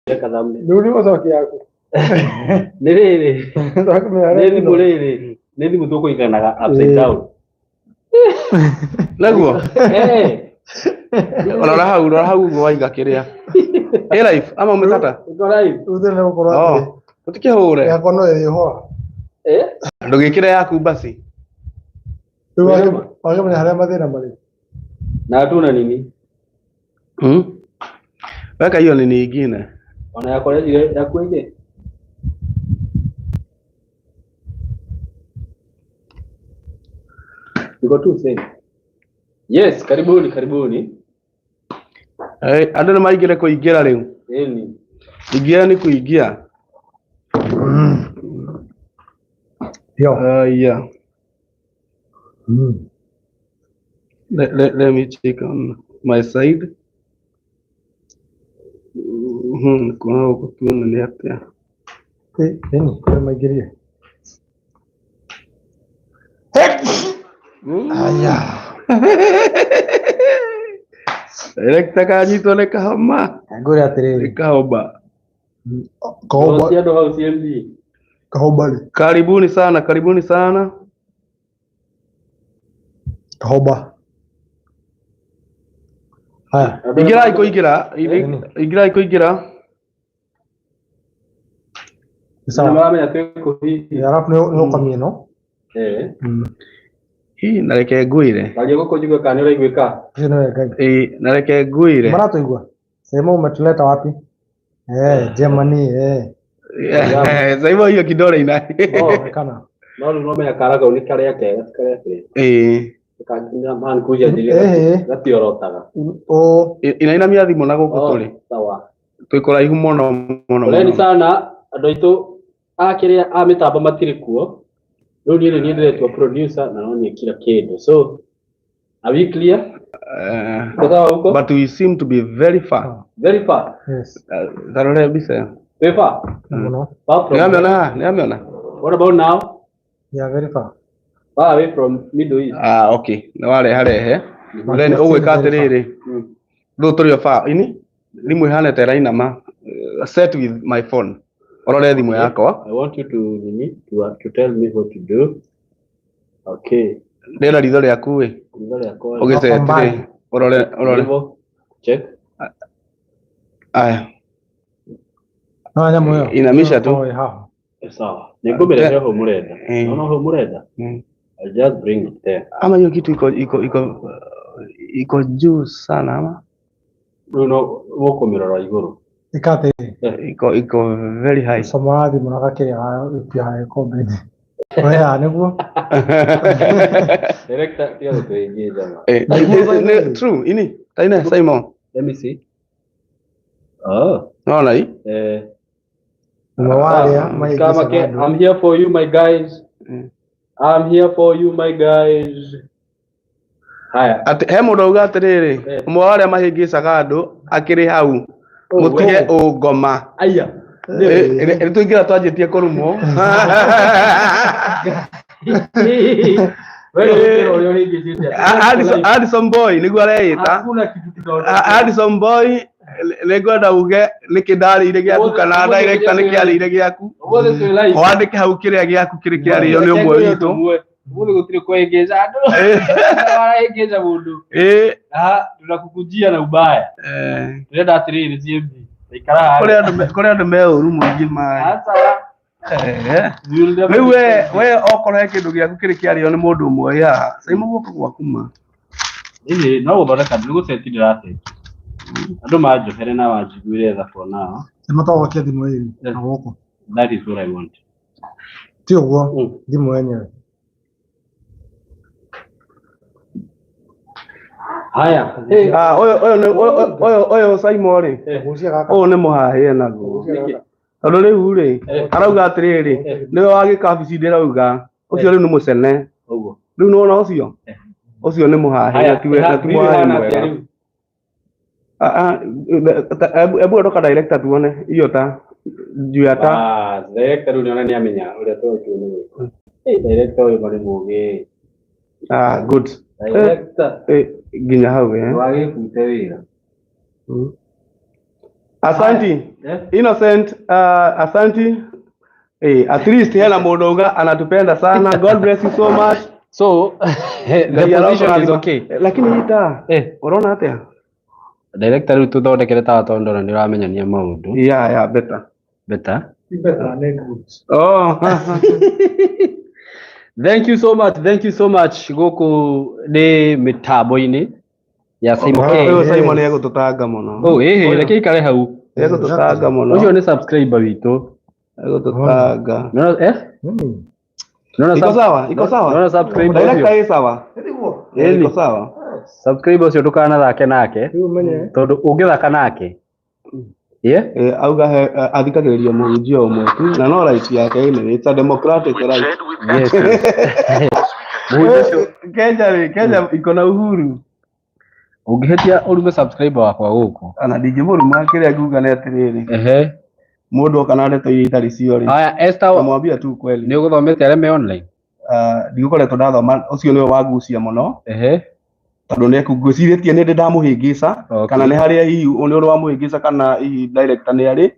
Reka thumbnail. Rĩu nĩ gũcokia yaku. Nĩ rĩrĩ, nĩ thimũ Nĩ rĩrĩ, nĩ thimũ tũkũiganaga upside down. Naguo Eh, rora hau, rora hau ũguo waiga kĩrĩa ĩ live ama ũmĩkata. Iko live. Rĩu thĩna nĩ gũkorwo atĩrĩ, Oh, tũtikĩhũre. Yakwa no ĩrĩhoa. Eh, Ndũgĩkĩre yaku basi. Rĩu wakĩmenya harĩa mathĩna marĩ. Na hatuna nini? Hmm? Weka hiyo nini ingine. Ona yakwa rejire yaku ĩngĩ. Iko tu same. Yes, karibuni karibuni. Eh, andũ nĩ maingĩre kũingĩra rĩu. Ĩni. Ingia nĩ kũingia. Yo. Yeah. Let me check on my side. Kuona gũkũ tuone nĩ atĩa. Ĩni, nĩ maingĩrire. Aya. Director kanyitwo nĩ kahoma. Ngwĩre atĩrĩrĩ. Nĩ kahoma. Kahomba. Cia andũ hau CMB. Kahomba rĩ. Karibuni sana, karibuni sana. Kahomba. Haya. Ingĩrai kũingĩra, ingĩrai kũingĩra. Nĩ sawa. Nĩmaramenya twĩ kũ hihi. Arabu nĩ ũkamia ĩno. Eh. Hi, na reke ngwĩre. Tharia gũkũ njigue kana nĩ ũraiguĩka. Ũcio nĩwe Ngai. Ĩ, na reke ngwĩre. Maratũigua? Sema umetuleta wapi? Eh, Germany, eh. Sasa hivyo hiyo kidole ina. Onekana. No rĩu nomenya kara kau nĩ karĩa kega ti karĩa kega. Ĩ, Man kuja Eh. gatiorotaga. O inainamia thimũ na gũkũ Oh, tũrĩ. sawa. Twĩ kũraihu mũno mũno. Poleni mũno. sana andũ aitũ a kĩrĩa a mĩtambo matirĩ kuo. Rĩu niĩ nĩ niĩ ndĩretwo producer na no niĩ kila kĩndũ. So are we clear? Tuko sawa huko? But we seem to be very far. Very far. Yes. Tarore mbica ĩyo. Very far. Mũno. Far from. Nĩ amĩona haha? Nĩ amĩona? What about now? Yeah, very far. Far away from Middle East. Ah, okay. Nĩ wareha rehe. Then ũgwĩka atĩrĩrĩ. Rĩu tũrĩ o far. Ini thimũ ĩhana ta ĩrainama. Set with my phone. Ũrore thimũ yakwa. I want you to nini to tell me what to do. Okay. Ndĩrenda ritho rĩaku ĩ. Ritho rĩakwa. Ũgĩceti rĩ. Ũrore ũrore. Hivyo. Check. Aya. No nyamũ ĩyo. Inamisha tu. Oh, haha. Sawa. Nĩngũmĩrehe hau mũrenda. Eh. Naona hau mũrenda. I'll just bring it there. Ama hiyo kitu iko iko iko iko juu sana ama Rĩu no gũkũmĩrora igũrũ. Ĩka atĩrĩrĩ. iko iko very high. Comora thimũ na gakĩrĩa gĩpia gĩkombe-inĩ. Oya, nĩguo. Director tiga gũtũhĩngĩca ma. Eh, true, ini taine Simon. Let me see. Oh. Naona hii? Eh. Ũmwe wa arĩa Kama mahĩngĩcaga ke, andũ. I'm here for you my guys. I'm here for you my guys. Haya. Atĩ he mũndũ auga atĩrĩrĩ, ũmwe wa arĩa mahĩngĩcaga andũ akĩrĩ hau mũtige ũngoma. Aya. Nĩ tũingĩra twanjĩtie kũrumwo. Wewe ndio ũrĩa ũhĩngĩcĩte. Addison Boy nĩguo areĩta. Hakuna kitu tunaona. Addison Boy nĩngwenda uge nĩkĩ ndarĩire gĩaku kana director nĩkĩ arĩire gĩaku. Ũmũthĩ twĩ live. Wandĩke hau kĩrĩa gĩaku kĩrĩ kĩarĩo nĩ ũmwe witũ. Ũmũthĩ gũtirĩ kũhĩngĩca andũ. Warahĩngĩca mũndũ. Ĩ. Ah, tunakukujia na ubaya. Ndĩrenda atĩrĩrĩ CMB. Ikara haha. Kũrĩ andũ me ũru mũingĩ maĩ. Aca. Rĩu we we okorwo he kĩndũ gĩaku kĩrĩ kĩarĩo nĩ mũndũ ũmwe ĩ haha Simon guoko gwaku ma. Ĩĩ, no gũthondeka ndĩ gũceti ndĩraceti. Andũ manjohere na wanjiguĩre tha for now. Nĩ matagwakia thimũ ĩrĩ na gũkũ. That is what I want. Ti ũguo, thimũ yenyewe. Haya. Ah, ũyũ ũyũ nĩ ũyũ ũyũ ũyũ Simon rĩ. Gucia gaka. Ũyũ nĩ mũhahĩe naguo. Tondũ rĩu rĩ, arauga atĩrĩrĩ, nĩwe wa gĩkabici ndĩrauga, ũcio rĩu nĩ mũcene. Ũguo. Rĩu nĩwona ũcio? Ũcio nĩ mũhahĩ na tiwe na ti mũhahĩ mwega. Ah, ah, ebu ondoka director tuone hiyo ta juu ya ta. Ah, director rĩu nĩona nĩamenya ũrĩa twagĩrĩirwo nĩ gwĩka. Eh, director ũyũ marĩ mũgĩ. Ah, good. Director. Eh, nginya hau eh. Wagĩbute wĩra. Asanti. Eh? Innocent, asanti. At least hena mũndũ uga anatupenda sana. God bless you so much. So the Ngai position is arokũrathima. okay. Lakini hii taa Eh, ũrona atĩa? Director, rĩu tũthondekere tawa tondũ ndona nĩ ũramenyania maũndũ. Yeah, better. Better. Better, nĩ good. Oh. Thank you so much, thank you so much. Gũkũ nĩ mĩtambo-inĩ ya Simon K. Ũyũ Simon egũtũtanga mũno. Oh, ĩhĩ, reke ikare hau. Egũtũtanga mũno. Ũcio nĩ subscriber witũ. Egũtũtanga. Nona eh? Nona Iko sawa, iko sawa. Nona subscriber Director ũcio. ĩ sawa. Nĩguo. Eh, iko sawa. Subscriber ũcio ndũkanathake nake Rĩu ũmenye tondũ ũngĩthaka nake. Yeah? Eh, auga he athikagĩrĩria mũhunjia ũmwe tu na no right yake ĩnĩ, it's a democratic right. Yes. Mũhunjia ũcio Kenya rĩ, Kenya iko na uhuru. Ũngĩhĩtia ũrume subscriber wakwa gũkũ. Ona ndingĩmũruma, kĩrĩa nguga nĩ atĩrĩrĩ, Ehe. mũndũ oka na ndeto iria itarĩ cio rĩ, Haya, Esther, namwambia tu kweli. nĩ ũgũthomete arĩa me online? Ndigũkoretwo ndathoma, ũcio nĩwe wangucia mũno Ehe. tondũ nĩ ngwĩcirĩtie nĩ ndĩ ndamũhĩngĩca kana nĩ harĩa hihi nĩ ũrĩ wamũhĩngĩca kana hihi director nĩ arĩ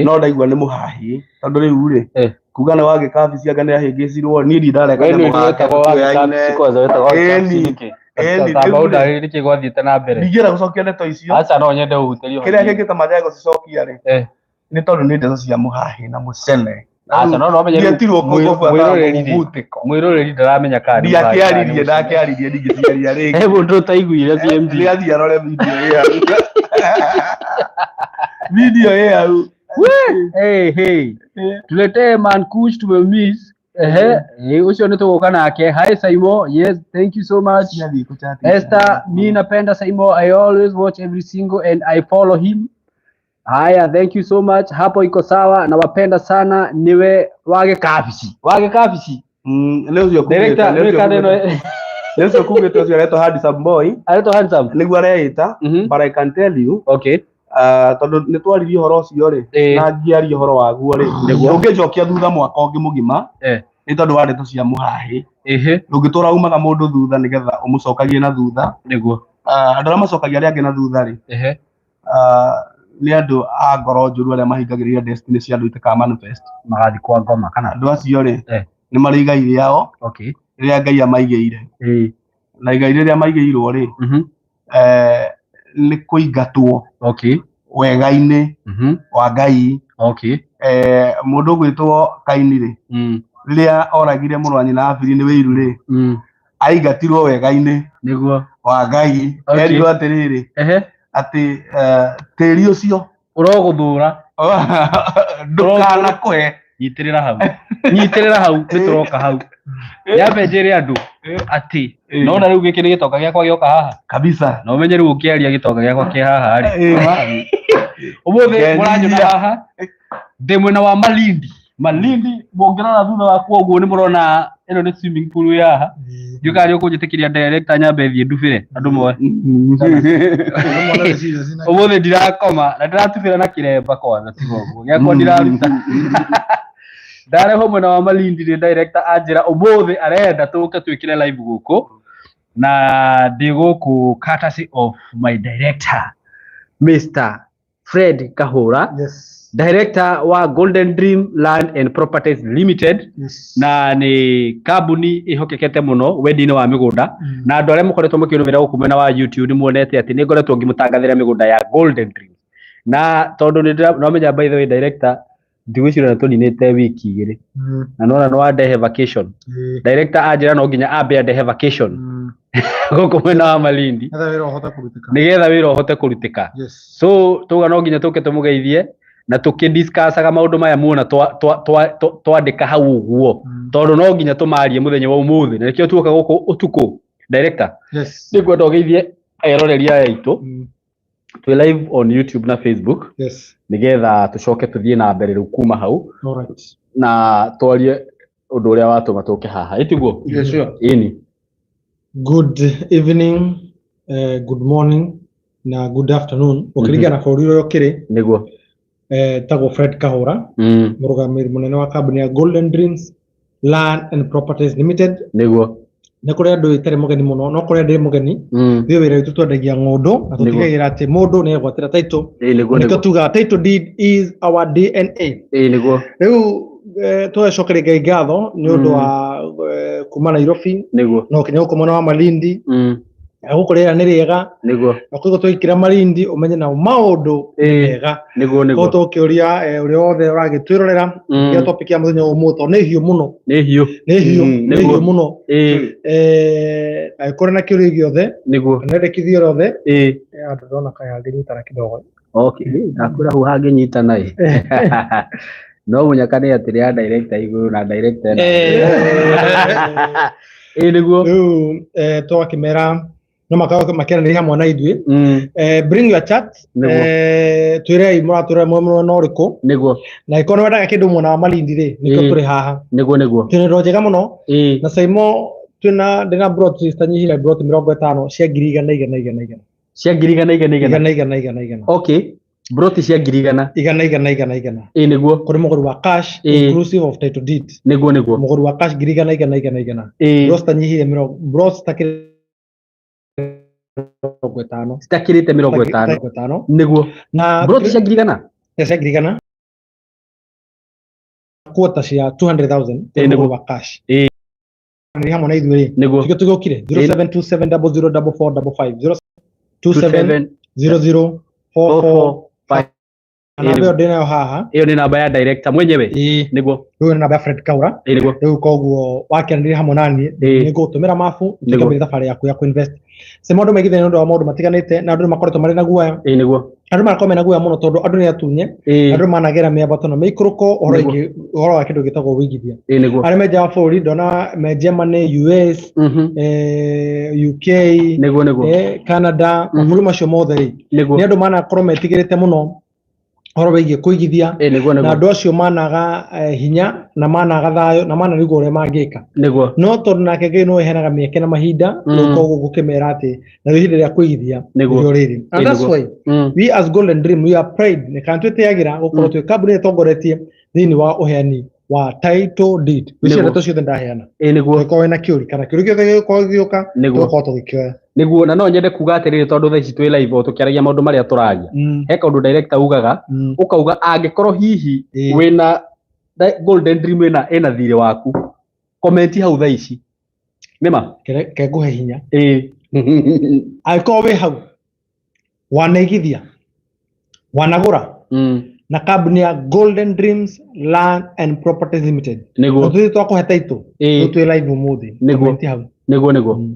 no ndaigua nĩ mũhahi tondũ rĩu rĩ kuga nĩ wagĩ kabici anga nĩ ahĩngĩcirwo, niĩ ndirĩ ndareka We nĩ nyamũ gake wĩtagwo wa tuoyaine. kabici kwanza, wĩtagwo wa kabici Ĩni, nĩkĩ? ĩni, Tamba rĩu rĩ, ũndarĩrie nĩkĩ gwathiĩte na mbere. Ndingĩenda gũcokia ndeto icio. Aca, no nyende ũhutĩrio Kĩrĩa hanini. kĩngĩtũma njage gũcicokia rĩ, nĩ tondũ nĩ ndeto cia mũhahi na mũcene. Aca, no menye rĩu Ndietirwo kũbuata mwĩroreri rĩ, mũbutĩko. Mwĩroreri ndaramenya kana nĩ mũhahi kana nĩ Ndiakĩaririe, mũcene. ndakĩaririe, ndingĩciaria rĩngĩ. He mũndũ ũtaiguire CMG. Nĩ athiĩ arore video ĩ hau. Video ĩ hau. Hey, hey. Tuletee Man Kush, tumemiss. Ehe, ũcio nĩ tũgũka nake. Hi Saimo, yes, thank you so much. Ciathiĩ kũchat. Esther, mi napenda Saimo. I always watch every single and I follow him. Haya, thank you so much. Hapo iko sawa, nawapenda sana. Niwe wage kabici. Wage kabici. Nĩ ũcio kumĩte, Director, nĩ nĩ ũcio kana ĩno kumĩte. Nĩ ũcio kumĩte, ũcio aretwo Handsome Boy. Aretwo Handsome. Nĩguo areĩta. But I can tell you, tondũ nĩ twaririe ũhoro ũcio rĩ, na ngĩaria ũhoro waguo rĩ, ũngĩnjokia thutha mwaka ũngĩ mũgima, nĩ tondũ wa ndeto cia mũhahĩ. Ndũngĩtũra umaga mũndũ thutha nĩgetha ũmũcokagie na thutha. Andũ arĩa macokagia arĩa angĩ na thutha rĩ, nĩ andũ a ngoro njũru arĩa mahingagĩrĩria destiny cia andũ itaka manifest. Magathiĩ kwa ngoma kana? Andũ acio rĩ, nĩ marĩ igai rĩao rĩrĩa Ngai amaigĩire. Na igai rĩrĩa maigĩirwo rĩ, nĩ kũingatwo wega-inĩ wa Ngai. Mũndũ ũgwĩtwo Kaini rĩ, rĩrĩa oragire mũrũ wa nyina Abiri nĩ wĩiru rĩ, aingatirwo wega-inĩ wa Ngai. Erirwo atĩrĩrĩ, atĩ tĩri ũcio Ũrogũthũra. Ndũkanakũhe. Nyitĩrĩra hau, nyitĩrĩra hau, nĩ tũroka hau. Nyambe njĩre andũ atĩ nona rĩu gĩkĩ nĩ gĩtonga gĩakwa gĩoka haha. Kabisa. Na ũmenye rĩu ũkĩaria gĩtonga gĩakwa kĩ haha rĩ. Ma. Ũmũthĩ Ngenyihia. mũranjona haha ndĩ mwena wa Malindi. Malindi, mũngĩrora thutha wakwa ũguo nĩ mũrona ĩno nĩ swimming pool ĩ haha. Ndiũĩ kana nĩ ũkũnjĩtĩkĩria, director, nyambe thiĩ ndubĩre andũ moe. Ũmũthĩ ndirakoma na ndĩratubĩra na kĩremba kwanza, tiga ũguo gĩakwa ndiraruta. Ndarehwo mwena wa Malindi nĩ director, anjĩra ũmũthĩ arenda tũke twĩkĩre live gũkũ, na ndĩ gũkũ courtesy of my director, Mr. Fred Kahura, director wa Golden Dream Land and Properties Limited, na nĩ kambuni ĩhokekete mũno wendia-inĩ wa mĩgũnda. Na andũ arĩa mũkoretwo mũkĩrũmĩrĩra gũkũ mwena wa YouTube nĩ muonete atĩ nĩ ngoretwo ngĩmũtangathĩra mĩgũnda ya Golden Dream, na tondũ nĩ ndĩramenya, by the way, director, ndigwĩciria nĩ tũninĩte wiki 2 na nona nĩ wandehe vacation. Director anjĩra no nginya ambe andehe vacation gũkũ mwena wa Malindi Nĩgetha wĩra ũhote kũrutĩka. Nĩgetha wĩra ũhote kũrutĩka. So tuga no nginya tũke tũmũgeithie na tũkĩdiscussaga maũndũ maya muona twandĩka hau ũguo, tondũ no nginya tũmarie mũthenya wa ũmũthĩ, na nĩkĩo tuoka gũkũ ũtukũ. Director, nĩngwenda ũgeithie eroreri aya aitũ. Twĩ live on YouTube na Facebook, nĩgetha tũcoke tũthiĩ na mbere rĩu kuma hau na twarie ũndũ ũrĩa watũma tũke haha, ĩtiguo? Yes, sure. Ĩni. Good evening, good morning na good afternoon ũkĩringana na bũrũri ũrĩa ũkĩrĩ. Tagwo Fred Kahũra, mũrũgamĩrĩri mũnene wa kambuni ya Golden Dreams Land and Properties Limited. Nĩ kũrĩ andũ itarĩ mũgeni mũno, no kũrĩ ndĩ mũgeni. Ithuĩ wĩra witũ twendagia ng'ũndũ na tũtigagĩrĩra atĩ mũndũ nĩ egwatĩra title. Nĩguo. Nĩkĩo tugaga title deed is our DNA. Nĩguo. Rĩu tũgacokeria Ngai ngatho nĩ ũndũ wa kuma Nairobi Nĩguo. na ũkinya gũkũ mwena wa Malindi. Na gũkũ rĩera nĩ rĩega. Nĩguo. Na koguo twaikĩra Malindi ũmenye na maũndũ nĩ mega. Nĩguo. Koguo tũkĩũria ũrĩa wothe ũragĩtwĩrorera ya topic ya mũthenya wa ũmũthĩ tondũ nĩ hiũ mũno. Nĩ hiũ. Nĩ hiũ, nĩ hiũ mũno. Angĩkorwo na kĩũria gĩothe, Nĩguo. kana endekithio rĩothe, andũ ndona kaĩ hangĩnyitana kidogo. Okay, ndakwĩra hau hangĩnyitana ĩ. No mũnyaka nĩ atĩ ya director igũrũ na director ena. Nĩguo. Rĩu tũgakĩmera no makorwo makĩaranĩria hamwe na ithuĩ. Bring your chat. Nĩguo. Twĩrei mũratwĩra mwena ũrĩkũ. Nĩguo. Na angĩkorwo nĩ wendaga kĩndũ mwena wa Malindi rĩ, nĩkĩo tũrĩ haha. Nĩguo nĩguo. Twĩna indo njega mũno. Na Saimo twĩna ndĩna broti citanyihire broti 50 cia ngiri igana igana igana igana. Cia ngiri igana igana igana. Igana igana igana igana. Okay. Broti cia ngiri igana. Igana igana igana igana. Nĩguo. Kũrĩ mũgũri wa cash inclusive of title deed. Nĩguo nĩguo. Mũgũri wa cash ngiri igana igana igana igana. Broti citanyihire mĩrongo, broti citakĩrĩte mĩrongo ĩtano. Citakĩrĩte mĩrongo ĩtano. Mĩrongo ĩtano. Nĩguo. Na broti cia ngiri igana? Cia ngiri igana. Quarter cia 200,000 Nĩguo. mũgũri wa cash. Nĩ hamwe na ithuĩ rĩ. Nĩguo. Tũgĩ tũgĩũkire. 0727 double zero double four double five. Zero two seven zero zero four four five. Namba ĩyo ndĩnayo haha. Ĩyo nĩ namba ya director mwenyewe. Nĩguo. Rĩu nĩ namba ya Fred Kaura. Nĩguo. Rĩu koguo wakĩaranĩria hamwe na niĩ, nĩ ngũgũtũmĩra mabu, Nĩguo. tũkambĩrĩria thabarĩ yaku ya kũinvest. Sema andũ maigithia nĩ ũndũ wa maũndũ matiganĩte, na andũ nĩ makoretwo marĩ na guoya. Nĩguo. Andũ marakorwo mena guoya mũno tondũ andũ nĩ atunye. Andũ managera mĩambato na mĩikũrũko ũhoro Nĩguo. ũhoro wa kĩndũ gĩtagwo ũigithia. Nĩguo. Arĩa me nja wa bũrũri ndona me Germany, US, UK, Nĩguo, nĩguo. Canada, mabũrũri macio mothe rĩ. Nĩguo. Nĩ andũ manakorwo metigĩrĩte mũno ũhoro wĩgiĩ kũigithia. Nĩguo, Na nĩguo. andũ acio managa hinya na managa thayũ na manarigwo ũrĩa mangĩka. Nĩguo. No tondũ nake Ngai no eheanaga mĩeke na mahinda, rĩu koguo ngũkĩmera atĩ na rĩu ihinda rĩa kũigithia Nĩguo. nĩrĩo rĩrĩ. And that's Nĩguo. why we as Golden Dream we are pride nĩ kana twĩtĩagĩra gũkorwo twĩ kambuni ĩtongoretie thĩinĩ wa ũheani wa title deed. Nĩguo. Icio ndeto ciothe ndaheana. Nĩguo. Ũngĩkorwo wĩna kĩũria kana kĩũria gĩothe gĩgũkorwo gĩgĩũka, Nĩguo. tũgũkorwo tũgĩkĩoya. Nĩguo, na no nyende kuga atĩrĩrĩ tondũ thaa ici twĩ live o tũkĩaragia maũndũ marĩa tũraria. He kaũndũ director ugaga, ũkauga angĩkorwo hihi wĩna Golden Dream ĩna thirĩ waku, comment hau thaa ici. Nĩma? Ke ngũhe hinya. Angĩkorwo wĩ hau, wanaigithia, wanagũra, na kambuni ya Golden Dreams Land and Properties Limited. Nĩguo. Na tũthiĩ twakũhe title. Rĩu twĩ live ũmũthĩ. Nĩguo. Comment hau. Nĩguo, nĩguo.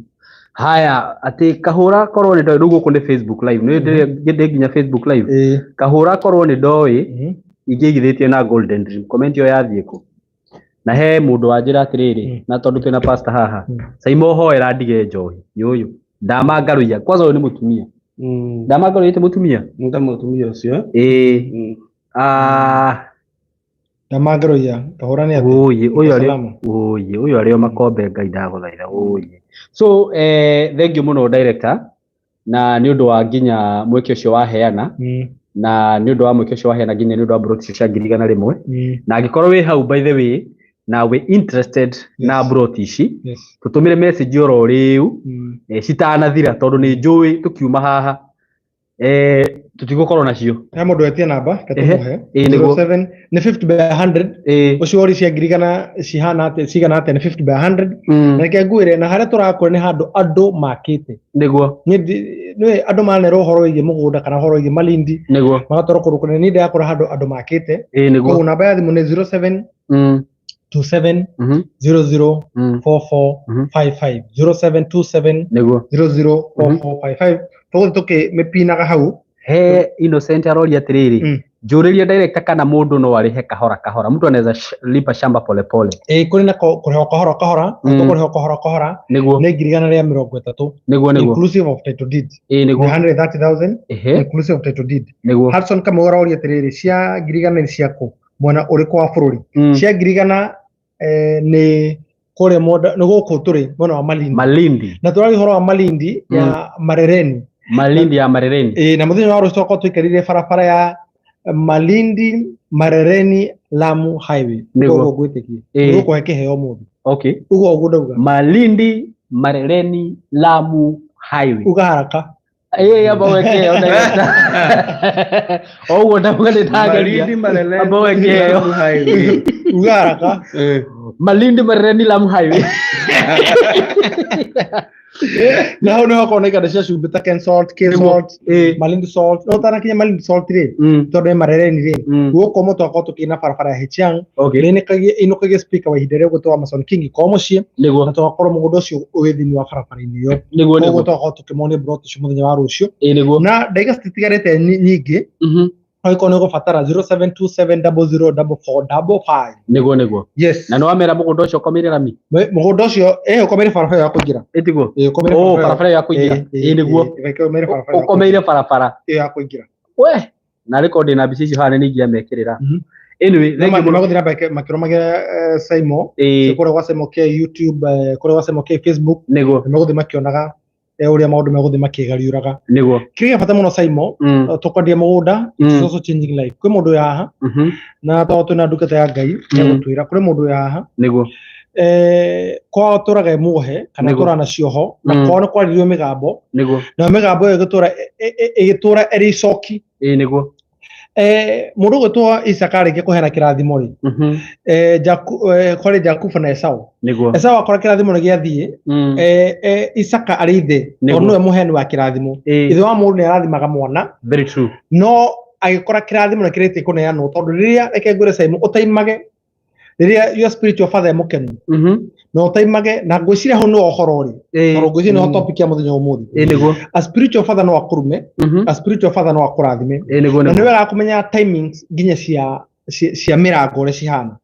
Haya, atĩ kahũra korwo nĩ ndoĩ, rĩu gũkũ nĩ Facebook live. Nĩ ndĩ nginya Facebook live. Kahũra korwo nĩ ndoĩ, ingĩigithĩtie na Golden Dream. Comment ĩyo yathiĩ kũ? Na he mũndũ wanjĩra atĩrĩrĩ, na tondũ twĩna pastor haha, Saimo hoera ndige njohi. Nĩ ũyũ. Ndamangarũiya. Kwanza ũyũ nĩ mũtumia. Ndamangarũiya ti mũtumia? Nĩ ta mũtumia ũcio. Ndamangarũiya. Kahũra nĩ atĩa? Ũyĩ, ũyũ arĩ Salama. ũyĩ, ũyũ arĩ o makombe Ngai ndagũthaitha, ũyĩ. So, thank you mũno director, na nĩ ũndũ wa nginya mweke ũcio waheana, na nĩ ũndũ wa mweke ũcio waheana nginya nĩ ũndũ wa broti icio cia ngiri igana rĩmwe. Na angĩkorwo wĩ hau by the way, na wĩ interested na broti ici, tũtũmĩre message oro rĩu, citanathira tondũ nĩ njũĩ tũkiuma haha, tũtigũkorwo nacio. He mũndũ wetie namba, reke tũmũhe. Nĩguo. Zero seven, nĩ 50 by 100. Ũcio wori cia ngiri igana cihana atĩa, cigana atĩa, nĩ 50 by 100. Na reke ngwĩre, na harĩa tũrakũra nĩ handũ andũ makĩte. Nĩguo. Nĩ andũ manerwo ũhoro wĩgiĩ mũgũnda kana ũhoro wĩgiĩ Malindi. Nĩguo. Magatwarwo kũndũ kũnene, niĩ ndĩrakũra handũ andũ makĩte. Nĩguo. Koguo namba ya thimũ nĩ zero seven two seven zero zero four four five five. Zero seven two seven Nĩguo. zero zero four four five five. Tũgũthiĩ tũkĩmĩpinaga hau. He Innocent aroria atĩrĩrĩ, njũrĩrie director kana mũndũ no arĩhe kahora kahora, mtu anaweza lipa shamba pole pole. Kũrĩ na kũrĩhwo kahora kahora, kũrĩhwo kahora kahora. Nĩguo. Nĩ ngiri igana rĩa mĩrongo ĩtatũ. Nĩguo, nĩguo. Inclusive of title deed. Nĩguo. Nĩ 130,000 inclusive of title deed. Nĩguo. Hudson Kamau aroria atĩrĩrĩ, cia ngiri igana nĩ ciakũ? Mwena ũrĩkũ wa bũrũri? Cia ngiri igana, nĩ kũrĩa mwenda, nĩ gũkũ tũrĩ mwena wa Malindi. Malindi. Na tũraria ũhoro wa Malindi ya Marereni. Malindi ya Marereni. Na mũthenya wa rũciũ twakorwo tũikarĩire barabara ya Malindi Marereni Lamu Highway. Nĩguo. Ũguo ngwĩtĩkia. Nĩgũkũhe kĩheo mũthĩ. Okay. Ũguo ũguo ndauga. Malindi Marereni Lamu Highway. Uga haraka. Ĩĩ, amba weke ĩyo director. O ũguo ndauga nĩ ndageria. Malindi Marereni Amba weke ĩyo. Lamu Highway. Uga haraka. Malindi Marereni Lamu Highway. Na hau nĩho hakoragwo na iganda cia cumbĩ ta Ken Salt, K Salt, Ĩĩ. Malindi Salt. No ũtanakinya Malindi Salt rĩ, tondũ nĩ Marereni rĩ, gũkũ mũtũ akorwo tũkĩina barabara ya Hichiang, Okay. ĩinũkagia speaker wa ihinda rĩu gwĩtwo Amason King ko mũciĩ, na tũgakorwo mũgũnda ũcio wĩ thĩinĩ wa barabara-inĩ ĩyo. Nĩguo Koguo nĩguo. tũgakorwo tũkĩmonia plot icio mũthenya wa rũciũ. Ĩĩ nĩguo. Na ndagĩka citigarĩte nyingĩ, angĩkorwo nĩ ũgũbatara 0727004455. Nĩguo nĩguo. Yes. Na nĩ wamera mũgũnda ũcio ũkomeire rami? Mũgũnda ũcio ũkomeire barabara ĩyo ya kũingĩra. Ĩtiguo? Ĩĩ, ũkomeire Oh, barabara barabara ĩyo ya kũingĩra. Ĩĩ, Ĩĩ nĩguo. ĩĩ, ũkomeire barabara ĩyo ya Ũkomeire barabara. ĩyo ya kũingĩra. We, na rĩkorwo ndĩna mbica icio haha nĩ ingĩamekĩrĩra. Anyway, No thank you mũno. magũthiĩ na mbere makĩrũmagia Saimo, kũrĩa gwa Saimo K YouTube, kũrĩa gwa Saimo K Facebook, Nĩguo. nĩ megũthiĩ makĩonaga ũrĩa maũndũ megũthiĩ makĩgariũraga. Nĩguo. Kĩrĩa gĩa bata mũno Saimo, tũkwendia mũgũnda, it's also changing life. Kwĩ mũndũ wĩ haha, na tondũ twĩna ndungata ya Ngai, nĩegũtwĩra, kwĩ mũndũ wĩ haha, Nĩguo. Kwao tũraga muohe kana Nĩguo. tũra na cioho, na kwao nĩ kwaririo mĩgambo, Nĩguo. nayo mĩgambo ĩyo ĩgĩtũra ĩrĩ icoki. Ĩĩ nĩguo. Mũndũ ũgwĩtwo Isaka arĩkia kũheana kĩrathimo rĩ, kwarĩ Jakubu na Esau. Nĩguo. Esau akora kĩrathimo nĩ gĩathiĩ, Isaka arĩ ithe, tondũ nĩwe mũheani wa kĩrathimo. Ithe wa mũndũ nĩ arathimaga mwana. Very true. No agĩkora kĩrathimo nĩ kĩrĩtie kũneanwo, tondũ rĩrĩa, reke ngwĩre Simon, ũtaimage rĩrĩa your spiritual father e mũkenu, na ũtaimage, na ngwĩciria hau nĩho ũhoro ũrĩ, tondũ ngwĩciria nĩho topic ya mũthenya ũmũthĩ. Ĩĩ nĩguo. A spiritual father no akũrume, a spiritual father no akũrathime. Ĩĩ nĩguo Na nĩ nĩguo. wega kũmenya timings nginya cia mĩrango ũrĩa cihana,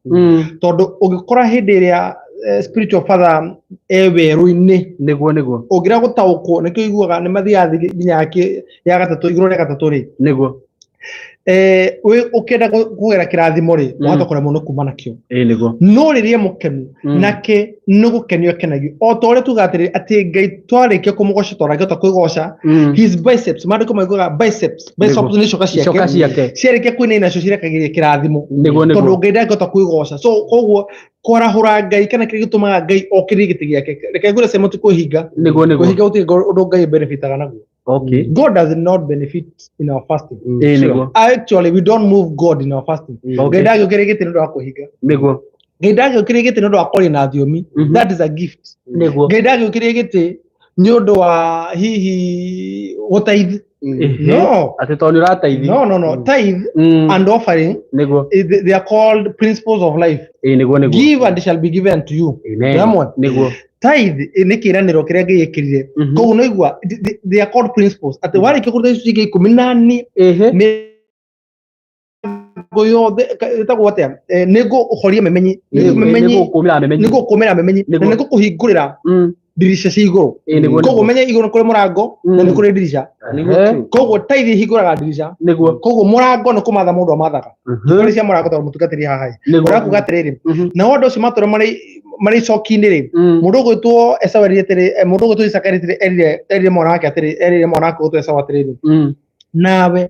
tondũ ũngĩkora hĩndĩ ĩrĩa spiritual father e werũ-inĩ, Nĩguo nĩguo. Ũngĩrega gũtaũkwo nĩkĩo iguaga nĩ mathiaga thĩ nginya ya gatatũ, igũrũ rĩa gatatũ rĩ. Nĩguo. Ũkĩenda kũgera kĩrathimo rĩ, wahota kũremwo nĩ kuma nakĩo. Ĩĩ nĩguo. No rĩrĩa mũkenu, nake nĩ gũkenio akenagio, o ta ũrĩa tugaga atĩrĩrĩ, atĩ Ngai twarĩkia kũmũgoca twarangĩhota kwĩgoca. His biceps, maandĩko maugaga biceps, biceps nĩ icoka ciake. Icoka ciake. Ciarĩkia kwĩnaina nacio cirekagĩria kĩrathimo, Nĩguo tondũ nĩguo. Ngai ndangĩhota kwĩgoca. So koguo kwarahũra Ngai kana kĩrĩa gĩtũmaga Ngai okĩrie gĩtĩ gĩake, reke ngwĩre Simon, ti kwĩhinga. Nĩguo nĩguo. Kwĩhinga gũtirĩ ũndũ Ngai benefitaga naguo. God does not benefit in our fasting. Ĩĩ nĩguo. Actually, we don't move God in our fasting. Ngai ndagĩũkĩria gĩtĩ nĩ ũndũ wa kwĩhinga. Nĩguo. Ngai ndagĩũkĩria gĩtĩ nĩ ũndũ wa kwaria na thiomi. That is a gift. Nĩguo. Ngai ndagĩũkĩria gĩtĩ nĩ ũndũ wa hihi gũtaithi. No. Atĩ tondũ nĩ ũrataithi. No, no, no. Tithe and offering, Nĩguo. they are called principles of life. Ĩĩ nĩguo nĩguo. Give and it shall be given to you. Amen. Ndamwe. Nĩguo. Tithe nĩ kĩĩranĩro kĩrĩa Ngai ekĩrire. Koguo no igua they are called principles. Atĩ warĩkia kũruta icunjĩ ikũmi na mĩrango yothe ĩtagwo atĩa? Nĩ ngũhoria memenyi. Memenyi. Nĩgũkũmĩra memenyi. Nĩ ngũkũmĩra memenyi. Na Nĩguo. nĩ ngũkũhingũrĩra ndirica cia igũrũ. Ĩĩ nĩguo Koguo nĩguo. menye igũrũ nĩ kũrĩ mũrango na nĩ kũrĩ ndirica. Koguo tithe ihingũraga ndirica. Nĩguo. Koguo mũrango nĩ kũmatha mũndũ amathaga. Kũrĩ cia mũrango tondũ mũtungatĩri haha ĩ. Ũrakuga atĩrĩrĩ, nao andũ acio matũra marĩ icoki-inĩ rĩ, mũndũ ũgwĩtwo Esau erire atĩrĩ, mũndũ ũgwĩtwo Isaka erire erire mwana wake atĩrĩ, erire mwana wake ũgwĩtwo Esau atĩrĩrĩ, nawe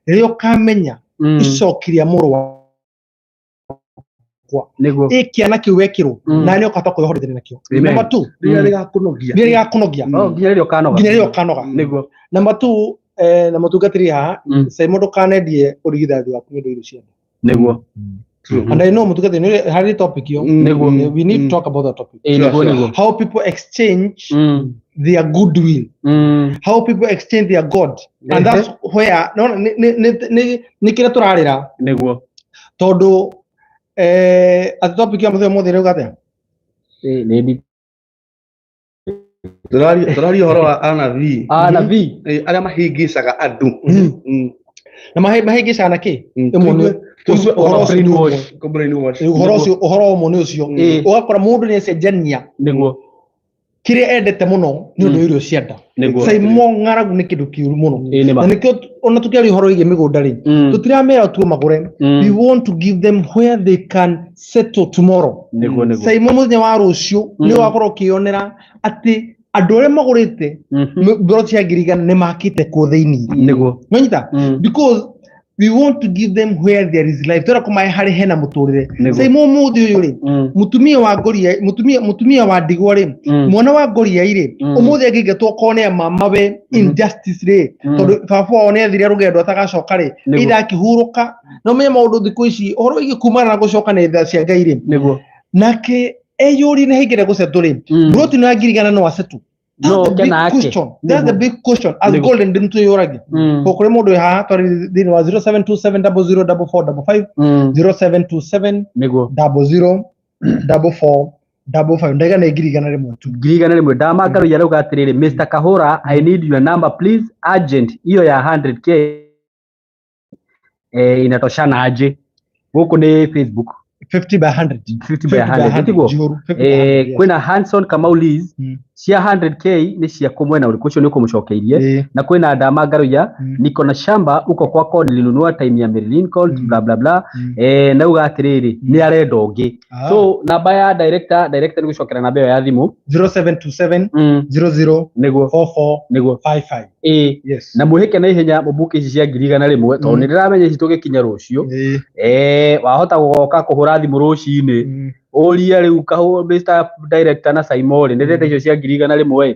rĩrĩa ũkamenya icoki rĩa mũrũ wakwa, Nĩguo. Ĩ kĩana kĩu wekĩrwo, na nĩ ũkahota kwĩhoreria nakĩo. Amen. Number two, Rĩrĩa rĩgakũnogia. Rĩrĩa rĩgakũnogia. Oh, nginya rĩrĩa ũkanoga. Nginya rĩrĩa ũkanoga. Nĩguo. Number two, na mũtungatĩri haha, Simon, ndũkanendie ũrigithathi waku nĩ ũndũ wa irio cia nda. Nĩguo. And I know mũtungatĩri nĩ harĩ topic ĩyo. Nĩguo. We need to talk about that topic. Ĩĩ nĩguo nĩguo. How people exchange their goodwill, how people exchange their God, and that's where no nĩ kĩrĩa tũrarĩra, Nĩguo. Tondũ atĩ topic ya mũthenya ũmũthĩ rĩuga atĩa? Ĩĩ nĩ ndi. Tũraria ũhoro wa anabii. Anabii. Arĩa mahĩngĩcaga andũ. Na mahĩngĩcaga na kĩ? Ĩmwe nĩ Tũigue ũhoro ũcio nĩ ũmwe. Kũ brainwash. Ũhoro ũcio, ũhoro ũmwe nĩ ũcio. Ũgakora mũndũ nĩ acenjania Nĩguo. Kĩrĩa endete mũno nĩ ũndũ wa irio cia nda. Nĩguo. Saimo, ng'aragu nĩ kĩndũ kĩũru mũno. Ĩĩ nĩ ma. Na nĩkĩo ona tũkĩaria ũhoro wĩgiĩ mĩgũnda rĩ, tũtiramera tuo magũre. We want to give them where they can settle tomorrow. Nĩguo nĩguo. Saimo, mũthenya wa rũciũ nĩ ũgakorwo ũkĩonera atĩ andũ arĩa magũrĩte mburoti cia 100,000 nĩ makĩte kuo thĩinĩ. Nĩguo. Nĩwanyita? Because We want to give them where there is life. Twenda kũmahe harĩ hena mũtũrĩre. Nĩguo. Saimo ũmũthĩ ũyũ rĩ, mũtumia wa ngoria, mũtumia wa ndigwa rĩ, mwana wa ngoria rĩ, ũmũthĩ angĩingatwo kone mama we injustice rĩ, tondũ baba wao nĩ athire rũgendo atagacoka rĩ, Nĩguo. either akĩhurũka. No menye maũndũ thikũ ici ũhoro wĩgiĩ kumana na gũcoka nĩ tha cia Ngai rĩ, Nĩguo. Nake eyũrie nĩ haingĩre gũcetũ rĩ, mburoti no ya 100,000 no acetũ? That's No the big kenake. question. That's the big question. As Nĩguo. Golden Dream twĩyũragia. Ko kũrĩ mũndũ wĩ haha twarĩ thĩinĩ wa 0727004455, 0727 Nĩguo. 004455. Ndaiga nĩ 100,000 tu. 100,000. Ndamakaruia arauga atĩrĩrĩ, Mr. Kahora, I need your number please, urgent. Hiyo ya 100K inatoshana aje? Gũkũ nĩ Facebook. 50 by 100. 50 by 100, tiguo? Njihũru, 50 by 100, yes. Kwĩna Hanson Kamau Liz, cia 100K nĩ cia kũ mwena ũrĩkũ? Ũcio nĩ ũkũmũcokeirie. Na kwĩna Ndama Ngaruiya, niko na shamba huko kwako, nilinunua time ya Mary Lincoln, bla bla bla. Nauga atĩrĩrĩ, nĩ arenda ũngĩ. So namba ya director nĩ gũcokera namba ĩyo ya thimũ. 0727 00 Nĩguo. 44 Nĩguo. 55. Ĩĩ. Yes. Na mwĩhĩke na ihenya mũbuke ici cia 100,000, tondũ nĩ ndĩramenya ici tũgĩkinya rũciũ. Wahota gũgoka kũhũra thimũ rũcinĩ, ũrie rĩu Mr. Director na Simon rĩ, nĩ ndĩrenda icio cia 100,000.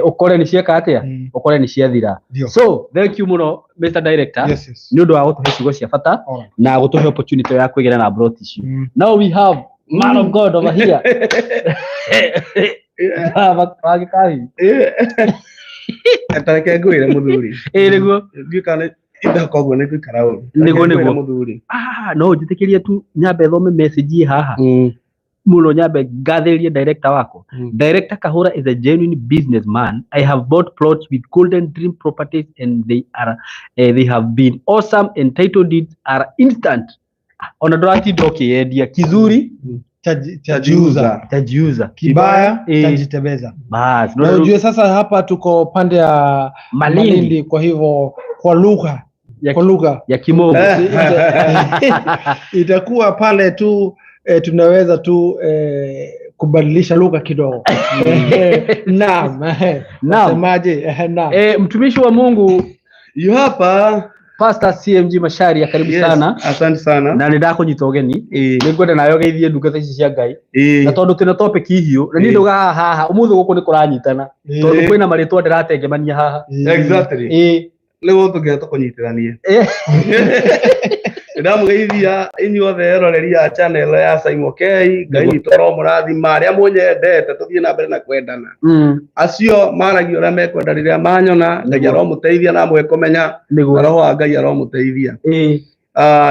Ũkore nĩ cieka atĩa? Ũkore nĩ ciathira. Ndio. So thank you mũno, Mr. Director, Yes. nĩ ũndũ wa gũtũhe ciugo cia bata na gũtũhe opportunity ya kwĩgĩra na broti icio. Now we have man of God over here. Wagĩkahi. Tareke ngwĩre mũthuri. Ĩĩ nĩguo. Ndiũĩ kana indahoka ũguo nĩ ngũikara ũru. Nĩguo, Reke ngwĩre nĩguo. mũthuri. Ah, no njĩtĩkĩrie tu nyambe thome message ĩ haha mũno, nyambe ngathĩrĩrie director wako. Director Kahura is a genuine businessman. I have bought plots with Golden Dream Properties and they have been awesome and title deeds are instant. Ona ndũratinda ũkĩyendia. Kizuri Chajiuza. Chajiuza. Kibaya Eh. chajitembeza. Bas. Na ujue sasa hapa tuko pande ya Malindi. Malindi, kwa hivyo kwa lugha kwa lugha ya kimombo itakuwa pale tu, tunaweza tu kubadilisha lugha kidogo. Naam. Naam. Wasemaje? Naam. Mtumishi wa Mungu Yu hapa. Pastor CMG Macharia, karibu Yes, sana. Asante sana. Na nĩ ndakunyita ũgeni. Nĩ ngwenda nawe ũgeithie ndungata ici cia Ngai. Na tondũ twĩna topic hiũ, na niĩ ndauga haha haha ũmũthĩ gũkũ nĩ kũranyitana. Tondũ kwĩna marĩtwa ndĩratengemania haha. Exactly. Nĩguo tũngĩenda tũkũnyitithanie. Ndamũgeithia inyuothe eroreri a channel ya Simon K. Ngai witũ aromũrathima, arĩa mũnyendete tũthiĩ na mbere na kwendana. Acio maragia ũrĩa mekwenda rĩrĩa manyona, Ngai aromũteithia na amũhe kũmenya. Nĩguo. Roho wa Ngai aromũteithia.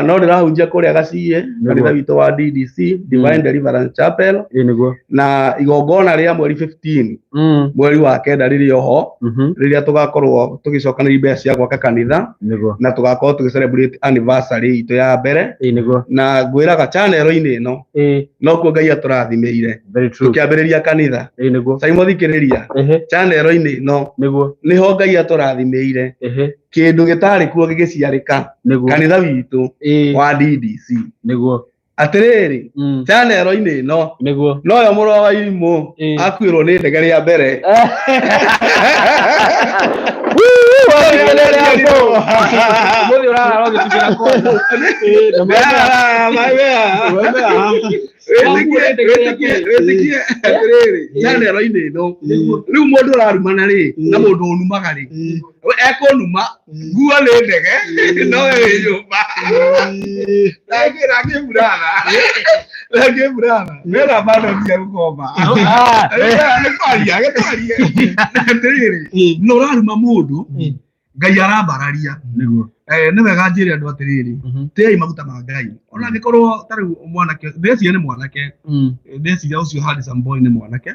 No ndĩrahunjia kũrĩa Gaciĩ, kanitha witũ wa DDC, Divine Deliverance Chapel. Nĩguo. Na igongona rĩa mweri 15, mweri wa kenda rĩrĩ oho, rĩrĩa tũgakorwo tũgĩcokanĩria mbeca cia gwaka kanitha. Nĩguo. Na tũgakorwo tũgĩ celebrate anniversary itũ ya mbere. Nĩguo. Na ngwĩraga channel-inĩ ĩno, nokuo Ngai atũrathimĩire. Very true. Tũkĩambĩrĩria kanitha. Nĩguo. Simon thikĩrĩria. Channel-inĩ ĩno, nĩho Ngai atũrathimĩire. Kĩndũ gĩtarĩ kuo gĩgĩciarĩka. Nĩguo. Kanitha witũ wa DDC. Nĩguo. Atĩrĩrĩ, channel-inĩ ĩno, Nĩguo. noyo mũrũ wa Irimũ akuĩrwo nĩ ndege rĩa mbere. Mũthĩ ũrarara ũgĩtubĩra kwanza. Wĩtĩkie atĩrĩrĩ, channel-inĩ ĩno, rĩu mũndũ ũrarumana rĩ, na mũndũ ũnumaga rĩ, ekũnuma, nguo nĩ ndege, no we wĩ nyũmba. Thank you, brother. Thank you, brother. Wĩra bado nginya gũkomba. Nĩ kwaria, gĩtwarie. Atĩrĩrĩ, no ũraruma mũndũ, Ngai arambararia. Nĩguo. Nĩ wega njĩre andũ atĩrĩrĩ, tĩai maguta ma Ngai. Ona angĩkorwo ta rĩu mwanake, ndĩreciria nĩ mwanake, ndĩreciria ũcio handsome boy nĩ mwanake.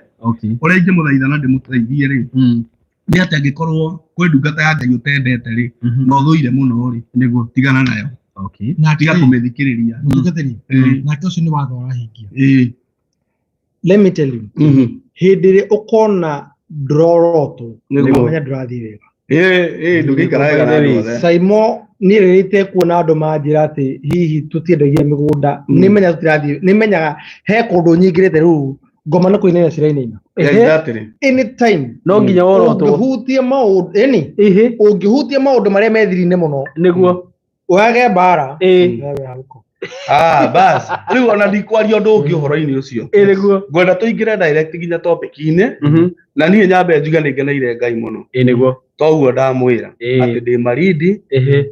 Ũrĩa ingĩmũthaitha na ndĩmũteithie rĩ, nĩ atĩ angĩkorwo kwĩ ndungata ya Ngai ũtendete rĩ, na ũthũire mũno rĩ, Nĩguo. tigana nayo. Na Tiga kũmĩthikĩrĩria. Mũtungatĩri, nake ũcio nĩ watho ũrahingia. Let me tell you, hĩndĩ ĩrĩa ũkona ndũrorotwo, Nĩguo. ũkamenya ndũrathiĩ wega. Ndũngĩikara wega na andũ othe. Saimo, niĩ rĩrĩa itekuona andũ manjĩra atĩ hihi tũtiendagia mĩgũnda, nĩmenya tũtirathiĩ, nĩmenyaga he kũndũ nyingĩrĩte rĩu ngoma nĩ kũinaina cirainaina. Exactly. Anytime. No nginya worotwo. Ũngĩhutia maũndũ, ĩni, ũngĩhutia maũndũ marĩa me thiri-inĩ mũno. Nĩguo. Wage mbara. Ĩĩ. Wewe hauko. Ah, bas rĩu ona ndikwaria ũndũ ũngĩ ũhoro-inĩ ũcio. Ĩĩ nĩguo. Ngwenda tũingĩre direct nginya topic-inĩ, na niĩ nyambe njuge nĩ ngeneire Ngai mũno. Ĩĩ nĩguo. Toguo ndamwĩra atĩ ndĩ Malindi,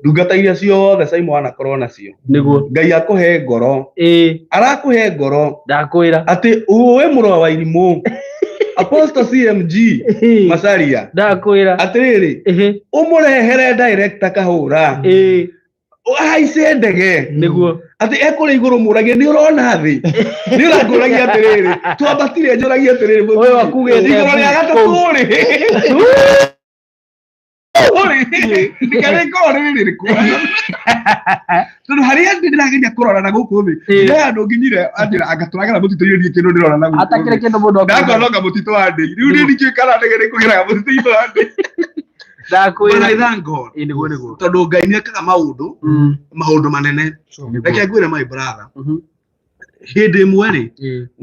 ndungata iria ciothe Simon anakorwo nacio, Nĩguo. Ngai akũhe ngoro, arakũhe ngoro Ndakwĩra. Atĩ ũĩ mũrũ wa irimũ Apostle CMG Macharia, Ndakwĩra. Atĩrĩrĩ, ũmũrehere director Kahũra, ahaice ndege, Nĩguo. Atĩ ekũrĩa igũrũ mũragie nĩ ũrona thĩ, nĩ ũrakũragia atĩrĩrĩ, twambatire njũragie atĩrĩrĩ, Ũyũ akugĩte igũrũ rĩa gatatũ rĩ, rĩkorwo rĩrĩ rĩrĩkũ, tondũ harĩa ndĩ ndĩrageria kũrora na gũkũ thĩ, he handũ nginyire anjĩra anga tũragera mũtitũ-inĩ, ndiĩ kĩndũ ndĩrona na gũkũ Atakĩrĩ thĩ. kĩndũ mũndũ Ndakona anga mũtitũ wa ndĩi rĩu niĩ ndikĩũĩ kana ndege nĩ kũgeraga mũtitũ-inĩ wa ndĩi. But Ndakwĩra. I thank God, Ĩĩ nĩguo nĩguo. tondũ Ngai nĩ ekaga maũndũ maũndũ manene. Reke ngwĩre, my brother, hĩndĩ ĩmwe rĩ,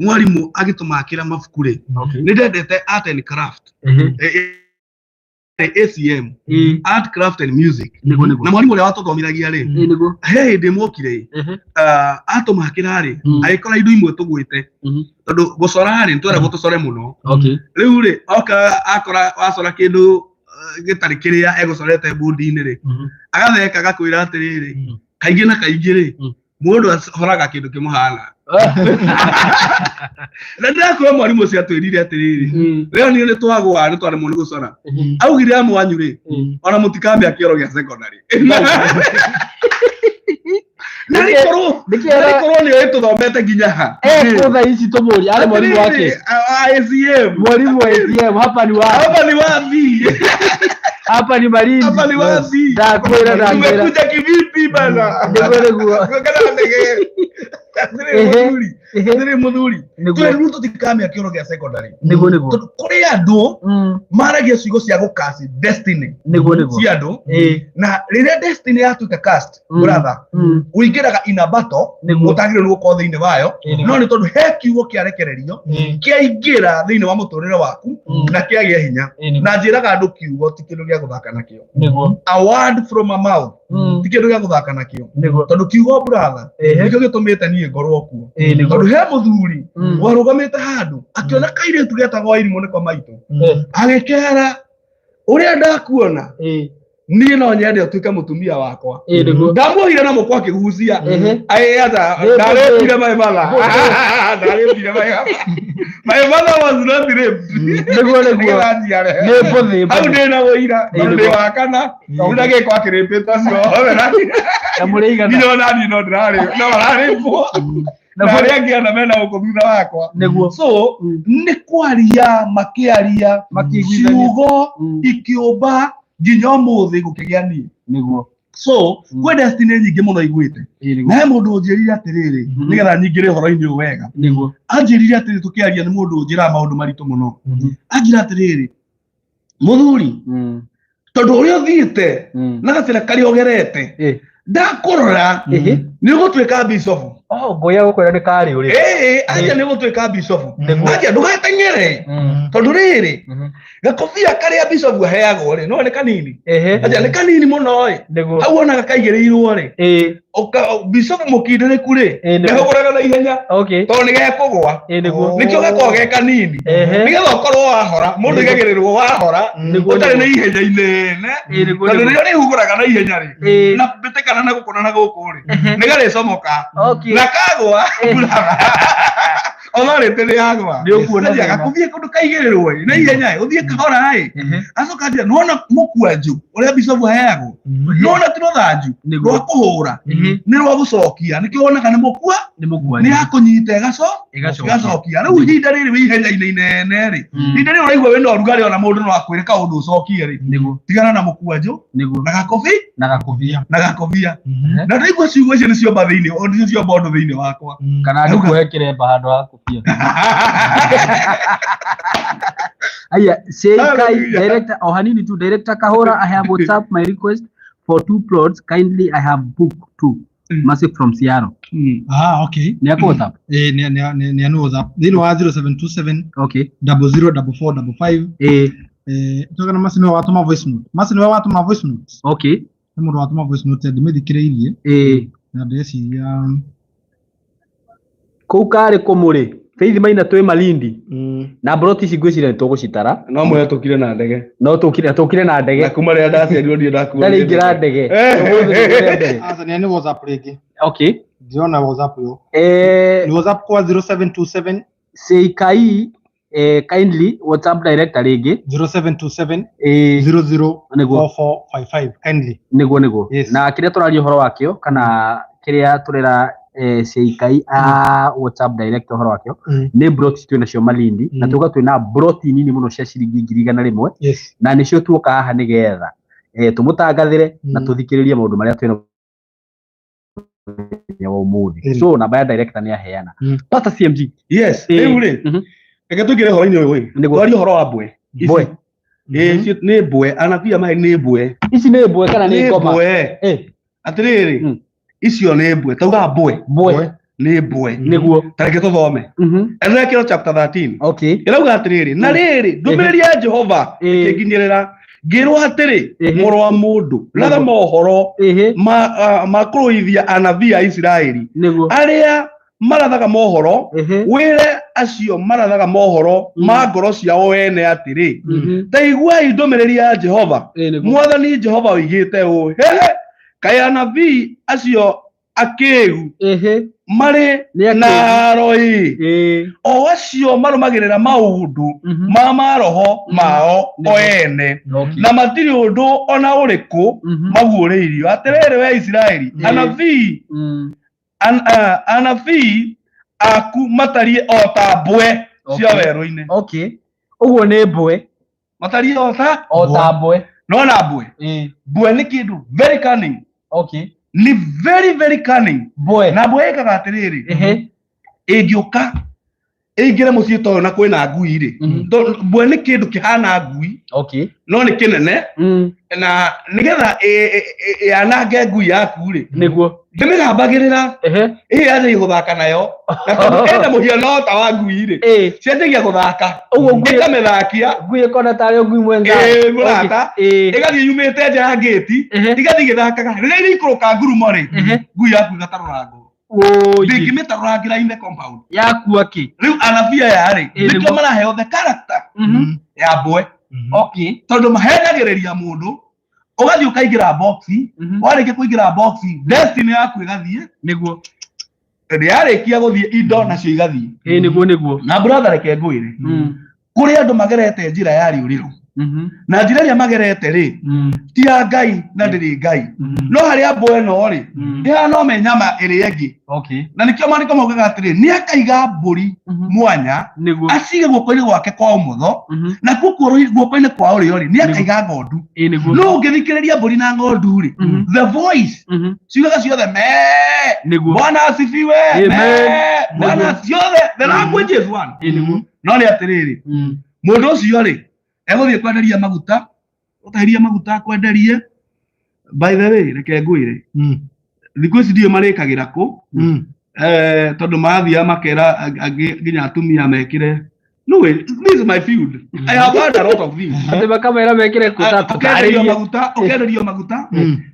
mwarimũ agĩtũmakĩra mabuku rĩ, nĩ ndendete art and craft, ACM, art, craft and music, Nĩguo nĩguo. Na mwarimũ ũrĩa watũthomithagia rĩ, Ĩĩ nĩguo. he hĩndĩ ĩmwe okire atũmakĩra rĩ, agĩkora indo imwe tũgwĩte, tondũ gũcora rĩ, nĩtweragwo tũcore mũno. Rĩu rĩ, oka akora wacora kĩndũ gĩtarĩ kĩrĩa egũcorete mbũndi-inĩ rĩ, agatheka agakwĩra atĩrĩrĩ, kaingĩ na kaingĩ rĩ, mũndũ acoraga kĩndũ kĩmũhana. Na ndĩrakwĩra mwarimũ ũcio atwĩrire atĩrĩrĩ, rĩo niĩ nĩ twagwa nĩ twaremwo nĩ gũcora, augire amwe anyu rĩ, ona mũtikambia kĩoro gĩa secondary na rĩkorwo Nĩkĩ na rĩkorwo nĩ oĩ tũthomete nginya ha. Ekũ thaa ici tũmũrie arĩ mwarimu wake. Atĩrĩrĩ, ACM. Mwalimu wa ACM, hapa ni wapi? Hapa ni wapi? Hapa ni Malindi. Hapa ni wapi? Ndakwĩra, ndakwĩra. Tumekuja kivipi bana? Nĩguo nĩguo. Kana ndege. Atĩrĩrĩ mũthuri, atĩrĩrĩ mũthuri, Nĩguo. twerirwo tũtikamĩa kĩoro gĩa secondary, Nĩguo nĩguo. tondũ kũrĩ andũ maragia ciugo cia gũcast destiny Nĩguo nĩguo. cia andũ, na rĩrĩa destiny yatuĩka cast, brother, ũingĩraga in a battle Nĩguo. ũtagĩrĩirwo nĩ gũkorwo thĩinĩ wayo, no nĩ tondũ he kiugo kĩarekererio kĩaingĩra thĩinĩ wa mũtũrĩre waku na kĩagĩa hinya. Na njĩraga andũ, kiugo ti kĩndũ gĩa gũthaka nakĩo. Nĩguo. A word from a mouth ti kĩndũ gĩa gũthaka nakĩo, tondũ kiugo, brother, nĩkĩo gĩtũmĩte niĩ ngorwo kuo, Nĩguo. tondũ he mũthuri warũgamĩte handũ akĩona kairĩtu getagwo Irimũ nĩko maitũ, agĩkera ũrĩa ndakuona, niĩ no nyende ũtuĩke mũtumia wakwa. Nĩguo. Ndamuohire na mũkwa akĩgucia. Aca, ndarĩpire my mother, ndarĩpire my mother. My mother was not raped. Nĩguo nĩguo. Nĩgetha njiare. Nĩ mbũthĩ. Hau Mbũthĩ. ndĩ na ũira, tondũ ndĩ Nĩguo. wa kana tondũ ndagĩkwa akĩrĩpĩtwo acio othe Na mũrĩ igana. Nginya ona niĩ no ndĩrarĩ no mararĩpwo Na na mũrĩ- arĩa angĩ ana mena gũkũ thutha wakwa. Nĩguo. So nĩ kwaria makĩaria, Makĩiguithania. ciugo ikĩũmba nginya ũmũthĩ gũkĩgĩa niĩ. Nĩguo. So kwĩ destiny nyingĩ mũno iguĩte. Nĩguo. Na he mũndũ ũnjĩrire atĩrĩrĩ, nĩgetha nyingĩre ũhoro-inĩ ũyũ wega, Nĩguo. anjĩrire atĩrĩ, tũkĩaria, nĩ mũndũ ũnjĩraga maũndũ maritũ mũno, anjĩra atĩrĩrĩ, mũthuri, tondũ ũrĩa ũthiĩte na gacĩra karĩa ũgerete, ndakũrora, nĩ ũgũtuĩka bishofu. Oh, ngũya gũkwĩra nĩ karĩ ũrĩ. Ĩĩ, anja nĩ ũgũtuĩka bishofu. Nĩguo. Anja ndũgateng'ere, tondũ rĩrĩ, gakobia karĩa bishofu aheagwo rĩ, no nĩ kanini. Anja nĩ kanini mũno ĩ. Nĩguo. Hau wonaga kaigĩrĩirwo rĩ, bishofu mũkindĩrĩku rĩ, nĩhũgũraga na ihenya, tondũ nĩ gekũgwa. Nĩguo. Nĩkĩo gakoragwo ge kanini, nĩgetha ũkorwo wahora mũndũ igagĩrĩrwo wahora, ũtarĩ na ihenya inene, tondũ rĩrĩa rĩhugũraga na ihenya rĩ, na mbĩtĩkana na gũkũ na gũkũ rĩ, nĩ garĩcomoka na kagwa authority nĩ yagwa. Nĩ ũkuona Athiaga thĩna. kũthiĩ kũndũ kaigĩrĩrwo ĩ na ihenya ĩ, ũthiĩ kahora ĩ. Acoka anjĩra, nĩwona mũkwanju ũrĩa bishofu aheagwo, nĩwona ti rũthanju rwa kũhũra, nĩ rwa gũcokia, nĩkĩo wonaga nĩ mũkua Nĩ mũkwanju. nĩ yakũnyita ĩgaco Ĩgacokia. ĩgacokia. Rĩu ihinda rĩrĩ wĩ ihenya-inĩ inene rĩ, ihinda rĩrĩ ũraigua wĩna ũrugarĩ, ona mũndũ no akwĩre kaũndũ ũcokie rĩ, tigana na mũkwanjũ na gakobi Na gakobia. Na gakobia. Na ndaigua ciugo icio nĩ ciomba thĩinĩ, nĩ ciomba ũndũ thĩinĩ wakwa. Kana ndĩkuoe kĩremba handũ ha kobia. Aya, say kai Hallelujah. director o hanini tu, director Kahora, I have WhatsApp my request for two plots. Kindly, I have booked two. Massive from Seattle. Ah, okay. Ni yako WhatsApp? Eh, ni ni WhatsApp. Thĩinĩ wa 0727 004455. Eh, toka na Masi niwe watũma voice note. Masi niwe watũma voice note. Okay. Nĩ mũndũ watũma voice note ndĩmĩthikĩrĩirie na ndĩreciria Kũu karĩ kũmũrĩ. Faith Maina twĩ Malindi. Na mburoti ici ngwĩciria nĩ tũgũcitara. No mwĩre tũkire na ndege. No tũkire tũkire na ndege. Na kuma rĩrĩa ndaciarirwo ndirĩ ndakuo. Ndarĩ ingĩra ndege. Ũmũthĩ nĩguo rĩa mbere. Aca nĩ WhatsApp rĩngĩ. Okay. Ndĩrona WhatsApp yo. Eh, Ni WhatsApp kwa 0727 Seikai kindly WhatsApp director rĩngĩ. 0727 Nĩguo. 004455 kindly. Nĩguo nĩguo. Yes. Na kĩrĩa tũraria ũhoro wakĩo kana kĩrĩa tũrera Seikai a WhatsApp director ũhoro wakĩo nĩ broti twĩ nacio Malindi na tuga twĩ na broti nini mũno cia ciringi 100,000. Yes. Na nĩcio tuoka haha nĩgetha tũmũtangathĩre na tũthikĩrĩrie maũndũ marĩa twĩna mũthenya wa ũmũthĩ. So namba ya director nĩ aheana. Pastor CMG. Yes, rĩu rĩ, reke tũingĩre ũhoro-inĩ ũyũ ĩ. Nĩguo. Twarie ũhoro wa mbwe. Ici. Mbwe. Ĩ, nĩ mbwe, anabii a maheeni nĩ mbwe. Ici nĩ mbwe kana nĩ Nĩ ngoma? mbwe. Atĩrĩrĩ, icio nĩ mbwe. Tauga mbwe. Mbwe. Nĩ mbwe. Nĩguo. Ta reke tũthome. Ezekiel chapter 13. Okay. Ĩrauga atĩrĩrĩ, na rĩrĩ, ndũmĩrĩri ya Jehova ĩkĩnginyĩrĩra ngĩrwo atĩrĩ, mũrũ wa mũndũ, ratha mohoro ma kũrũithia anabii a Isiraeli Nĩguo. arĩa marathaga mohoro, wĩre acio marathaga mohoro ma ngoro ciao ene atĩrĩ, ta iguai ndũmĩrĩri ya Jehova. Mwathani Jehova oigĩte ũũ, hehe, kaĩ anabii acio akĩgu marĩ Nĩ akĩgu. na roi, o acio marũmagĩrĩra maũndũ ma maroho mao o ene, na matirĩ ũndũ ona ũrĩkũ maguũrĩirio. Atĩrĩrĩ we Isiraeli, anabii anabii aku matariĩ o ta mbwe cia werũ-inĩ. Okay. Ũguo nĩ mbwe. Matariĩ o ta O ta mbwe. Nona mbwe. Mbwe nĩ kĩndũ very cunning. Okay. Ni very very cunning. Mbwe. Na mbwe ĩkaga atĩrĩrĩ, ĩngĩũka ĩingĩre mũciĩ ta ũyũ na kwĩna ngui rĩ, mbwe nĩ kĩndũ kĩhana ngui. Okay. No nĩ kĩnene. Na nĩgetha yanange ngui yaku rĩ, Nĩguo. ndĩmĩgambagĩrĩra, ĩ yanjagia gũthaka nayo, na tondũ ĩna mũhiano ta wa ngui rĩ, cianjagia gũthaka. Ũguo ngui ĩkamĩthakia. Ngui ĩkona tarĩ o ngui mwenza. Ĩ, mũrata. Ĩgathiĩ yumĩte nja ya ngĩti, ĩgathiĩ ĩgĩthakaga. Rĩrĩa ĩrĩikũrũka ngurumo rĩ, ngui yaku ĩgatarũrangwo. Ndĩngĩmĩtarũrangĩra in the compound. Yakua kĩ? Rĩu anabii aya rĩ, nĩkĩo Nĩguo. maraheo the character ya mbwe. Okay. Tondũ mahenagĩrĩria mũndũ, ũgathiĩ ũkaingĩra box, warĩkia kũingĩra box, destiny yaku ĩgathiĩ. Nĩguo. Yarĩkia gũthiĩ indo nacio igathiĩ. Nĩguo nĩguo. Na brother reke ngwĩre, kũrĩ andũ magerete njĩra ya rĩũrĩro. Na njĩra ĩrĩa magerete rĩ, ti ya Ngai na ndĩrĩ Ngai. No harĩa mbwe ĩno rĩ, ĩhana no me nyama ĩrĩa ĩngĩ. Okay. Na nĩkĩo maandĩko maugaga atĩrĩ, nĩ akaiga mbũri mwanya, acige guoko-inĩ gwake kwa ũmotho, na kuo guoko-inĩ kwa ũrĩo rĩ, nĩ akaiga ng'ondu. Nĩguo. No ũngĩthikĩrĩria mbũri na ng'ondu rĩ, the voice ciugaga ciothe mee. Nĩguo. Bwana asifiwe. Amen. Mee. Bwana ciothe, the language is one. Nĩguo. No nĩ atĩrĩrĩ, mũndũ ũcio rĩ, egũthiĩ kwenderia maguta, ũtahirie maguta akwenderie. By the way, reke ngwĩre, thikũ ici ndiũĩ marĩkagĩra kũ, tondũ marathiaga makera angĩ nginya atumia mekĩre. No way, this is my field. I have heard a lot of things. Atĩ makamera mekĩre kũ ta Ũkenderio tũtarĩrie. maguta, ũkenderio maguta,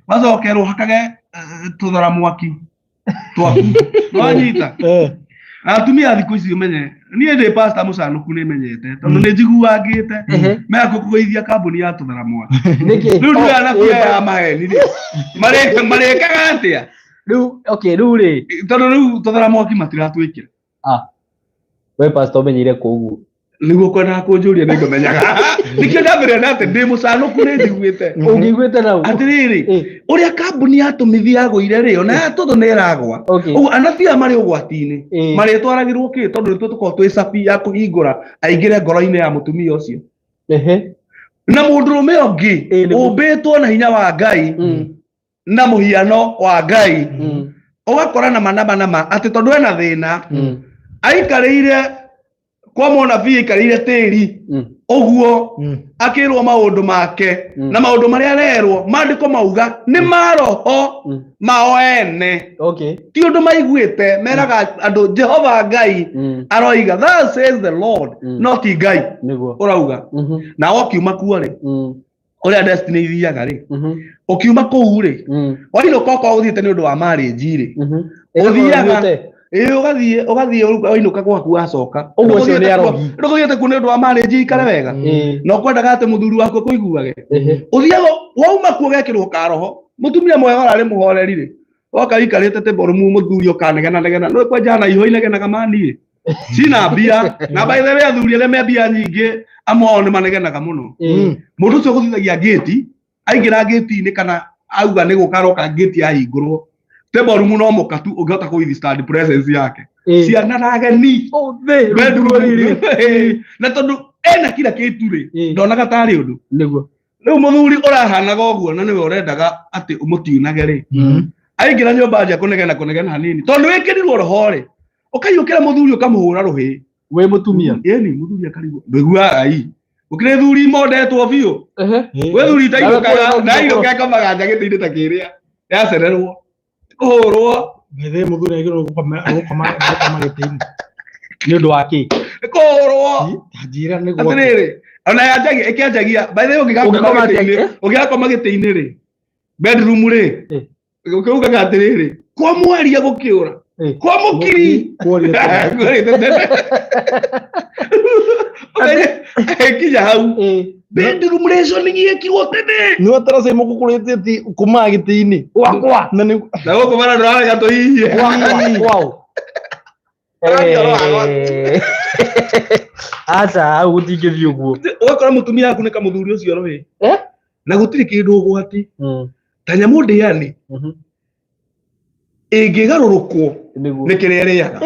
wacokerwo hakage tũthara mwaki twaku. Wanyita? Na atumia thikũ ici ũmenye, niĩ ndĩ pastor mũcanũku nĩ menyete, tondũ nĩ njiguangĩte, mega kũgũithia kambuni ya tũthara mwaki. Nĩkĩ? Rĩu ndũĩ anabii aya a maheni rĩ, marĩkaga atĩa? Rĩu, okay, rĩu rĩ. Tondũ rĩu tũthara mwaki matiratwĩkĩra. We pastor ũmenyeire kũ ũguo? Nĩguo kwendaga kũnjũria nĩ ngũmenyaga. Nĩkĩo ndambĩrĩria na atĩ ndĩ mũcanũku nĩ njiguĩte. Ũngĩiguĩte na ũguo? Atĩrĩrĩ, ũrĩa kambuni ya tũmithi yagũire rĩ, ona ya tũthũ nĩ ĩragwa. Ũguo anabii aya marĩ ũgwati-inĩ. Marĩtwaragĩrwo kĩ? Tondũ nĩtuo tũkoragwo twĩ cabi ya kũhingũra aingĩre ngoro-inĩ ya mũtumia ũcio. Na mũndũrũme ũngĩ ũmbĩtwo na hinya wa Ngai na mũhiano wa Ngai, ũgakora nama nama nama atĩ tondũ ena thĩna, aikarĩire kwa mũnabii, aikarĩire tĩri ũguo, akĩrwo maũndũ make, na maũndũ marĩa arerwo maandĩko mauga nĩ maroho mao ene. Okay. Ti ũndũ maiguĩte meraga andũ Jehova Ngai aroiga, thus says the Lord, no ti Ngai Nĩguo. ũrauga. Na wokiuma kuo rĩ, ũrĩa destiny ithiaga rĩ, Ũkiuma kũu rĩ, wainũka okorwo ũthiĩte nĩ ũndũ wa marriage rĩ, ũthiaga ĩĩ ũgathiĩ ũgathiĩ wainũka gwaku wacoka. Ũguo ũcio nĩ arogi. Ndũgũthiĩte kuo nĩ ũndũ wa marriage ikare wega. Na ũkwendaga atĩ mũthuri waku akũiguage. Ũthiaga wauma kuo ũgekĩrwo karoho. Mũtumia mwega ũrarĩ mũhoreri rĩ, woka wikarĩte table room mũthuri ũkanegena negena. Nĩ kwenja na iho inegenaga mani. Cina mbia. Na by the way athuri arĩa me mbia nyingĩ amwe ao nĩ manegenaga mũno. Mũndũ ũcio ũgũthithagia ngĩti, aingĩra ngĩti-inĩ kana auga nĩ gũka aroka ngĩti yahingũrwo. Table room no mũka tu ũngĩhota kũ withstand presence yake. Ciana na ageni. Bedroom. Na tondũ ena kila kĩtu rĩ, ndonaga tarĩ ũndũ. Nĩguo. Rĩu mũthuri ũrahanaga ũguo na nĩwe ũrendaga atĩ ũmũtiunage rĩ, aingĩra nyũmba anjia kũnegena kũnegena hanini tondũ wĩkĩrirwo roho rĩ, ũkaiyũkĩra mũthuri ũkamũhũra rũhĩ. Wĩ mũtumia. Ĩni mũthuri akarigwo ndũiguaga i gũkĩrĩ thuri mondetwo biũ. Gwĩ thuri itainũkaga ndainũka ĩkomaga nja gĩtĩ-inĩ ta kĩrĩa yacererwo kũhũrwo. Bethe mũthuri agĩrĩirwo gũkoma gũkoma gũkoma gĩtĩ-inĩ. Nĩ ũndũ wa kĩ? Kũhũrwo. Ta njĩra nĩguo. Atĩrĩrĩ, ona yanjagia ĩkĩanjagia by the way ũngĩgakoma Ũngĩkoma atĩa? gĩtĩ-inĩ ũngĩgakoma gĩtĩ-inĩ rĩ, bedroom rĩ, ũkĩugaga atĩrĩrĩ, kwa mwaria gũkĩũra kwa mũkiri Kworia tene. Ĩkinya hau bedroom rationing yekirwo tene. Nĩ watara cai mũkũkũrĩtie ti kumaga gĩtĩ-inĩ. Gwakwa. Na nĩ na gũkũ bara ndũrarega tũhihie. Gwakwa. Aca hau gũtingĩthiĩ ũguo. Ũgakora mũtumia waku nĩ kamũthuri ũcio rũhĩ na gũtirĩ kĩndũ ũgwati ta nyamũ ndĩani ĩngĩgarũrũkwo Nĩguo. nĩ kĩrĩa ĩrĩaga.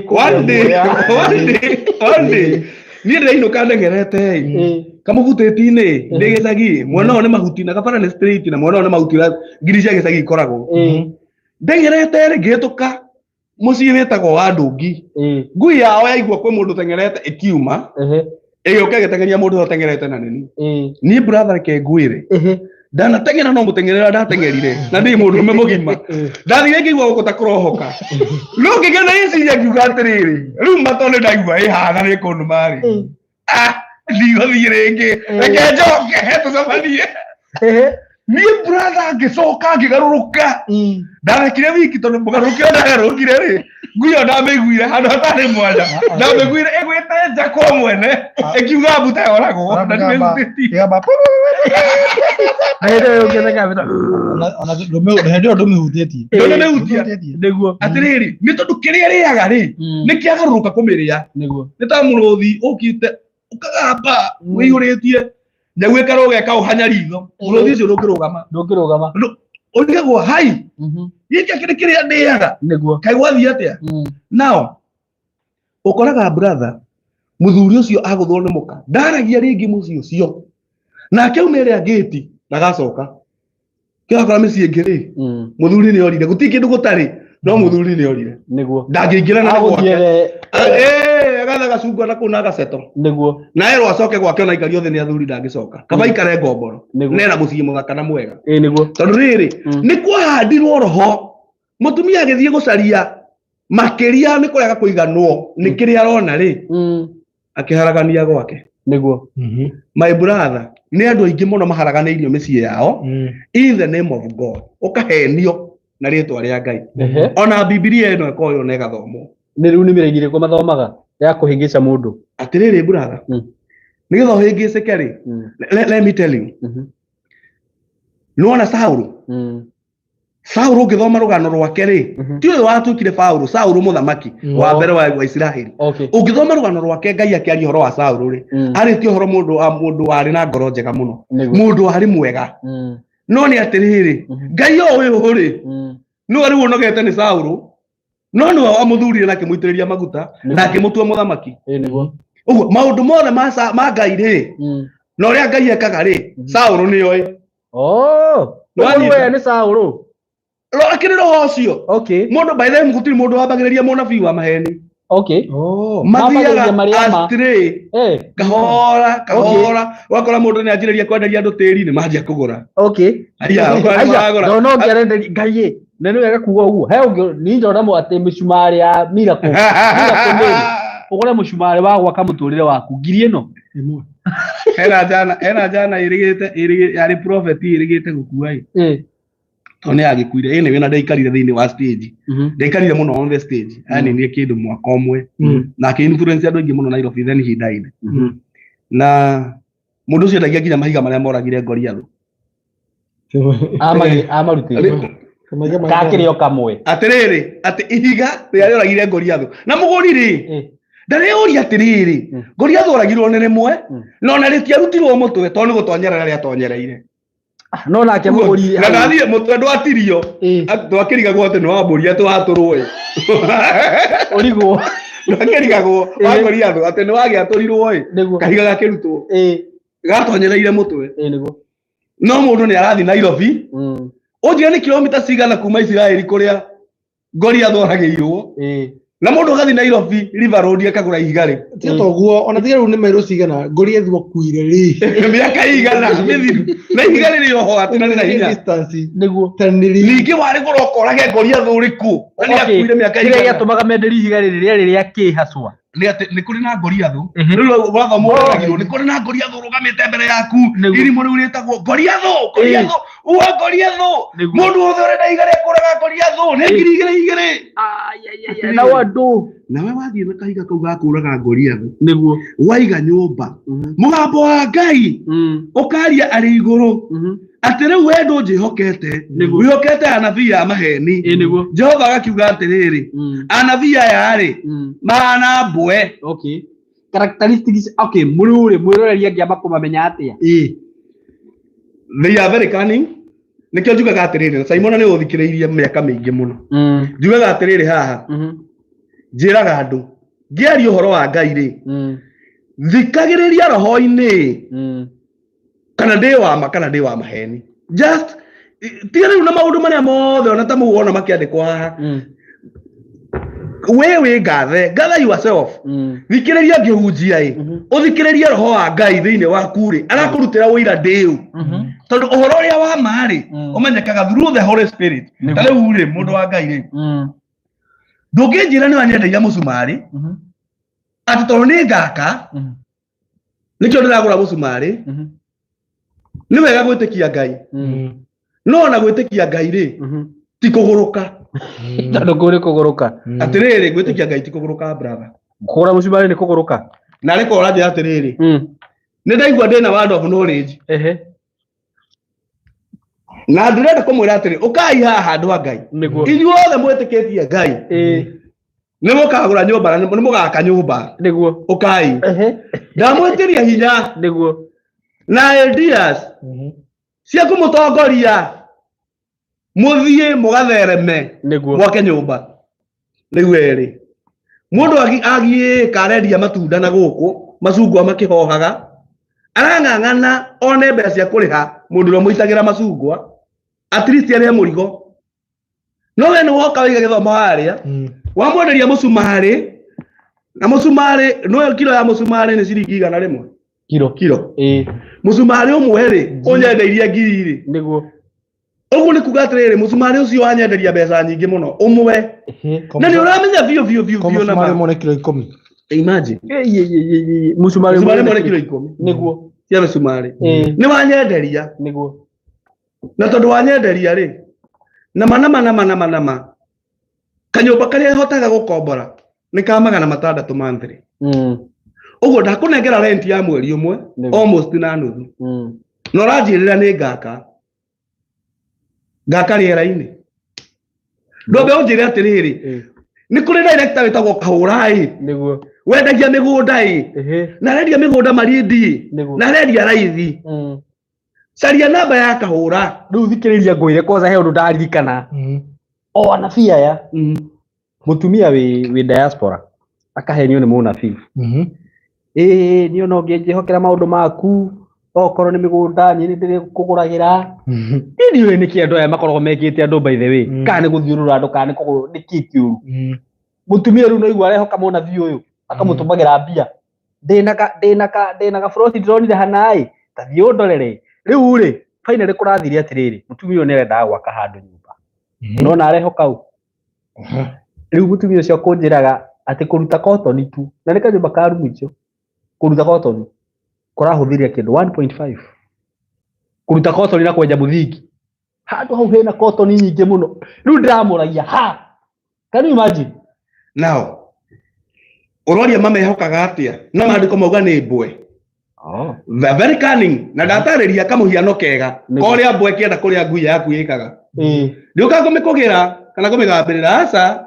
One day, one day, one day, niĩ ndĩrainũka ndeng'erete ĩ kamũbutĩti-inĩ ndĩ gĩcagi mwena ũyũ nĩ mahuti na kabara nĩ straight na mwena ũyũ nĩ mahuti na ngiri cia gĩcagi ikoragwo ndeng'erete rĩ ngĩhĩtũka mũciĩ wĩtagwo wa ndũngi. Ngui yao yaigua kwĩ mũndũ ũteng'erete ĩkiuma ĩgĩũka ĩgĩteng'eria mũndũ ũrĩa ũteng'erete na nini. Niĩ brother reke ngwĩre, ndanateng'era no mũteng'erera ndateng'erire na ndĩ mũndũrũme mũgima. Ndathire ngĩigua gũkũ ta kũrohoka no ngĩgĩa na iciria ngiuga atĩrĩrĩ, rĩu mato nĩ ndaigua ĩhana nĩ kũndũma rĩ, ah, ndigũthiĩ rĩngĩ, reke njoke tũcemanie. Niĩ brother ngĩcoka ngĩgarũrũka, ndarekire wiki tondũ mũgarũrũki ũrĩa ndagarũrũkire rĩ, ngui ĩyo ndamĩiguire handũ hatarĩ mwanya, ndamĩiguire ĩgwĩte nja kwa mwene ĩkiuga mbuta yoragwo na ndimĩhutĩtie. Ĩgamba ona hĩndĩ ĩyo ndũmĩhutĩtie. Ndũmĩhutia. Nĩguo. Atĩrĩrĩ, nĩ tondũ kĩrĩa ĩrĩaga rĩ nĩ kĩagarũrũka kũmĩrĩa. Nĩguo. Nĩ ta mũrũthi ũkĩte ũkagamba wĩihũrĩtie nyau ĩkarũga ĩkaũhanya ritho, mũrũthi ũcio ndũngĩrũgama. Ndũngĩrũgama. Ũrigagwo hai gĩkĩ kĩrĩ kĩrĩa ndĩaga. Nĩguo. Kaĩ gwathiĩ atĩa? Nao ũkoraga brother mũthuri ũcio agũthwo nĩ mũka ndaragia rĩngĩ mũciĩ ũcio nake auma ĩrĩa ngĩti ndagacoka. Kĩrakora mĩciĩ ĩngĩ rĩ, mũthuri nĩ orire, gũtirĩ kĩndũ gũtarĩ no mũthuri nĩ orire. Nĩguo. Ndangĩingĩra na gwake. Agũthiere. Agatha gacungwa na kũu na gaceto. Nĩguo. Na erwo acoke gwake ona aikario thĩ nĩ athuri ndangĩcoka, kaba ikare ngomboro. Nĩguo. Nena mũciĩ mũthaka na mwega. Ĩĩ nĩguo. Tondũ rĩrĩ, nĩ kwahandirwo roho, mũtumia agĩthiĩ gũcaria makĩria nĩ kũrega kũiganwo nĩ kĩrĩa arona rĩ, akĩharagania gwake. Nĩguo. My brother, nĩ andũ aingĩ mũno maharaganĩirio mĩciĩ yao in the name of God, ũkahenio na rĩtwa rĩa Ngai. Ona Bibilia ĩno ĩkoywo na ĩgathomwo. Nĩ rĩu nĩ mĩraini ĩrĩkũ mathomaga ya kũhĩngĩca mũndũ? Atĩrĩrĩ brother, nĩgetha ũhĩngĩcĩke rĩ, let me tell you, nĩwona Saũlũ? Saũlũ ũngĩthoma rũgano rwake rĩ, ti ũyũ watuĩkire Paũlũ, Saũlũ mũthamaki wa mbere wa Isiraeli. Ũngĩthoma rũgano rwake Ngai akĩaria ũhoro wa Saũlũ rĩ, arĩtie ũhoro mũndũ wa mũndũ warĩ na ngoro njega mũno, mũndũ warĩ mwega. No nĩ atĩrĩrĩ, Ngai o ũyũ rĩ, nĩwe rĩu ũnogete nĩ Saũlũ, no nĩwe wamũthurire na akĩmũitĩrĩria maguta na akĩmũtua mũthamaki. Nĩguo. Ũguo maũndũ mothe ma Ngai rĩ, na ũrĩa Ngai ekaga rĩ, Saũlũ nĩoĩ. Oh, Nĩwanyita? we nĩ Saũlũ. Akĩrĩ roho ũcio. Mũndũ by the way gũtirĩ mũndũ wambagĩrĩria mũnabii wa maheni. Mambagĩrĩria Mathiaga marĩa ma. astray. Kahora kahora ũgakora mũndũ nĩ anjĩrĩria kwenderia andũ tĩri nĩ manjia kũgũra. Aya, ũgakora nĩ Aya, maragũra. ndona ũngĩ arenderia Ngai ĩ, na nĩ wega kuga ũguo. He ũngĩ niĩ ndona mũ atĩ mĩcumarĩ ya Miracle. Miracle Mary. Ũgũre mũcumarĩ wa gwaka mũtũrĩre waku ngiri ĩno. Hena njana, hena njana ĩrĩgĩte yarĩ prophet ĩrĩgĩte gũkua ĩ. Tondũ nĩ yagĩkuire ĩ nĩ na ndaikarire thĩinĩ wa stage. Ndaikarire mũno on the stage. Aninire kĩndũ mwaka ũmwe. Na akĩ influence andũ aingĩ mũno Nairobi, then he died. Na mũndũ ũcio endagia nginya mahiga marĩa moragire Goliath. Amarutĩte. Kakĩrĩ o kamwe. Atĩrĩrĩ, atĩ ihiga rĩrĩa rĩoragire Goliath. Na mũgũri rĩ, ndarĩũria atĩrĩrĩ, Goliath oragirwo nĩ rĩmwe, na ona rĩtiarutirwo mũtwe tondũ nĩ gũtonyerera rĩatonyereire. No nake mũgũri na ndathiĩ mũtwe ndwatirio, twakĩrigagwo atĩ nĩ wa mbũri atĩ watũrwo ĩ. Ũrigwo. Ndwakĩrigagwo wa Goliath atĩ nĩ wagĩatũrirwo ĩ. Kahiga gakĩrutwo. Gatonyereire mũtwe. Nĩguo. No mũndũ nĩ arathiĩ Nairobi. Ũnjĩre nĩ kilomita cigana kuma Isiraeli kũrĩa Goliath oragĩirwo. Na mũndũ agathiĩ Nairobi River Road akagũra ihiga rĩ. Ti toguo, ona tiga rĩu nĩ mairũ cigana Goliath wakuire rĩ. Mĩaka igana mĩthiru. Na ihiga rĩrĩ oho atĩ na rĩna hinya. Distance. Nĩguo. Ningĩ warĩ gũra ũkorage Goliath ũrĩkũ? Na nĩ akuire mĩaka Kĩrĩa igana. gĩatũmaga menderio ihiga rĩrĩ rĩarĩ rĩa kĩ haswa? Nĩ atĩ nĩ kũrĩ na Goliath. Rĩu ũrathoma ũragirwo nĩ kũrĩ na Goliath ũrũgamĩte mbere yaku. Irimũ rĩu rĩtagwo Goliath, Goliath, uwa Goliath. Mũndũ wothe ũrenda ihiga rĩa kũraga Goliath nĩ 2000. Na andũ. Nawe wathiĩ na kahiga kau ga kũraga Goliath. Nĩguo. Waiga nyũmba. Mũgambo wa Ngai ũkaria arĩ igũrũ. Atĩ rĩu we ndũnjĩhokete. Wĩhokete anabii a maheni. Jehova agakiuga atĩrĩrĩ, anabii aya rĩ, mahana mbwe. Okay. Characteristics, okay, mũrĩ mwĩroreri angĩamba kũmamenya atĩa? They are very cunning. Nĩkĩo njugaga atĩrĩrĩ, Simon nĩ ũthikĩrĩirie mĩaka mĩingĩ mũno. Njugaga atĩrĩrĩ haha, njĩraga andũ, ngĩaria ũhoro wa Ngai rĩ, thikagĩrĩria roho-inĩ, kana ndĩ wa ma kana ndĩ wa maheni. Just tiga rĩu na maũndũ marĩa mothe ona ta mũu wona makĩandĩkwo haha. We wĩ ngathe, gather yourself. Thikĩrĩria ngĩhunjia ĩ, ũthikĩrĩrie roho wa Ngai thĩinĩ waku rĩ, arakũrutĩra ũira ndĩũ. Tondũ ũhoro ũrĩa wa ma rĩ, ũmenyekaga through the Holy Spirit. Ta rĩu rĩ, mũndũ wa Ngai rĩ, ndũngĩnjĩra nĩ wanyenderia mũcumarĩ, atĩ tondũ nĩ ngaka, nĩkĩo ndĩragũra mũcumarĩ, nĩ wega gwĩtĩkia Ngai. No ona gwĩtĩkia Ngai rĩ, ti kũgũrũka. Tondũ kũrĩ kũgũrũka. Atĩrĩrĩ, gwĩtĩkia Ngai ti kũgũrũka, brother. Kũgũra mũcumarĩ nĩ kũgũrũka. Na rĩ korwo ũranjĩra atĩrĩrĩ, nĩ ndaigua ndĩna word of knowledge. Na ndĩrenda kũmwĩra atĩrĩ, ũkai haha andũ a Ngai. Inyuothe mwĩtĩkĩtie Ngai. Nĩ mũkagũra nyũmba na nĩ mũgaka nyũmba. Ũkai. Ndamwĩtĩria hinya. Na ideas cia kũmũtongoria mũthiĩ mũgathereme mwake nyũmba. Rĩu erĩ mũndũ agiĩka arendia matunda na gũkũ macungwa makĩhohaga, arang'ang'ana one mbeca cia kũrĩha mũndũ ũrĩa mũitagĩra macungwa, at least arĩhe mũrigo. No we nĩ woka waiga gĩthomo harĩa, wamwenderia mũcumarĩ, na mũcumarĩ no kiro ya mũcumarĩ nĩ ciringi 100. Kiro. Kiro. Mũcumarĩ ũmwe rĩ, ũnyendeirie ngiri rĩ. Nĩguo. Ũguo nĩ kuga atĩrĩrĩ, mũcumarĩ ũcio wanyenderia mbeca nyingĩ mũno ũmwe. Na nĩ ũramenya biũ biũ biũ biũ na ma. Mũcumarĩ ũmwe nĩ kiro 10. Imagine. Mũcumarĩ ũmwe nĩ kiro 10. Nĩguo. Cia mũcumarĩ. Nĩ wanyenderia. Nĩguo. Na tondũ wanyenderia rĩ, nama nama nama nama nama, kanyũmba karĩa hotaga gũkombora nĩ ka 600 monthly. Ũguo ndakũnengera rent ya mweri ũmwe, almost na nuthu. Na ũranjĩrĩra nĩ ngaka. Ngaka rĩera-inĩ. Ndwambe ũnjĩre atĩrĩrĩ, nĩ kũrĩ director wĩtagwo Kahũra ĩ. Wendagia mĩgũnda ĩ. Na arendia mĩgũnda Malindi ĩ. Na arendia raithi. Caria namba ya Kahũra. Rĩu thikĩrĩria ngwĩre kwanza he ũndũ ndaririkana. O anabii aya. Mũtumia wĩ diaspora akahenio nĩ mũnabii. Niĩ ona ũngĩnjĩhokera maũndũ maku, okorwo nĩ mĩgũnda niĩ nĩ ndĩrĩkũgũragĩra. Niĩ ndiũĩ nĩkĩ andũ aya makoragwo mekĩte andũ by the way. Kana nĩ gũthiũrũra andũ kana nĩ kũgũrũ nĩkĩ kĩũru. Mũtumia rĩu no igua arehoka mũnabii ũyũ akamũtũmagĩra mbia. Ndĩna gaburoti ndĩronire hana ĩ, ta thiĩ ũndorere. Rĩu rĩ, finally kũrathire atĩrĩrĩ, mũtumia ũyũ nĩ arendaga gwaka handũ nyũmba. Nona arehoka ũ. Rĩu mũtumia ũcio akũnjĩraga atĩ kũruta cotton tu, na nĩ kanyũmba ka rumu icio, kũruta cotton, Kũrahũthĩria kĩndũ 1.5 kũruta cotton na kwenja mũthingi. Handũ hau hena cotton nyingĩ mũno. Rĩu ndĩramũragia ha. Can you imagine? Nao ũroria mamehokaga atĩa na maandĩko mauga nĩ mbwe. Oh. They're very cunning na ndatarĩria kamũhiano kega Nĩguo. korĩa mbwe ĩkĩenda kũrĩa ngui yaku ĩkaga. Ĩĩ. Ndĩũka kũmĩkũgĩra kana kũmĩgambĩrĩra aca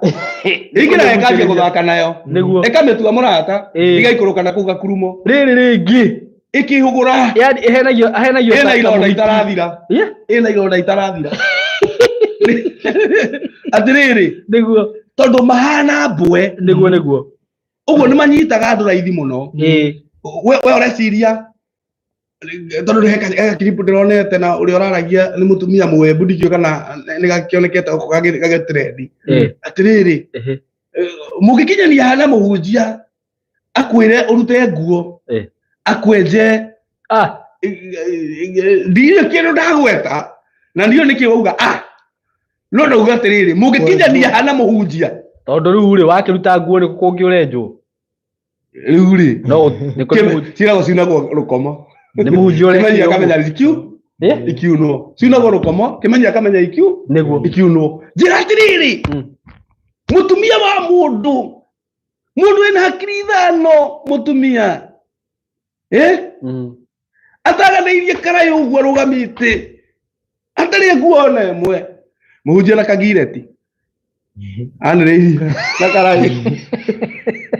ĩingĩraga ĩkanjia gũthaka nayo Nĩguo. ĩkamĩtua mũrata Ĩĩ. ĩgaikũrũka na kũu gakurumo Rĩrĩ rĩngĩ. ĩkĩhũgũra Yaani ĩhenagio ahenagio ĩna ta- ta ironda mũhiki. itarathira Yeah. ĩna ironda itarathira. Atĩrĩrĩ, Nĩguo. tondũ mahana mbwe Nĩguo nĩguo. ũguo nĩ manyitaga andũ raithi mũno. Ĩĩ. We ũreciria tondũ nĩ he clip ndĩronete na ũrĩa ũraragia nĩ mũtumia mũwembu ndikĩũĩ kana nĩ gakĩonekete gũkũ gagĩtrendi. Ĩĩ. Atĩrĩrĩ, Ehe. mũngĩkinyania hana mũhunjia akwĩre ũrute nguo Ĩĩ. akwenje Ah. ndirĩ kĩndũ ndagweta na ndiũĩ nĩkĩ wauga ah no ndauga atĩrĩrĩ mũngĩkinyania hana mũhunjia Tondũ rĩu rĩ wakĩruta nguo nĩ kũngĩ ũrenjwo. Rĩu rĩ No nĩ kũrĩ ciĩragwo ciunagwo rũkomo. Nĩ mũhunjia Kĩmenyi ũrekire ũguo. akamenya ikiu Ĩĩ. ikiunwo ciunagwo rũkomo kĩmenyi akamenya ikiu Nĩguo. ikiunwo. Njĩra atĩrĩrĩ, mũtumia wa mũndũ mũndũ wĩna hakiri ithano mũtumia eh ataganĩirie karaĩ ũguo arũgamĩte atarĩ nguo ona ĩmwe mũhunjia na kagireti anĩrĩirie na karaĩ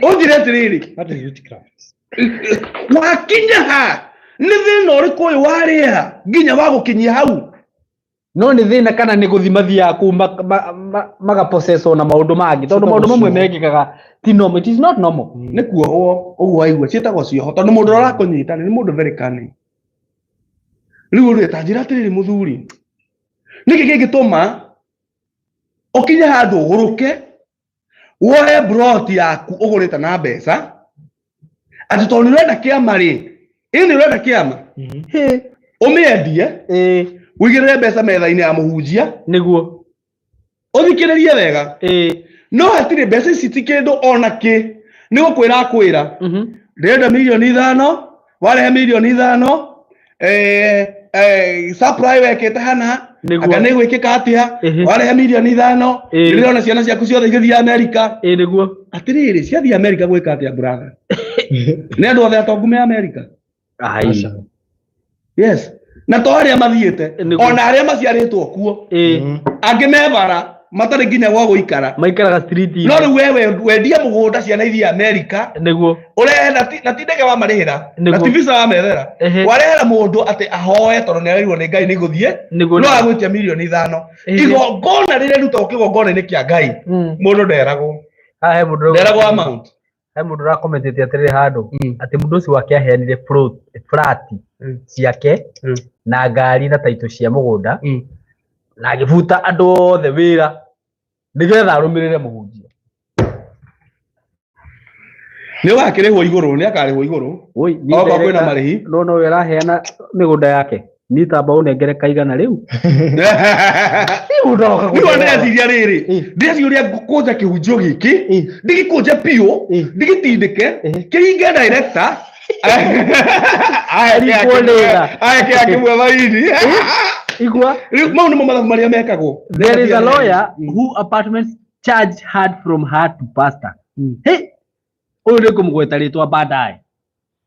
ũnjĩre atĩrĩrĩ, That is witchcraft. Wakinya ha nĩ thĩna ũrĩkũ ũyũ warĩha nginya wa gũkinyia hau? No nĩ thĩna kana nĩ gũthi mathiaga kũu magaprocesswo na maũndũ mangĩ tondũ maũndũ mamwe mekĩkaga ti normal, it is not normal. Nĩ kuohwo ũguo waigua ciĩtagwo cioho tondũ mũndũ ũrĩa ũrakũnyita nĩ mũndũ very cunning. Rĩu rĩ ta njĩra atĩrĩrĩ mũthuri, nĩkĩ kĩngĩtũma ũkinye handũ ũgũrũke woe broti yaku ũgũrĩte na mbeca atĩ tondũ nĩ ũrenda kĩama rĩ ĩ nĩ ũrenda kĩama ũmĩendie ũigĩrĩre mbeca metha-inĩ ya mũhunjia? Nĩguo. Ũthikĩrĩrie wega. No hatirĩ mbeca ici ti kĩndũ ona kĩ nĩ gũkwĩra akwĩra ndĩrenda 5 mirioni warehe 5 mirioni supply wekĩte hana anga nĩ gwĩkĩka atĩa warehe 5 mirioni ndĩrona ciana ciaku ciothe igĩthiĩ Amerika. Ĩĩ nĩguo. Atĩrĩrĩ, ciathiĩ Amerika gwĩka atĩa, brother? Nĩ andũ othe atongu me Amerika? Ai. Yes, na to arĩa mathiĩte ona arĩa maciarĩtwo kuo angĩ mebara matarĩ nginya gwa gũikara. Maikaraga street. No rĩu wewe wendie mũgũnda ciana ithiĩ Amerika Nĩguo. ũrehe na ti ndege wamarĩhĩra na ti visa wamethera warehera mũndũ atĩ ahoe tondũ nĩ arerirwo nĩ Ngai nĩ gũthiĩ no agwĩtia 5 mirioni igongona rĩrĩa rĩrutagwo kĩgongona-inĩ kĩa Ngai mũndũ nderagwo Haha he mũndũ nderagwo amount. He mũndũ ũrakomentete atĩrĩrĩ handũ atĩ mũndũ ũcio wake aheanire flat ciake na ngari na taito cia mũgũnda na agĩbuta andũ othe wĩra nĩgetha arũmĩrĩre mũhunjia. Nĩ ũgakĩrĩhwo igũrũ, nĩ akarĩhwo igũrũ. Oi, niĩ Okorwo kwĩna director, marĩhi. No no ũraheana mĩgũnda yake niĩ tamba ũnengere kaigana rĩu. Rĩu ũroka Rĩu kũnengera. ndĩreciria rĩrĩ ndĩreciria ũrĩa ngũkũnja kĩhunjio gĩkĩ ndigĩkũnje biũ ndigĩtindĩke kĩringe director Arigwo nĩga. aeke akĩmwe vaini. Igua. Rĩu mau nĩmo mathabu marĩa mekagwo. There is a lawyer who apartments charge hard from her to pastor. Hey, ũyũ nĩ ngũmũgweta rĩtwa baadaye.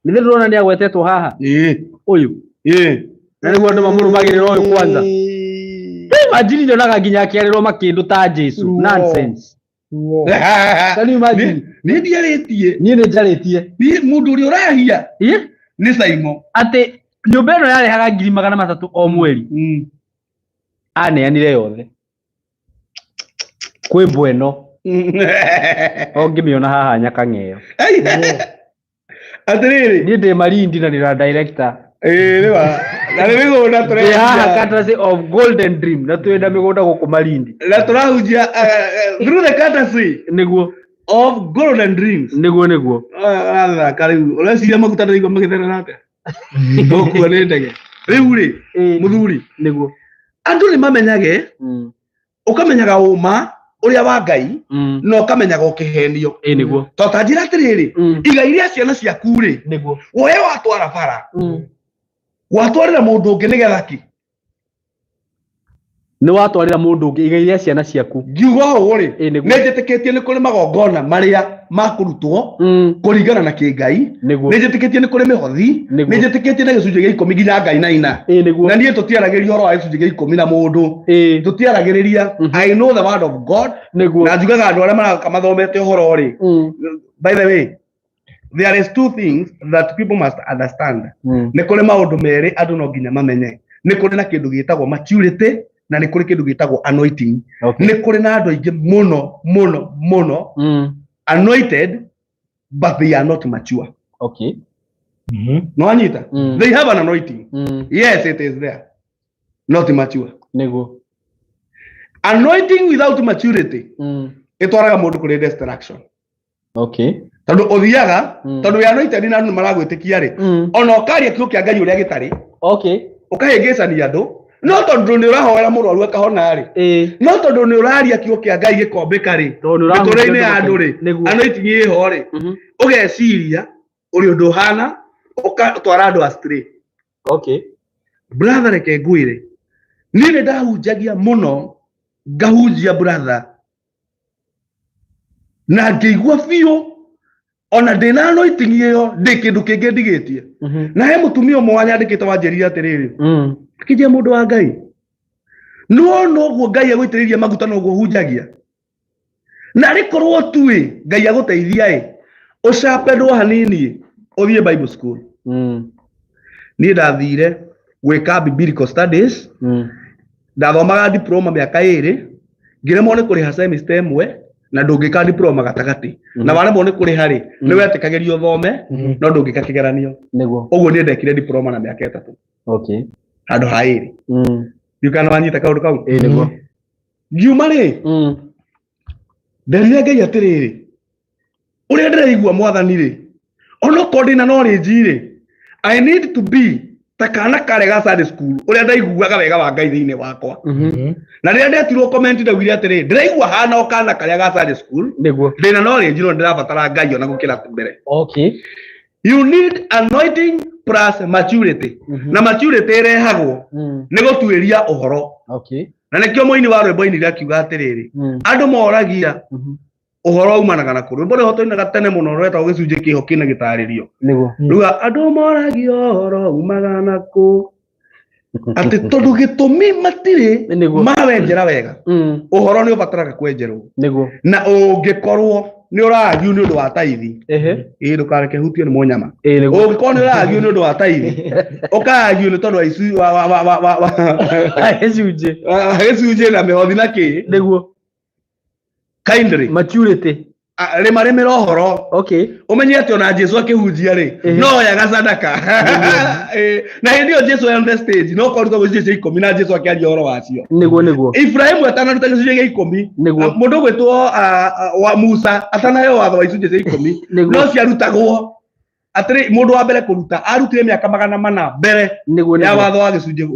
Nĩ ndĩrona nĩ agwetetwo haha. Ũyũ. Na nĩguo andũ mamũrũmagĩrĩra ũyũ kwanza. Imagine nyonaga nginya akĩarĩrwo makĩndũ ta Jesu. Wow. Nonsense. Can you imagine? Nĩ ndiarĩtie. Niĩ nĩ njarĩtie. Niĩ mũndũ ũrĩa ũrahia Ĩ? nĩ Saimo. Atĩ nyũmba ĩno yarehaga 300,000 o mweri. Aneanire yothe. Kwĩ mbwa ĩno. O ngĩmĩona haha nyakang'eo. Atĩrĩrĩ. Niĩ ndĩ Malindi na ndĩra director. Ĩĩ nĩma. Na nĩ mĩgũnda Ndĩ haha tũrendia. courtesy of Golden Dream na twĩna mĩgũnda gũkũ Malindi. Na tũrahunjia through the courtesy Nĩguo. of Golden Dreams. Nĩguo nĩguo. Arathaka rĩu ũreciria maguta ndĩraigua magĩtherera atĩa? Gũkua nĩ ndege. Rĩu rĩ mũthuri Nĩguo. andũ nĩ mamenyage ũkamenyaga ũma. Ũrĩa wa Ngai na ũkamenyaga ũkĩhenio. Ĩ nĩguo. To ta njĩra atĩrĩrĩ, igai rĩa ciana ciaku rĩ, woe watwara bara, watwarĩra mũndũ ũngĩ nĩgetha kĩ? Nĩ watwarĩra mũndũ ũngĩ igai rĩa ciana ciaku. Ngiuga ũũ rĩ, Ĩ nĩguo. nĩ njĩtĩkĩtie nĩ kũrĩ magongona marĩa makũrutwo kũringana na kĩngai. Nĩ njĩtĩkĩtie nĩ kũrĩ mĩhothi. Nĩ njĩtĩkĩtie na gĩcunjĩ gĩa 10 nginya Ngai na ina. Ĩ nĩguo. Na niĩ tũtiaragĩria ũhoro wa gĩcunjĩ gĩa 10 na mũndũ. Tũtiaragĩrĩria. I know the word of God. Na njugaga andũ arĩa maraka mathomete ũhoro rĩ, by the way, there is two things that people must understand. Nĩ kũrĩ maũndũ merĩ andũ no nginya mamenye. Nĩ kũrĩ na kĩndũ gĩtagwo maturity na nĩ kũrĩ kĩndũ gĩtagwo anointing. Nĩ kũrĩ na andũ aingĩ mũno mũno mũno anointed, but they are not mature. No anyita? They have an anointing. Yes, it is there. Not mature. Anointing without maturity ĩtwaraga mũndũ kũrĩ destruction. Tondũ ũthiaga, tondũ wĩ anointed na andũ nĩ maragwĩtĩkia rĩ, ona ũkaria kiugo kĩa Ngai ũrĩa gĩtarĩ, ũkahĩngĩcania andũ, no tondũ nĩ ũrahoera mũrwaru akahona rĩ, no tondũ nĩ ũraria kiugo kĩa Ngai gĩkombĩka rĩ, Tondũ nĩ ũrahunjia mĩtũrĩre-inĩ ya andũ rĩ, Nĩguo. anointing ĩho rĩ, ũgeciria ũrĩ ũndũ ũhana, ũgatwara andũ astray. Brother, reke ngwĩre, niĩ nĩ ndahunjagia mũno, ngahunjia brother, na ngĩigua biũ ona ndĩna anointing ĩyo ndĩ kĩndũ kĩngĩ ndigĩtie. Na he mũtumia ũmwe wanyandĩkĩte wanjĩrire atĩrĩrĩ, akĩnjĩra, mũndũ wa Ngai, nĩwona ũguo Ngai agũitĩrĩirie maguta noguo hunjagia, na rĩkorwo tu ĩ Ngai agũteithia ĩ ũcapendwo hanini ũthiĩ Bible school. Niĩ ndathire gwĩka biblical studies. Ndathomaga diploma mĩaka 2, ngĩremwo nĩ kũrĩha semester ĩmwe, na ndũngĩka diploma gatagatĩ na waremwo nĩ kũrĩha rĩ, nĩ wetĩkagĩrio ũthome no ndũngĩka kĩgeranio. Ũguo niĩ ndekire diploma na mĩaka 3 handũ ha 2. Ndiũĩ kana wanyita kaũndũ kau. Ĩ nĩguo. Ngiuma rĩ, nderire Ngai atĩrĩrĩ, ũrĩa ndĩraigua mwathani rĩ, onokorwo ndĩna knowledge rĩ, I need to be ta kana karĩa ga Sunday school ũrĩa ndaiguaga wega wa Ngai thĩinĩ wakwa. Na rĩrĩa ndetirwo comment, ndaugire atĩrĩ, ndĩraigua hana o kana karĩa ga Sunday school. Ndĩna knowledge no ndĩrabatara Ngai ona gũkĩra mbere. You need anointing plus maturity. Na maturity ĩrehagwo nĩ gũtuĩria ũhoro. Na nĩkĩo mũini wa rwĩmbo ainire akiuga atĩrĩrĩ, andũ moragia ũhoro umanaga na kũ. Rwĩmbo rũrĩa twainaga tene mũno rwetagwo gĩcunjĩ kĩho kĩna gĩtarĩrio. Ruga andũ moragia ũhoro umaga na kũ, atĩ tondũ gĩtũmi matirĩ mawenjera wega. Ũhoro nĩ ũbataraga kwenjerwo. Na ũngĩkorwo nĩ ũragio nĩ ũndũ wa taithi, ĩ ndũkareke hutio nĩ mũnyama. Ĩ nĩguo. Ũngĩkorwo nĩ ũragio nĩ ũndũ wa taithi, ũkagio nĩ tondũ wa icu wa wa wa wa wa wa Gĩcunjĩ. wa gĩcunjĩ na mĩhothi na kĩ. Kindly Maturity. Rĩma rĩmĩra ũhoro. Ũmenye atĩ ona Jesu akĩhunjia rĩ, no oyaga sadaka. Na hĩndĩ ĩyo Jesu on the stage no kwaruta gĩcunjĩ cia 10 na Jesu akĩaria ũhoro wacio. Nĩguo nĩguo. Ibrahimu atanaruta gĩcunjĩ gĩa 10, mũndũ ũgwĩtwo wa Musa atanaheo watho wa icunjĩ cia 10, no ciarutagwo atĩrĩ, mũndũ wa mbere kũruta arutire mĩaka 400 mbere ya watho wa gĩcunjĩ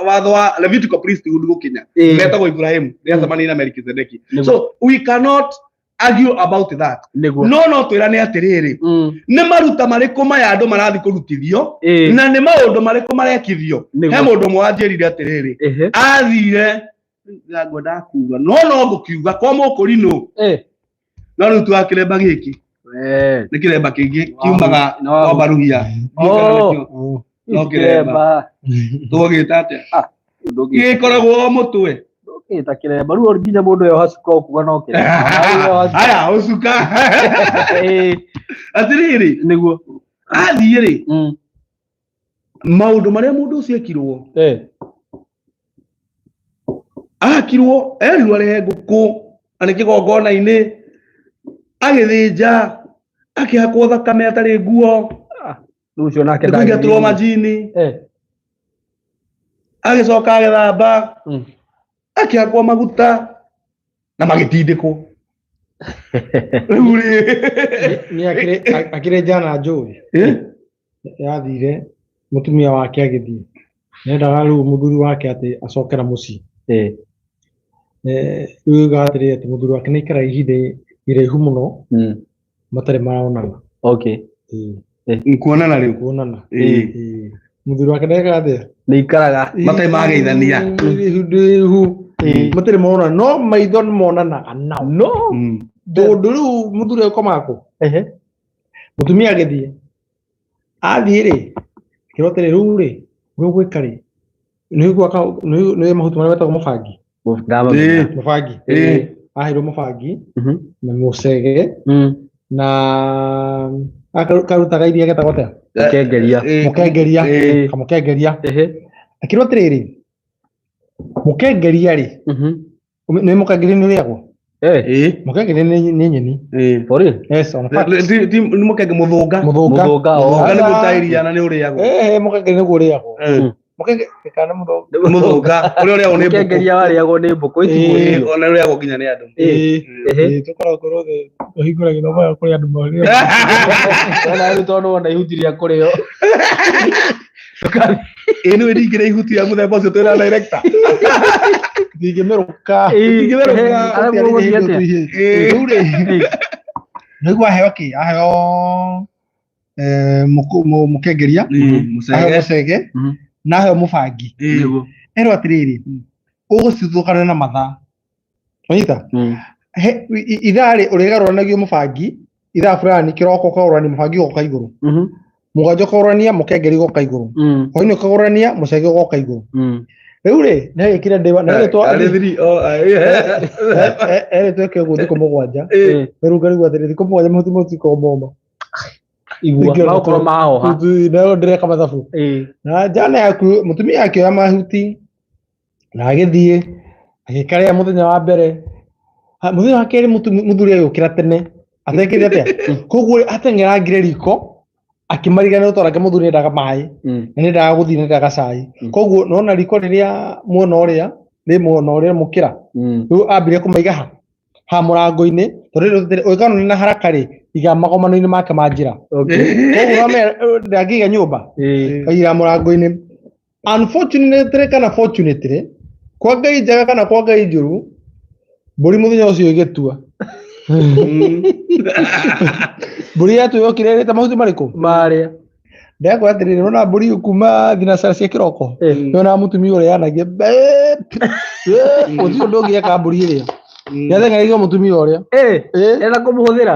watho wa Levitical priesthood gũkinya. Metagwo Ibrahimu nĩ acemanirie na Melkizedeki. So we cannot argue about that. No twĩrane atĩrĩrĩ, nĩ maruta marĩkũ maya andũ marathiĩ kũrutithio na nĩ maũndũ marĩkũ marekithio? He mũndũ ũmwe wanjĩrire atĩrĩrĩ, athire ngwendaga kuga no ngũkiuga kwa mũkũrinũ, no rĩu tuga kĩremba gĩkĩ nĩ kĩremba kĩngĩ kiumaga kwa Baruhia. No kĩremba tũgĩta atĩa gĩkoragwo o mũtwe? Ndũngĩta kĩremba rĩu nginya mũndũ yoha cuka ũkuga no kĩremba. Aya ũcuka. Atĩrĩrĩ, athiĩ rĩ, maũndũ marĩa mũndũ ũcio ekirwo, akirwo erirwo arehe ngũkũ na nĩ kĩgongona-inĩ, agĩthĩnja, akĩhakwo thakame atarĩ nguo. Rĩu ũcio nake nĩ kũingatĩrwo majini. Agĩcoka agĩthamba, akĩhakwo maguta na magĩtindĩkwo rĩu rĩ. Nĩ akĩrĩ njana njũĩ. Yathire mũtumia wake agĩthiĩ, nendaga rĩu mũthuri wake atĩ acokera mũciĩ. Rĩu ugaga atĩrĩrĩ atĩ mũthuri wake nĩ aikara ihinda iraihu mũno matarĩ maronana. Okay. Kuonana rĩu. Kuonana. Ĩĩ. Ĩĩ. Mũthuri wake ndekaga atĩa? Nĩ ikaraga. Matarĩ mageithania. Ihinda iraihu matarĩ maronana, no maitho nĩ monanaga nao. No. Tondũ rĩu mũthuri akomaga kũ? Mũtumia agĩthiĩ. Athiĩ rĩ, akĩrwo atĩrĩ, rĩu rĩ, ũrĩa ũgwĩka rĩ, nĩ mahuti marĩa metagwo mũbangi. Ndamamenya. Mũbangi. Ĩĩ. Aheirwo mũbangi na mũcege na karutaga iria getagwo atĩa? Mũkengeria. Mũkengeria. Kamũkengeria. Akĩrwo atĩrĩrĩ, mũkengeria rĩ, nĩ mũkengeria nĩ ũrĩagwo? Mũkengeria nĩ nyeni. For real? Yes, on fact. Nĩ mũkenge mũthũnga. Mũthũnga. Mũthũnga, o. Mũthũnga nĩ kũruta iria na nĩ ũrĩagwo. Mũkengeria nĩguo ũrĩagwo. Mũkenge kana mũthũnga. Mũthũnga ũrĩa ũrĩagwo nĩ mbũkũ. Mũkengeria warĩagwo nĩ mbũkũ. Ona ũrĩagwo nginya nĩ andũ. Tũkoragwo rothe ũhingũra gĩthomo gĩa kũrĩa andũ marĩa. Wona rĩu tondũ wona ihuti rĩa kũrĩo. Ĩĩ nĩ ndingĩrĩa ihuti ya mũthemba ũcio twĩna director. Ndingĩmĩrũka. Ndingĩmĩrũka. Rĩu rĩ, nĩguo aheo kĩ? Aheo mũkengeria, aheo mũcege, na aheo mũbangi. Erwo atĩrĩrĩ, ũgũcithũkana na mathaa. Wanyita? Ithaa rĩ ũrĩgarũranagia mũbangi, ithaa fulani kĩroko ũkagarũrania mũbangi ũgoka igũrũ. Mũgwanja ũkagarũrania mũkengeri ũgoka igũrũ. Hwaĩ-inĩ ũkagarũrania mũcege ũgoka igũrũ. Rĩu rĩ, nĩ agĩkire ndĩwa, na erĩtwo erĩtwo eke ũguo thikũ mũgwanja. Rĩu ngarigwo atĩrĩ, thikũ mũgwanja mahuti matikoragwo moma. Igua, magokorwo mahoha. Nayo ndĩreka mathabu. Na njana yaku, mũtumia akĩoya mahuti na agĩthiĩ agĩkarĩa mũthenya wa mbere. Mũthenya wa kerĩ mũthuri agĩũkĩra tene atekĩte atĩa. Koguo ateng'erangire riko akĩmarigana tondũ mũthuri nĩendaga maĩ na nĩendaga gũthiĩ nĩendaga cai. Koguo nona riko rĩrĩa mwena ũrĩa rĩ mwena ũrĩa mũkĩra rĩu ambire kũmaiga ha ha mũrango-inĩ tondũ ũngĩkorwo na haraka rĩ iga magomano-inĩ make ma njĩra. Koguo ndangĩiga nyũmba aiga mũrango-inĩ. Unfortunately kana fortunately kwa Ngai njega kana kwa Ngai njũru mbũri mũthenya ũcio ĩgĩtua. Mbũri yatu yokire ĩrĩte mahuti marĩkũ? Marĩa. Ndekora atĩrĩrĩ, ũrona mbũri kuma thinacara cia kĩroko nĩona mũtumia ũrĩa yanagia gũtirĩ ũndũ ũngĩ eka mbũri ĩrĩa yateng'ereire mũtumia ũrĩa. Enda kũmũhũthĩra.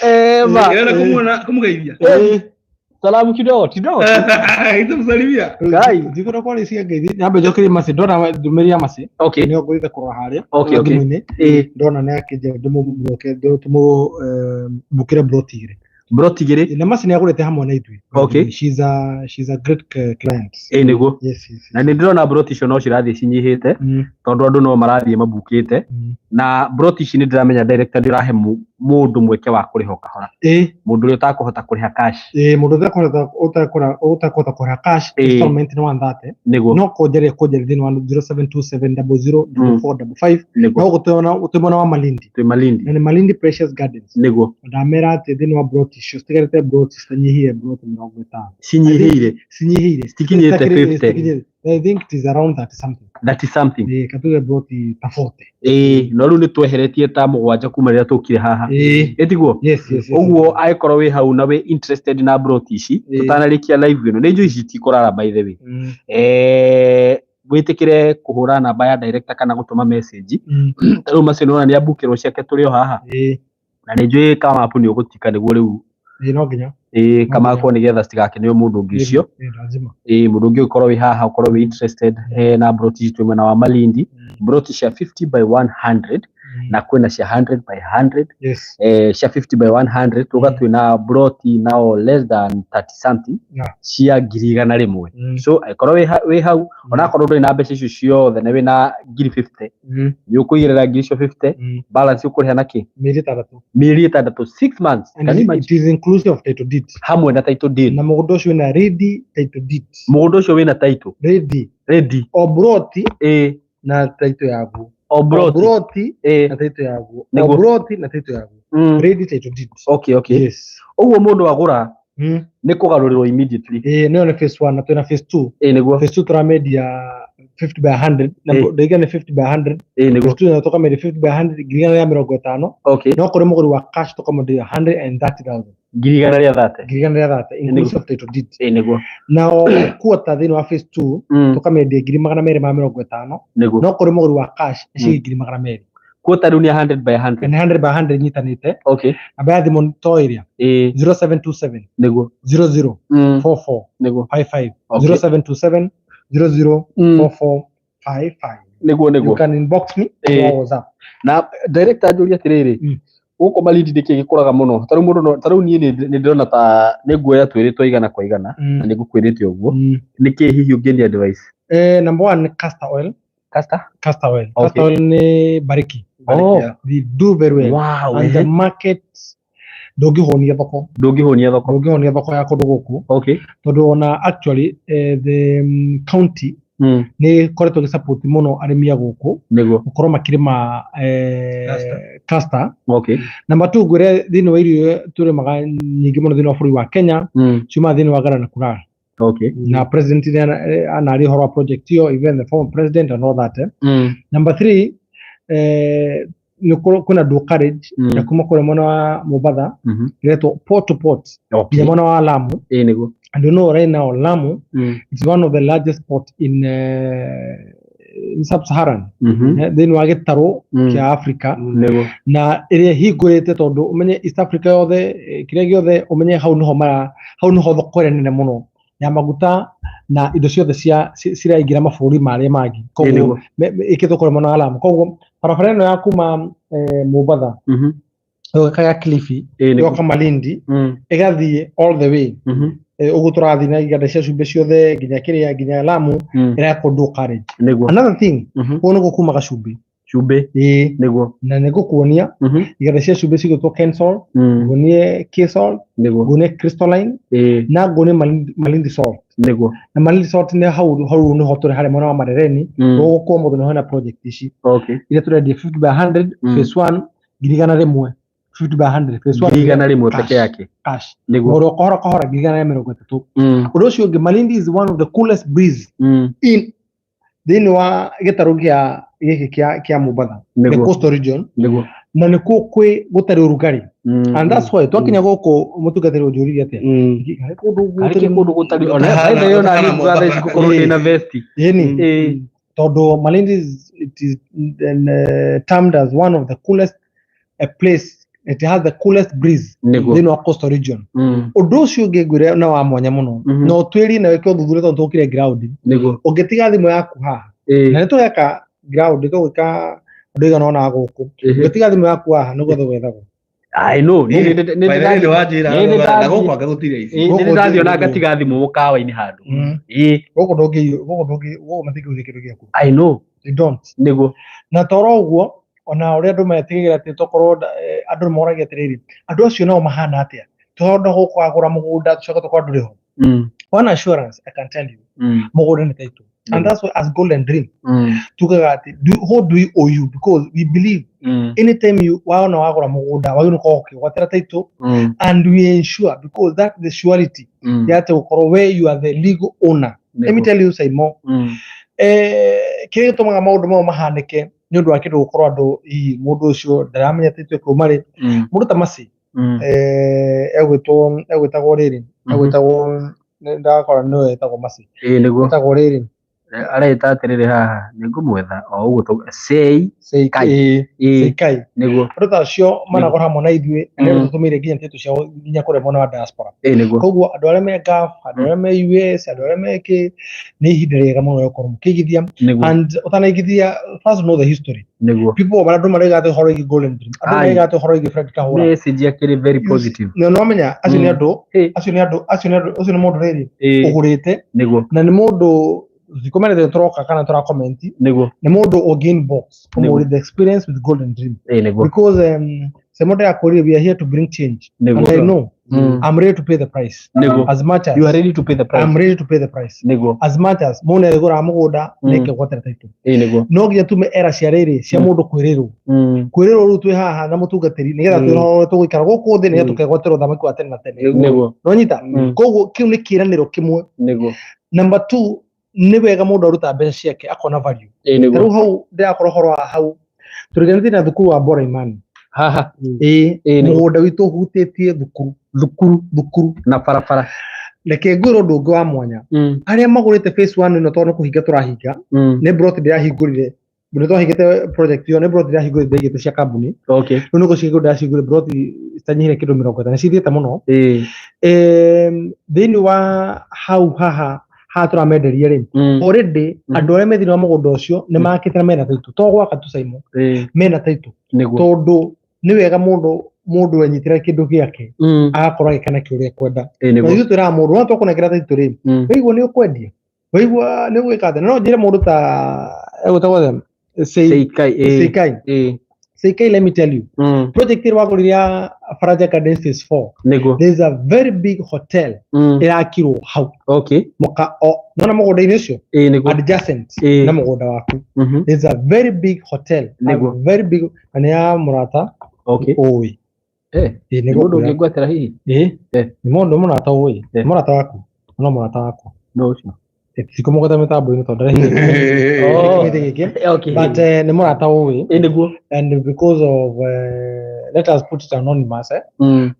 Enda kũmũgeithia. Salamu kidogo kidogo. Itamsalimia. Ngai. Ndikwenda kwaria cia ngeithi. Nyambe njokerie Mercy, ndona ndũmĩrĩri ya Mercy. Okay. Nĩyo ngũthiĩte kũrora harĩa. Okay, okay. Thimũ-inĩ. Ndona nĩ akĩnjĩra ndĩmũbũkĩre broti igĩrĩ. Broti igĩrĩ. Na Mercy nĩ agũrĩte hamwe na ithuĩ. Okay. She's a great client. Ĩĩ nĩguo. Yes, yes. Na nĩ ndĩrona broti icio no cirathiĩ cinyihĩte tondũ andũ no marathiĩ mabukĩte. Na broti ici nĩ ndĩramenya director ndĩrahe mũndũ mweke wa kũrĩha o kahora. Mũndũ ũrĩa ũtakũhota kũrĩha cash. Mũndũ ũtakũhota kũrĩha cash installment nĩ 130. Nĩguo. No kũnjaria thĩinĩ wa 0727004455. Nĩguo. No gũtwĩ mwena wa Malindi. Twĩ Malindi. Na nĩ Malindi Precious Gardens. Nĩguo. Ndamera atĩ thĩinĩ wa broti icio citigarĩte broti citanyihĩire broti 50. Cinyihĩire. Cinyihĩire. Citikinyĩte 50. I think it is around 30 something. 30 something. Katuge broti ta 40. No rĩu nĩ tweheretie ta mũgwanja kuma rĩrĩa tũkire haha. Ĩtiguo? Yes, yes. Ũguo angĩkorwo wĩ hau na wĩ interested na broti ici, tũtanarĩkia live ĩno, nĩ njũĩ ici itikũrara by the way. Wĩtĩkĩre kũhũra namba ya director kana gũtũma message. Ta rĩu macio nĩwona nĩ ambukĩrwo ciake tũrĩ o haha. Na nĩ njũĩ kamapu nĩ ũgũtika nĩguo rĩu. No nginya. Kamakwo nĩgetha citigakenio mũndũ ũngĩ ũcio. Lazima. Mũndũ ũngĩ ũkorwo wĩ haha ũkorwo wĩ interested na broti twĩ mwena wa Malindi. Broti cia 50 by 100 na kwĩna cia 100 by 100. Yes. Cia 50 by 100 tuga twĩna broti nao less than 30 something cia 100,000. So angĩkorwo wĩ hau onakorwo ndũrĩ na mbeca icio ciothe na wĩna 50,000 nĩ ũkũigĩrĩra ngiri icio 50 balance ũkũrĩha na kĩ? Mĩeri ĩtandatũ. Mĩeri ĩtandatũ, 6 months. And it is inclusive of title deed. Hamwe na title deed. Na mũgũnda ũcio wĩna ready title deed. Mũgũnda ũcio wĩna title. Ready. Ready. O broti na title yaguo. O broti na title yaguo. O broti na title yaguo. Ready title deed. Okay, okay. Yes. Ũguo mũndũ agũra Nĩ kũgarũrĩrwo immediately. Ĩĩ, nĩyo nĩ phase 1 na twĩna phase 2. Ĩĩ nĩguo. Phase 2 tũramendia 50 by 100 na ndaiga nĩ 50 by 100. Ĩĩ nĩguo. Phase 2 nayo tũkamendia 50 by 100 150,000. Okay. No kũrĩ mũgũri wa cash tũkamwenderia 130,000. 130,000. 130,000 inclusive of title deed. Ĩĩ nĩguo. Nao quarter thĩinĩ wa phase 2 tũkamendia 250,000. Nĩguo. No kũrĩ mũgũri wa cash nĩ ciringi 200,000. Quarter rĩu nĩ 100 by 100. Nĩ 100 by 100 nyitanĩte. Okay. Namba ya thimũ to ĩrĩa Ĩĩ 0727 nĩguo. 00 44 Nĩguo. 55. Okay. 0727 00 44 55. Nĩguo You nĩguo. can inbox me Eh. or WhatsApp. Na director anjũria atĩrĩrĩ, gũkũ Malindi nĩkĩ gĩkũraga mũno? Ta rĩu mũndũ ta rĩu niĩ nĩ ndĩrona ta nĩ nguoya twĩrĩ twa igana kwa igana na nĩ ngũkwĩrĩte ũguo. Nĩkĩ hihi ũngĩni advice? Number one, castor oil. Castor? Castor oil. Okay. Castor oil nĩ bariki. Oh. They do very well. Wow. And the market ndũngĩhũnia thoko. Ndũngĩhũnia thoko. Ndũngĩhũnia thoko ya kũndũ gũkũ. Okay. Tondũ ona actually the county nĩ ĩkoretwo ĩgĩsupport mũno arĩmi a gũkũ Nĩguo. gũkorwo makĩrĩma castor. Okay. Number two, ngwĩre thĩinĩ wa irio tũrĩmaga nyingĩ mũno thĩinĩ wa bũrũri wa Kenya ciumaga thĩinĩ wa Garana Kulal. Okay. Na president nĩ anaria ũhoro wa project ĩyo, even the former president and all that. Number three, nĩ kwĩna dual carriage ya kuma kũrĩa mwena wa Mombatha ĩretwo port to port Okay. nginya mwena wa Lamu. Ĩĩ nĩguo. And you know right now Lamu is one of the largest port in sub-Saharan thĩinĩ wa gĩtarũ kĩa Africa. Nĩguo. Na ĩrĩa ĩhingũrĩte tondũ ũmenye East Africa yothe, kĩrĩa gĩothe ũmenye hau nĩho mara hau nĩho thoko ĩrĩa nene mũno ya maguta na indo ciothe cia ciraingĩra mabũrũri marĩa mangĩ. Ĩĩ nĩguo. Koguo ĩkĩtwo kũrĩa mwena wa Lamu. Koguo barabara ĩno ya kuma Mombatha ĩgoka ya Kilifi Ĩĩ nĩguo. ĩgoka Malindi ĩgathiĩ all the way ũguo tũrathiĩ na iganda cia cumbĩ ciothe nginya kĩrĩa nginya Lamu ĩrakwo dual carriage. Nĩguo. Another thing, kũu nĩkuo kumaga cumbĩ. Cumbĩ. Ĩĩ. Nĩguo. Na nĩngũkuonia iganda cia cumbĩ cigĩtwo Kensol, nguonie Ksalt, Nĩguo. nguonie Crystalline Ĩĩ. na nguonie Malindi salt. Nĩguo. Na Malindi salt nĩ hau hau nĩho tũrĩ harĩa mwena wa Marereni. Gũkũ mũndũ nĩho hena project ici. Okay. Iria tũrendia 50 by 100 phase 1 100,000 50 by 100 phase 1 100,000 Cash. peke yake. Cash. Nĩguo. Mũndũ kahora kahora 130,000. Ũndũ ũcio ũngĩ, Malindi is one of the coolest breeze in thĩinĩ wa gĩtarũ kĩa gĩkĩ kĩa Mombatha, the Nĩguo. coastal region. Nĩguo. Na nĩkuo kwĩ gũtarĩ ũrugarĩ. And that's why twakinya gũkũ mũtungatĩri ũnjũririe atĩa. Harĩ kũndũ Harĩ kũndũ gũtarĩ ona by the way ona niĩ nguga thaa ici ngũkorwo ndĩna vesti. Ĩni. Tondũ Malindi is, it is termed as one of the coolest place. It has the coolest breeze Nĩguo. thĩinĩ wa coastal region. Ũndũ ũcio ũngĩ ngwĩre na wa mwanya mũno na ũtuĩrie na wĩke ũthuthuria tondũ tũkire ground. Nĩguo. Ũngĩtiga thimũ yaku haha na nĩ tũreka ground tũgwĩka ũndũ ũigana ũna gũkũ, ũngĩtiga thimũ yaku haha nĩguo thogethagwo. I know. Nĩ Na gũkũ anga gũtirĩ ici. nĩ ndathiĩ ona ngatiga thimũ mũkawa-inĩ handũ. Ĩĩ. Gũkũ ndũngĩ gũkũ ndũngĩ gũkũ matingĩgũria kĩndũ gĩaku. I know. They don't. Nĩguo. Na toro ũguo ona ũrĩa andũ metigagĩra atĩ tokorwo andũ nĩ moragia atĩrĩrĩ, andũ acio nao mahana atĩa tondũ gũkũ wagũra mũgũnda tũcoke tũkorwo ndũrĩ ho. One assurance I can tell you, mũgũnda nĩ title. And that's why as Golden Dream tugaga atĩ what do we owe you, because we believe anytime you waona wagũra mũgũnda wagĩrĩirwo gũkorwo ũkĩgwatĩra title and we ensure, because that's the surety ya atĩ gũkorwo where you are the legal owner. Let me tell you Simon, kĩrĩa gĩtũmaga maũndũ mau mahanĩke nĩ ũndũ wa kĩndũ gũkorwo andũ hihi mũndũ ũcio ndaramenya title ĩkauma rĩ. Mũndũ ta Mercy egwĩtwo egwĩtagwo rĩrĩ egwĩtagwo ndakora nĩwe etagwo Mercy. Ĩĩ nĩguo. Etagwo rĩrĩ Areta atĩrĩrĩ haha nĩngũmwetha o ũguo sei Seikai. Seikai. Nĩguo. Andũ ta acio managũra hamwe na ithuĩ na nĩ tũtũmĩire nginya title ciao nginya kũrĩa mwena wa diaspora. Ĩĩ nĩguo. Koguo andũ arĩa me Gulf, andũ arĩa me US, andũ arĩa me kĩ, nĩ ihinda rĩega mũno rĩa gũkorwo mũkĩigithia. Nĩguo. And ũtanaigithia, first know the history. Nĩguo. People marĩa andũ maraiga atĩ ũhoro wĩgiĩ Golden Dream, andũ Aye. maraiga atĩ ũhoro wĩgiĩ Fred Kahũra. Message akĩrĩ very positive. Na nĩwamenya acio nĩ andũ, acio nĩ andũ, acio nĩ andũ, ũcio nĩ mũndũ rĩrĩ ũgũrĩte Nĩguo. na nĩ mũndũ zikomerete tũroka kana tũra comment. Nĩguo. Nĩ mũndũ ũngĩ inbox ũmũrie the experience with Golden Dream. Ĩĩ nĩguo. Because Semoda yakwĩrire we are here to bring change. Nĩguo. And I know I'm ready to pay the price. Nĩguo. As much as You are ready to pay the price. I'm ready to pay the price. Nĩguo. As much as mũndũ nĩarĩgũraga mũgũnda nĩkegwatĩra title. Ĩĩ nĩguo. No nginya tume era cia rĩrĩ cia mũndũ kwĩrĩrwo. Kwĩrĩrwo rĩu twĩ haha na mũtungatĩri nĩgetha twĩrwo tũgũikara gũkũ thĩ nĩgetha tũkegwatĩra ũthamaki wa tene na tene. Nĩguo. Nĩwanyita? Koguo kĩu nĩ kĩĩranĩro kĩmwe. Nĩguo. Number 2, nĩ wega mũndũ aruta mbeca ciake akona value. Ĩĩ nĩguo. Rĩu hau ndĩrakorwo ũhoro wa hau tũriganĩtie na thukuru wa Bora Imani. Haha. Ĩĩ, Ĩĩ nĩguo. mũgũnda witũ ũhutĩtie thukuru. Thukuru. Thukuru. Na barabara. Reke ngwĩre ũndũ ũngĩ wa mwanya. Arĩa magũrĩte phase 1 ĩno tondũ nĩ kũhinga tũrahinga, nĩ plot ndĩrahingũrire. Nĩ twahingĩte project ĩyo, nĩ plot ndĩrahingũrire ndaigĩte cia kambuni. Okay. Rĩu nĩ gũcihingũra ndĩracihingũrire plot citanyihĩire kĩndũ 50, cithiĩte mũno. Ĩĩ. Thĩinĩ wa hau haha haha tũramenderia rĩ, already andũ arĩa me thĩinĩ wa mũgũnda ũcio nĩ makĩte na mena title. To gwaka tu Simon, mena title. Nĩguo. Tondũ nĩ wega mũndũ enyitĩra kĩndũ gĩake agakorwo agĩka nakĩo ũrĩa ekwenda. Ĩĩ Na nĩguo. ithuĩ twĩraga mũndũ, no twakũnengera title rĩ, waigua nĩ ũkwendia, waigua nĩ ũgwĩka atĩa. Na no njĩre mũndũ ta egwĩtagwo atĩa? Seikai. Ĩĩ. Seikai. Ĩĩ. Seikai, let me tell you. Project ĩrĩa wagũrire ya Faraja Gardens Phase 4. Nĩguo. There is a very big hotel ĩrakirwo hau. Okay. Mũka o nona mũgũnda-inĩ ũcio? Ĩĩ nĩguo. Adjacent Ĩĩ. na mũgũnda waku. There is a very big hotel. A Nĩguo. very big, na nĩ ya mũrata Okay. ũĩ. Eh. Ĩĩ Nĩ nĩguo. mũndũ ũngĩngwatĩra hihi? Ĩĩ. Nĩ mũndũ mũrata ũĩ. Eh. Mũrata waku. No mũrata wakwa. No ũcio. Tikũmũgweta mĩtambo-inĩ tondũ ndarĩ Oh. gĩtĩ gĩkĩ. Okay. But nĩ mũrata ũĩ. Ĩĩ nĩguo. And because of let us put it anonymous,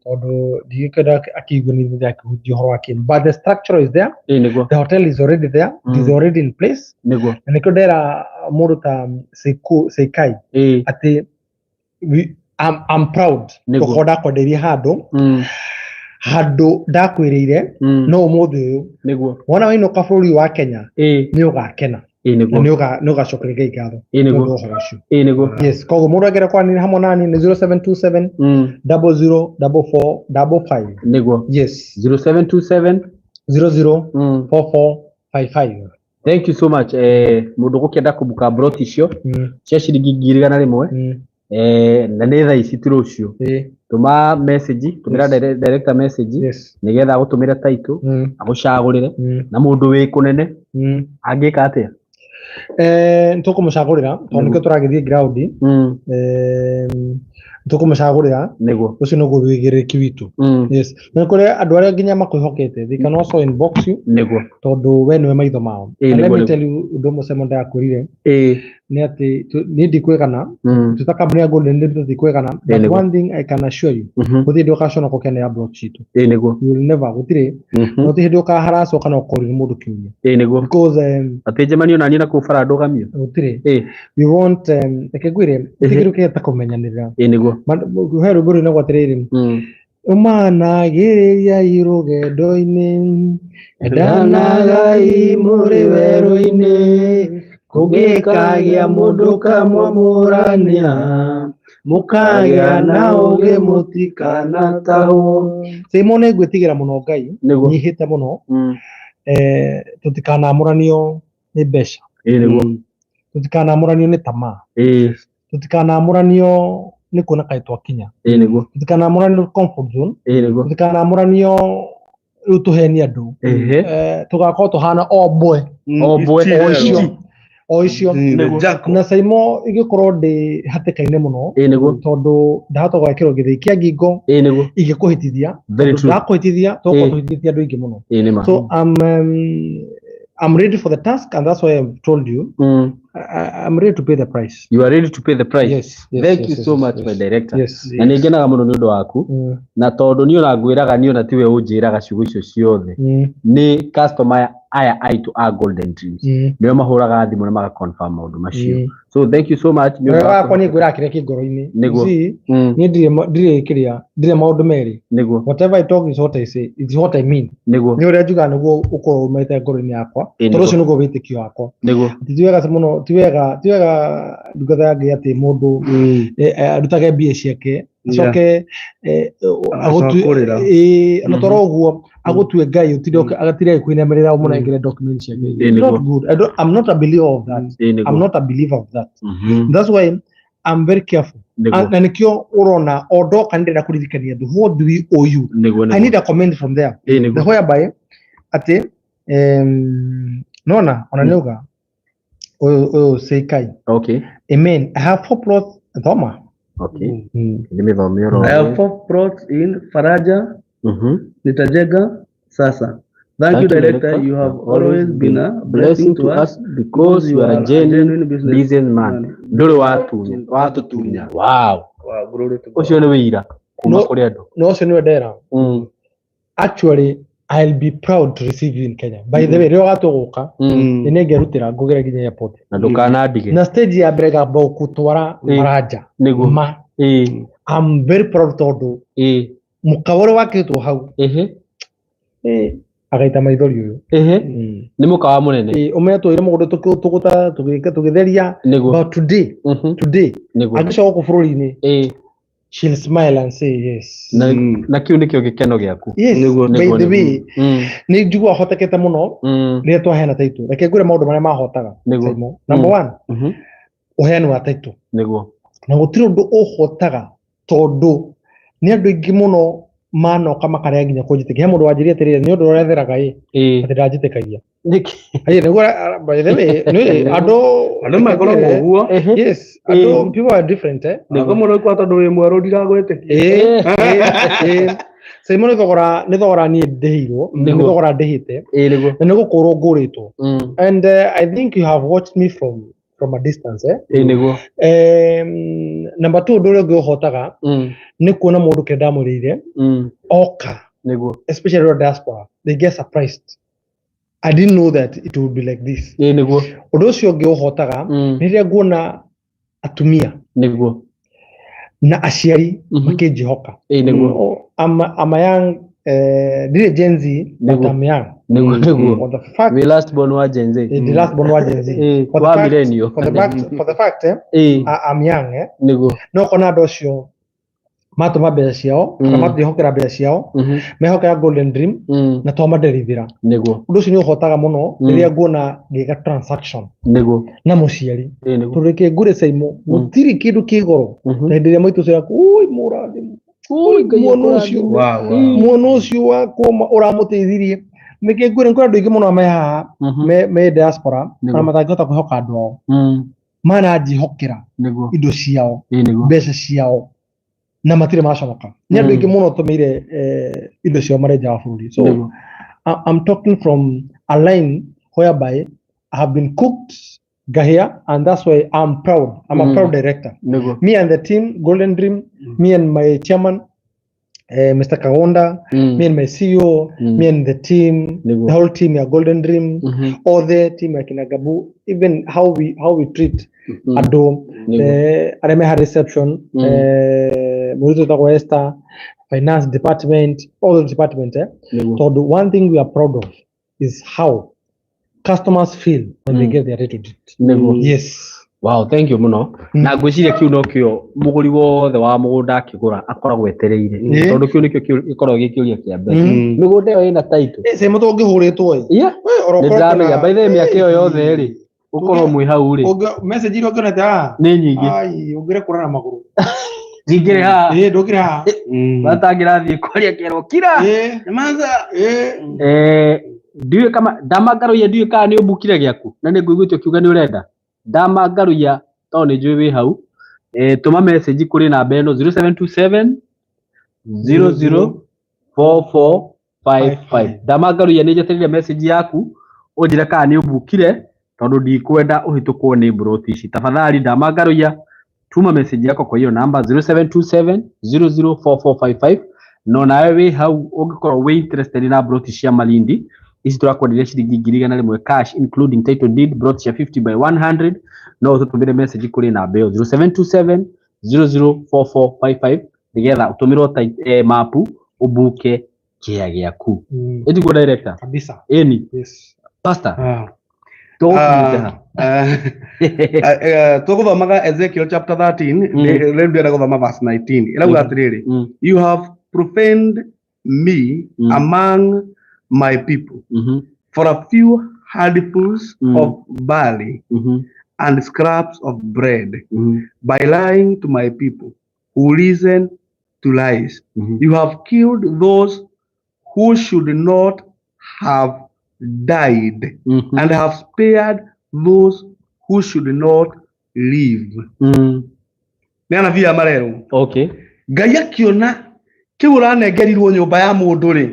tondũ ndingĩkwenda akĩigue nĩ ithuĩ akĩhunjia ũhoro wa kĩndũ. But the structure is there. Ĩĩ nĩguo. The hotel is already there. It is already in place. Nĩguo. Na nĩkĩo ndera mũndũ ta Seikai Ĩĩ. atĩ I'm proud Nĩguo. gũkorwo ndakwendeirie handũ handũ ndakwĩrĩire no ũmũthĩ ũyũ Nĩguo. wona wainũka bũrũri wa Kenya Ĩĩ. nĩ ũgakena. Ĩĩ Na nĩguo. nĩ ũgacokeria Ngai ngatho. Ĩĩ nĩguo. Nĩ ũndũ wa ũhoro ũcio. Ĩĩ nĩguo. Yes, koguo mũndũ angĩenda kwaranĩria hamwe nani nĩ 0727 00 44 55. Nĩguo. Yes. 0727 00 44 55. Thank you so much. Mũndũ gũkĩenda kũbuka broti icio cia ciringi 100,000 na nĩ thaa ici ti rũciũ. Tũma message, tũmĩra director message nĩgetha agũtũmĩre title, agũcagũrĩre na mũndũ wĩ kũnene angĩka atĩa? Nĩtũkũmũcagũrĩra tondũ nĩkĩo tũragĩthiĩ ground. Nĩtũkũmũcagũrĩra. Nĩguo. Ũcio nĩguo wĩigĩrĩrĩki witũ. Yes. Na nĩ kũrĩ andũ arĩa nginya makwĩhokete, they can also inbox you. Nĩguo. Tondũ we nĩwe maitho mao. Ĩĩ, And let nĩguo, me nĩguo. tell you ũndũ ũmwe Simon ndakwĩrire. Ĩĩ. Nĩ atĩ niĩ ndikwĩgana. Twĩ ta kambuni ya Golden Dreams tũtikwĩgana. Ĩĩ, But nĩguo. one thing I can assure you, gũtirĩ hĩndĩ ũgaconoka ũkĩanĩra block citũ. Ĩĩ, nĩguo. You will never, gũtirĩ. Na gũtirĩ hĩndĩ ũkaharasswo kana ũkorio nĩ mũndũ kĩũria. Ĩĩ, nĩguo. Because, Atĩ njemanio naniĩ na kũu bara ndũgamio. Gũtirĩ. Ĩĩ. We want, reke ngwĩre, gũtirĩ kĩndũ kĩega ta kũmenyanĩrĩra. Ĩĩ, nĩguo. He rwĩmbo rũinagwo atĩrĩrĩ, ũmanagĩrĩriai rũgendo-inĩ, endanagai mũrĩ werũ-inĩ, kũngĩkagĩa mũndũ kamwamũrania, mũkagĩa na ũũgĩ mũtikanatahwo. Simon, nĩ ngwĩtigĩra mũno Ngai, Nĩguo. nyihĩte mũno, tũtikanamũranio nĩ mbeca. Ĩĩ, nĩguo. Tũtikanamũranio nĩ tamaa. Ĩĩ. Tũtikanamũranio nĩ kuona kaĩ twakinya. Ĩĩ, nĩguo. Tũtikanamũranio nĩ comfort zone. Ĩĩ, nĩguo. Tũtikanamũranio rĩu tũhenie andũ. Ehe. Tũgakorwo tũhana o mbwe. O mbwe, O icio. O icio. Nĩguo. Na Saimo ingĩkorwo ndĩ hatĩka-inĩ mũno. Ĩĩ, nĩguo. Tondũ ndahota gwekĩrwo gĩthĩi kĩa ngingo. Ĩĩ, nĩguo. Ingĩkũhĩtithia. Very Tondũ true. ndakũhĩtithia, tũgũkorwo Ĩĩ. tũhĩtithĩtie andũ aingĩ mũno. Ĩĩ, nĩ ma. So I'm ready for the task, and that's why I've told you. I'm ready to pay the price. You are ready to pay the price. Yes, yes, Thank yes, you yes, so yes, much, yes. my director. Yes. Na nĩ ngenaga mũno nĩ ũndũ waku. Na tondũ niĩ ona ngwĩraga niĩ ona tiwe ũnjĩraga ciugo icio ciothe. Nĩ customer aya aitũ a Golden Dreams. Nĩo mahũraga thimũ na maga confirm maũndũ macio. So thank you so much. Nĩ ũndũ Wega wa wakwa niĩ ngwĩraga kĩrĩa kĩ ngoro-inĩ. Nĩguo. You see, niĩ ndirĩ kĩrĩa, ndirĩ maũndũ merĩ. Nĩguo. Whatever I talk is what I say, it's what I mean. Nĩguo. Nĩ ũrĩa njugaga nĩguo ũkorwo umĩte ngoro-inĩ yakwa. Ĩĩ, Tondũ nĩguo. ũcio nĩguo wĩtĩkio wakwa. Nĩguo. Ti wega mũno, ti wega ndungata ya Ngai atĩ mũndũ, arutage mbia ciake, acoke, Agacakũrĩra. na toro ũguo, agũtue Ngai, ũtinde agatinde agĩkũinamĩrĩra ũmũnengere document ciake. Ĩĩ, nĩguo. Not good. I don't, I'm not a believer of that. Ĩĩ, nĩguo. I'm not a believer of that. That's why I'm very careful. Na nikio urona o ndoka ndĩrenda kũririkania andũ, what do we owe you? I need a comment from there. The whereby atĩ nona ona nĩuga ũyũ Seikai. Okay. Amen. I have 4 plots thoma. Okay. Nimethomea oro. I have 4 plots in Faraja. Nitajenga sasa. Thank you, director. You have always been a blessing to us because you are a genuine businessman. Ndũrĩ watutunya. Wow. Ũcio nĩ wĩira kuma kũrĩ andũ. No, ũcio nĩwe ndera. Actually, I'll be proud to receive you in Kenya. By the way, rĩrĩa ũgatua gũka, nĩ nĩngerutĩra ngũgĩre nginya airport. Na ndũkanandige. Na stage ya mbere ngamba gũgũtwara Faraja. Nĩguo. Ma. I'm very proud tondũ mũkawa ũrĩa wakĩtwo hau. Agaita maithori ũyũ. Nĩ mũkawa mũnene. Ũmenye twaire mũgũnda tũgũta tũgĩtheria. But today, angĩcoka gũkũ bũrũri-inĩ, she'll smile and say yes. Na kĩu nĩkĩo gĩkeno gĩaku. Yes, by the way, nĩ njiguaga hotekete mũno rĩrĩa twaheana title. Reke ngwĩre maũndũ marĩa mahotaga. Number one, ũheani wa title. Nĩguo. Na gũtirĩ ũndũ ũhotaga tondũ nĩ andũ aingĩ mũno manoka makarĩa nginya kũnjĩtĩkia. He mũndũ wanjĩrire atĩrĩrĩ, nĩ ũndũ ũretheraga ĩ, atĩ ndanjĩtĩkagia. Nĩkĩ? Ĩĩ, nĩguo, by the way, nĩ andũ makoragwo ũguo. Yes, andũ, people are different, eh? Nĩguo mũno kwa tondũ wĩ mwerũ ndiragwĩtĩkia. Simon, nĩ thogora niĩ ndĩhĩirwo, nĩ thogora ndĩhĩte. Nĩguo. Na nĩ gũkũrwo ngũrĩtwo. And I think you have watched me from a distance, eh? Nĩguo. Number 2, ũndũ ũrĩa ũngĩ ũhotaga nĩ kuona mũndũ kĩrĩa ndamwĩrĩire oka. Nĩguo. Especially the diaspora, they get surprised. I didn't know that it would be like this. Nĩguo. Ũndũ ũcio ũngĩ ũhotaga nĩ rĩrĩa nguona atumia. Nĩguo. Na aciari makĩnjĩhoka. Nĩguo. I'm a young, ndirĩ Gen Z, but I'm young. Nĩguo. For the fact, the last born wa Gen Z. The last born wa Gen Z. For the millennial. For the fact, I'm young, eh? Nĩguo. No kona andũ acio matũma mbeca ciao, kana matwĩhokera mbeca ciao, mehokera Golden Dream, na twamaderivĩra. Nĩguo. Ũndũ ũcio nĩ ũhotaga mũno rĩrĩa nguona ngĩka transaction. Nĩguo. Na mũciari. Nĩguo. Tondũ reke ngũre Simon, gũtirĩ kĩndũ kĩ goro. Na hĩndĩ ĩrĩa maitũ ũcio aku, ui mũrathimo. Mwana ũcio wakwa ũramũteithirie. Nĩkĩ ngwĩre nĩ kũrĩ andũ aingĩ mũno me haha, me diaspora, na matangĩhota kwĩhoka andũ ao. Maranjĩhokera indo ciao, mbeca ciao, na matirĩ maconoka. Nĩ andũ aingĩ mũno tũmĩire indo ciao marĩ nja wa bũrũri. So I'm talking from a line whereby I have been cooked ngahĩa, and that's why I'm proud. I'm a proud director. Me and the team, Golden Dream, me and my chairman, Mr. Kagonda, me and my CEO, me and the team, the whole team ya Golden Dream, all the team ya Kinagabu, even how we treat andũ, arĩa meha reception, mũirĩtu wĩtagwo Esther, finance department, all the department, eh? Tondũ one thing we are proud of is how customers feel when they get their title deed. Yes. Wow, thank you muno. Na ngwĩciria kĩu nokĩo mũgũri wothe wa mũgũnda akĩgũra akoragwo etereire. Tondũ kĩu nĩkĩo gĩkoragwo gĩ kĩũria kĩa mbere. Mĩgũnda ĩyo ĩna title. Same to ũngĩhũrĩtwo ĩ. Yeah. Nĩ ndĩramenya by the way mĩaka ĩyo yothe rĩ, ũkorwo mwĩ hau rĩ. Message iria ũngĩona ta nĩ nyingĩ. Ai, ũngĩre kũra na magũrũ. Ndingĩrĩ haha. Ĩ, ndũngĩrĩ haha. Batangĩrathiĩ kwaria kerwo kira. Ĩ, Nyamanza. Ĩ. Ndiũĩ kama ndamangaruia ndiũĩ kana nĩ ũmbukire gĩaku na nĩ ngũiguĩte ũkiuga nĩ ũrenda. Ndamangaruia tondũ nĩ njũĩ wĩ hau. Tũma message kũrĩ namba ĩno 0727 004455. Ndamangaruia nĩ njetereire message yaku ũnjĩre kana nĩ ũmbukire tondũ ndikwenda ũhĩtũkwo nĩ mburoti ici. Tafadhali ndamangaruia tuma message yako kwa hiyo namba 0727 004455. No nawe wĩ hau ũngĩkorwo wĩ interested na mburoti cia Malindi ici tũrakwenderia ciringi 100,000 cash including title deed, mburoti cia 50 by 100, no ũtũtũmĩre message kũrĩ namba ĩyo 0727 004455 nĩgetha ũtũmĩrwo mapu ũbuke kĩa gĩaku. Ĩtiguo director? Kabisa. Ĩni. Yes. Pastor. Tũgũthomaga Ezekiel chapter 13, rĩu ndĩrenda gũthoma verse 19. Ĩrauga atĩrĩrĩ, you have profaned me among my people for a few handfuls of barley and scraps of bread by lying to my people who listen to lies. You have killed those who should not have died and have spared those who should not live. Nĩ anabii aya marerwo. Ngai akiona kĩu ũranengerirwo nyũmba ya mũndũ rĩ,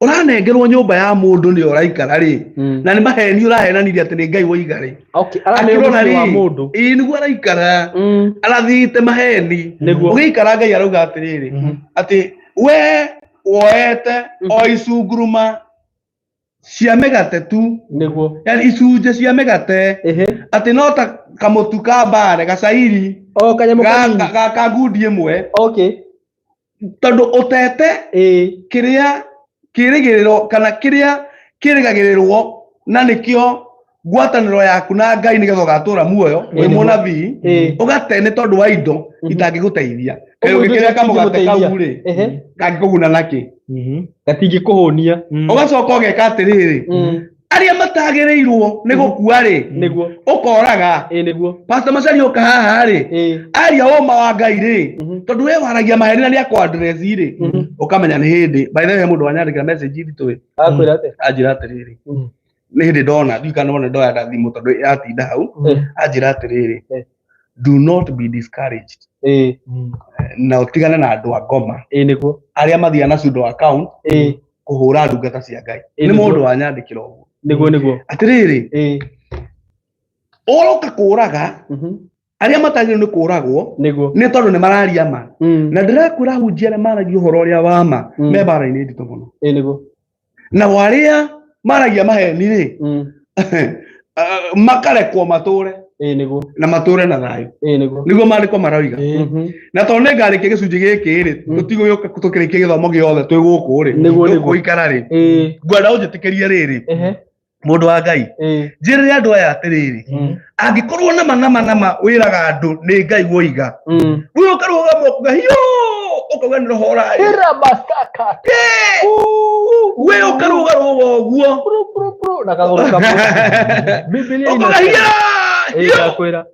ũranengerwo nyũmba ya mũndũ nĩ ũraikara rĩ, na nĩ maheni ũrahenanirie atĩ nĩ Ngai woiga rĩ. Araneo Akĩrora mũciĩ wa rĩ, mũndũ. ĩĩ nĩguo araikara, arathiĩte maheni. Ũgĩikara Ngai arauga atĩrĩrĩ, atĩ we woete o icunguruma cia mĩgate tu, yani icunjĩ cia mĩgate, atĩ no ta kamũtu ka mbare gacairi O kanyamũ kanini. ga ngundi ĩmwe, tondũ ũtete kĩrĩa kĩrĩgĩrĩro kana kĩrĩa kĩrĩgagĩrĩrwo na nĩkĩo ngwatanĩro yaku na Ngai nĩgetha ũgatũra muoyo wĩ mũnabii, ũgate nĩ tondũ wa indo itangĩgũteithia. Kaĩ Ũguo indo ũngĩkĩrĩa kamũgate itingĩgũteithia. kau rĩ, kangĩkũguna nakĩ? Gatingĩkũhũnia. Ũgacoka ũgeka atĩrĩrĩ, arĩa matagĩrĩirwo nĩ gũkua rĩ, ũkoraga. Pastor Macharia ũka haha rĩ, aria ũma wa Ngai rĩ, tondũ we waragia maheni na nĩ akũ address rĩ, ũkamenya nĩ hĩndĩ. By the way, mũndũ wanyandĩkĩra message nditũ ĩ, Akwĩra atĩa? anjĩra atĩrĩrĩ, nĩ hĩndĩ ndona, ndiũĩ kana nĩwona ndoya thimũ tondũ yatinda hau, anjĩra atĩrĩrĩ, do not be discouraged, na ũtigane na andũ a ngoma arĩa mathiaga na pseudo account kũhũra ndungata cia Ngai. Nĩ mũndũ wanyandĩkĩra ũguo. Atĩrĩrĩ, ũroka kũraga arĩa matagĩrĩirwo nĩ kũragwo nĩ tondũ nĩ mararia ma. Na ndĩrakwĩra ahunjia arĩa maragia ũhoro ũrĩa wa ma me mbara-inĩ nditũ mũno. Nao arĩa maragia maheni rĩ, makarekwo matũre na matũre na thayũ. Nĩguo maandĩko maroiga. Na tondũ nĩ ngarĩkia gĩcunjĩ gĩkĩ rĩ, tũtigũgĩũka tũkĩrĩkia gĩthomo gĩothe twĩ gũkũ rĩ, tũgũikara rĩ, ngwenda ũnjĩtĩkĩrie rĩrĩ, mũndũ wa Ngai, njĩrĩre andũ aya atĩrĩrĩ, angĩkorwo nama nama nama wĩraga andũ nĩ Ngai woiga, we ũkarũgama ũkuga hiyo, ũkauga nĩ roho ũraria. We ũkarũgarũga ũguo. Na kagũrũ kamwe. Bibilia Ũkauga inasema. hiya, hiyo. Ngakwĩra.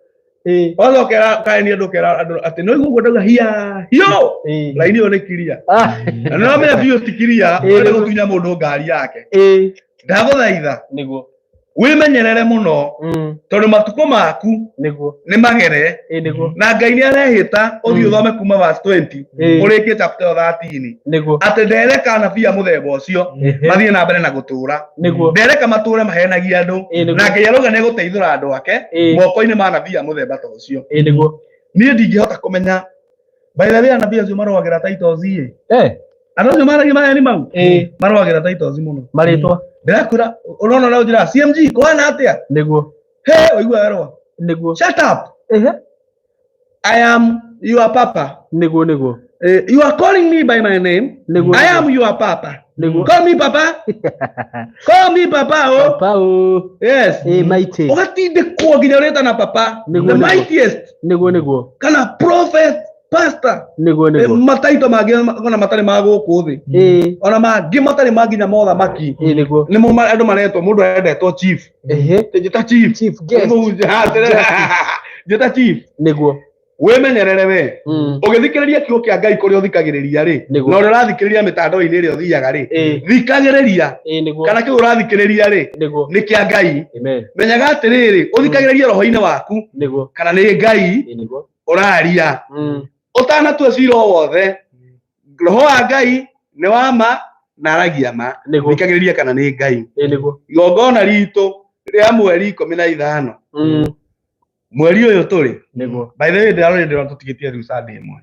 Ũgacoka kaenia andũ ũkera andũ atĩ no ũguo ndauga hiya, hiyo. Laini ĩyo nĩ kiria. Na nĩ ũramenya biũ ti kiria, ũrenda gũtunya mũndũ ngari yake. Ndagũthaitha, wĩmenyerere mũno, tondũ matukũ maku nĩ magere, na Ngai nĩ arehĩta ũthiĩ ũthome kuma verse 20 ũrĩkie chapter 13, atĩ ndereka anabii a mũthemba ũcio mathiĩ na mbere na gũtũra, ndereka matũre mahenagia andũ, na Ngai arauga nĩ egũteithũra andũ ake moko-inĩ ma anabii a mũthemba ta ũcio. Niĩ ndingĩhota kũmenya, by the way, anabii acio marũagĩra titles ĩ, andũ acio maragia maheni mau marũagĩra titles mũno. Marĩtwa. Ndĩrakwĩra, ũrona ũrĩa ũnjĩraga CMG kũhana atĩa? He, ũigua werwo. Shut up. I am your papa. You are calling me by my name. I am your papa. Call me papa. Call me papa. Oh. Papa o. Yes. Mighty. Ũgatindĩkwo nginya ũretana papa. The mightiest. Kana prophet, pastor. Mataito mangĩ ona matarĩ ma gũkũ thĩ. Ona mangĩ matarĩ ma nginya mothamaki. Nĩmo andũ maretwo, mũndũ arendetwo chief. Njĩta chief. Chief guest. Njĩta chief. Wĩmenyerere we. Ũgĩthikĩrĩria kiugo kĩa Ngai kũrĩa ũthikagĩrĩria rĩ, na ũrĩa ũrathikĩrĩria mĩtandao-inĩ ĩrĩa ũthiaga rĩ, thikagĩrĩria kana kĩu ũrathikĩrĩria rĩ, nĩ kĩa Ngai. Menyaga atĩrĩrĩ, ũthikagĩrĩrie roho-inĩ waku kana nĩ Ngai ũraria. Ũtanatua cira o wothe, roho wa Ngai nĩ wa ma na aragia ma. Thikagĩrĩria kana nĩ Ngai. Igongona ritũ rĩa mweri 15, mweri ũyũ tũrĩ, by the way, ndĩrarorire ndĩrona tũtigĩtie rĩu Sunday ĩmwe.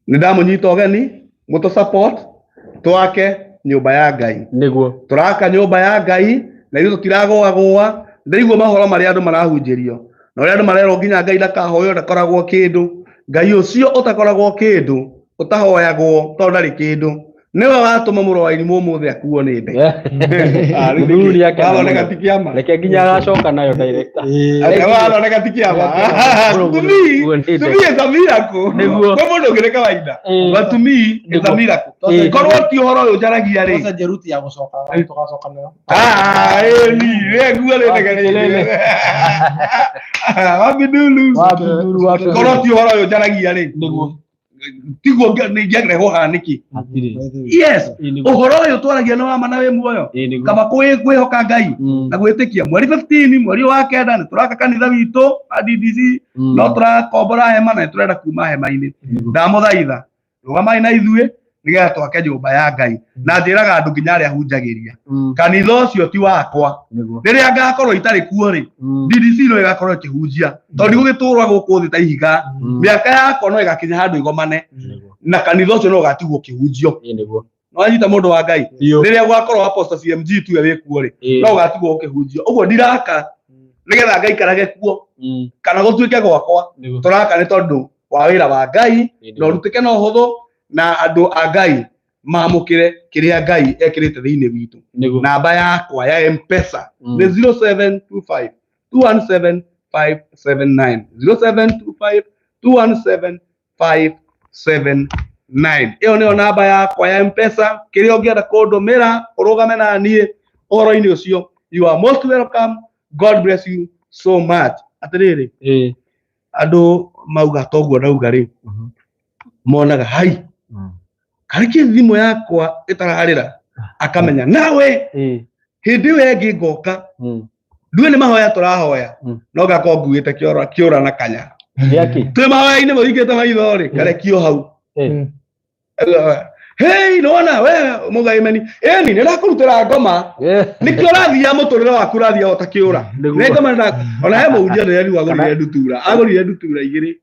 Nĩ ndamũnyita ũgeni mũtũ support twake nyũmba ya Ngai. Tũraka nyũmba ya Ngai na ithuĩ tũtiragũagũa. Ndĩraigua mahoro marĩa andũ marahunjĩrio na ũrĩa andũ marerwo nginya Ngai ndakahoywo, ndakoragwo kĩndũ. Ngai ũcio ũtakoragwo kĩndũ, ũtahoyagwo tondũ ndarĩ kĩndũ, Nĩwe watũma mũrũ wa irimũ ũmũthĩ akuo nĩ nde. Ah, rĩu Mũthuri nĩkĩ? akena Wathondeka mũno. ti kĩama. Reke nginya agacoka nayo director. Ate wathondeka ti kĩama. To me, to me it's a miracle. Nĩguo. Kwĩ mũndũ ũngĩ nĩ kawaida. But to me it's a Nĩguo. miracle. Korwo ti ũhoro ũyũ njaragia rĩ. Twacenjia ruti ya gũcoka tũgacoka nayo. Ah, ĩni, we nguo nĩ ndege. Wabidulu. Wabidulu, wabidulu. Korwo ti ũhoro ũyũ njaragia rĩ. Nĩguo. Tiguo ingĩarehwo haha nĩkĩ? Hatirĩ. Yes. Ĩĩ nĩguo. Ũhoro ũyũ twaragia nĩ wa ma na wĩ muoyo. Ĩĩ nĩguo. Kaba kwĩhoka Ngai na gwĩtĩkia. Mweri 15 mweri wa kenda nĩ tũraka kanitha witũ wa DDC no tũrakombora hema na nĩ tũrenda kuma hema-inĩ. Ndamũthaitha rũgamai na ithuĩ nĩgetha twake nyũmba ya Ngai. Na njĩraga andũ nginya arĩa hunjagĩria kanitha ũcio ti wakwa. Nĩguo. Rĩrĩa ngakorwo itarĩ kuo rĩ, DDC no ĩgakorwo ĩkĩhunjia tondũ ndigũgĩtũra gũkũ thĩ ta ihiga. Mĩaka yakwa no ĩgakinya handũ ĩgomane na kanitha ũcio no ũgatigwo ũkĩhunjio. Ĩĩ nĩguo. Nĩwanyita mũndũ wa Ngai? Biũ. Rĩrĩa gwakorwo Apostle CMG tuge wĩ kuo rĩ, no ũgatigwo ũkĩhunjio. Ũguo ndiraka nĩgetha ngaikarage kuo kana gũtuĩke gwakwa. Nĩguo. Tũraka nĩ tondũ wa wĩra wa Ngai na ũrutĩke na ũhũthũ na andũ a Ngai mamũkĩre kĩrĩa Ngai ekĩrĩte thĩinĩ witũ. Nĩguo. Namba yakwa ya M-Pesa nĩ 0725 217 579 0725 217 579. Ĩyo nĩyo namba yakwa ya M-Pesa. Kĩrĩa ũngĩenda kũndũmĩra ũrũgame na niĩ ũhoro-inĩ ũcio, you are most welcome. God bless you so much. Atĩrĩrĩ, andũ mauga toguo ndauga rĩ, monaga hai karĩ kĩ thimũ yakwa ĩtararĩra, akamenya nawe hĩndĩ ĩyo ĩngĩ ngoka nduĩ nĩ mahoya tũrahoya no ngakorwo nguĩte kĩora kĩũra na kanya Gĩakĩ? Twĩ mahoya-inĩ mũhingĩte maitho rĩ, karekio hau. Hei, nĩwona we mũgaimeni ĩni nĩ ndakũrutĩra ngoma nĩkĩo ũrathiia mũtũrĩre waku ũrathiia o ta kĩũra. Nĩ ngoma ona he mũhunjia ndĩrerigwo agũrire ndutura, agũrire ndutura igĩrĩ.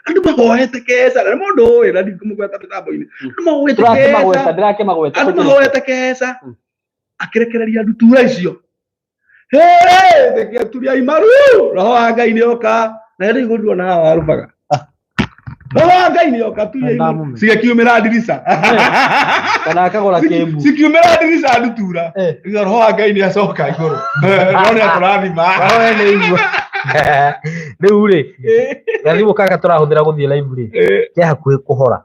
Andũ mahoete keca na nĩ mũndũ ũĩ na ndikũmũgweta mĩtambo-inĩ. Andũ mahoete Ndĩrakĩmagweta, keca, ndĩrakĩmagweta. andũ mahoete keca akĩrekereria ndutura icio. Hey, tekia imaru roho wa Ngai nĩ oka na hĩndĩ igũrũ na hawa warubaga roho wa Ngai nĩ oka turia imaru Ndamũmenya. cigakiumĩra ndirica. Kana akagũra kĩmbu. Cikiumĩra ndirica ndutura. Rĩu roho wa Ngai nĩ acoka igũrũ no nĩ atũrathima. Roho we nĩ igua. Rĩu rĩ, gathimũ gaka tũrahũthĩra gũthiĩ live rĩ, ke hakuhĩ kũhora.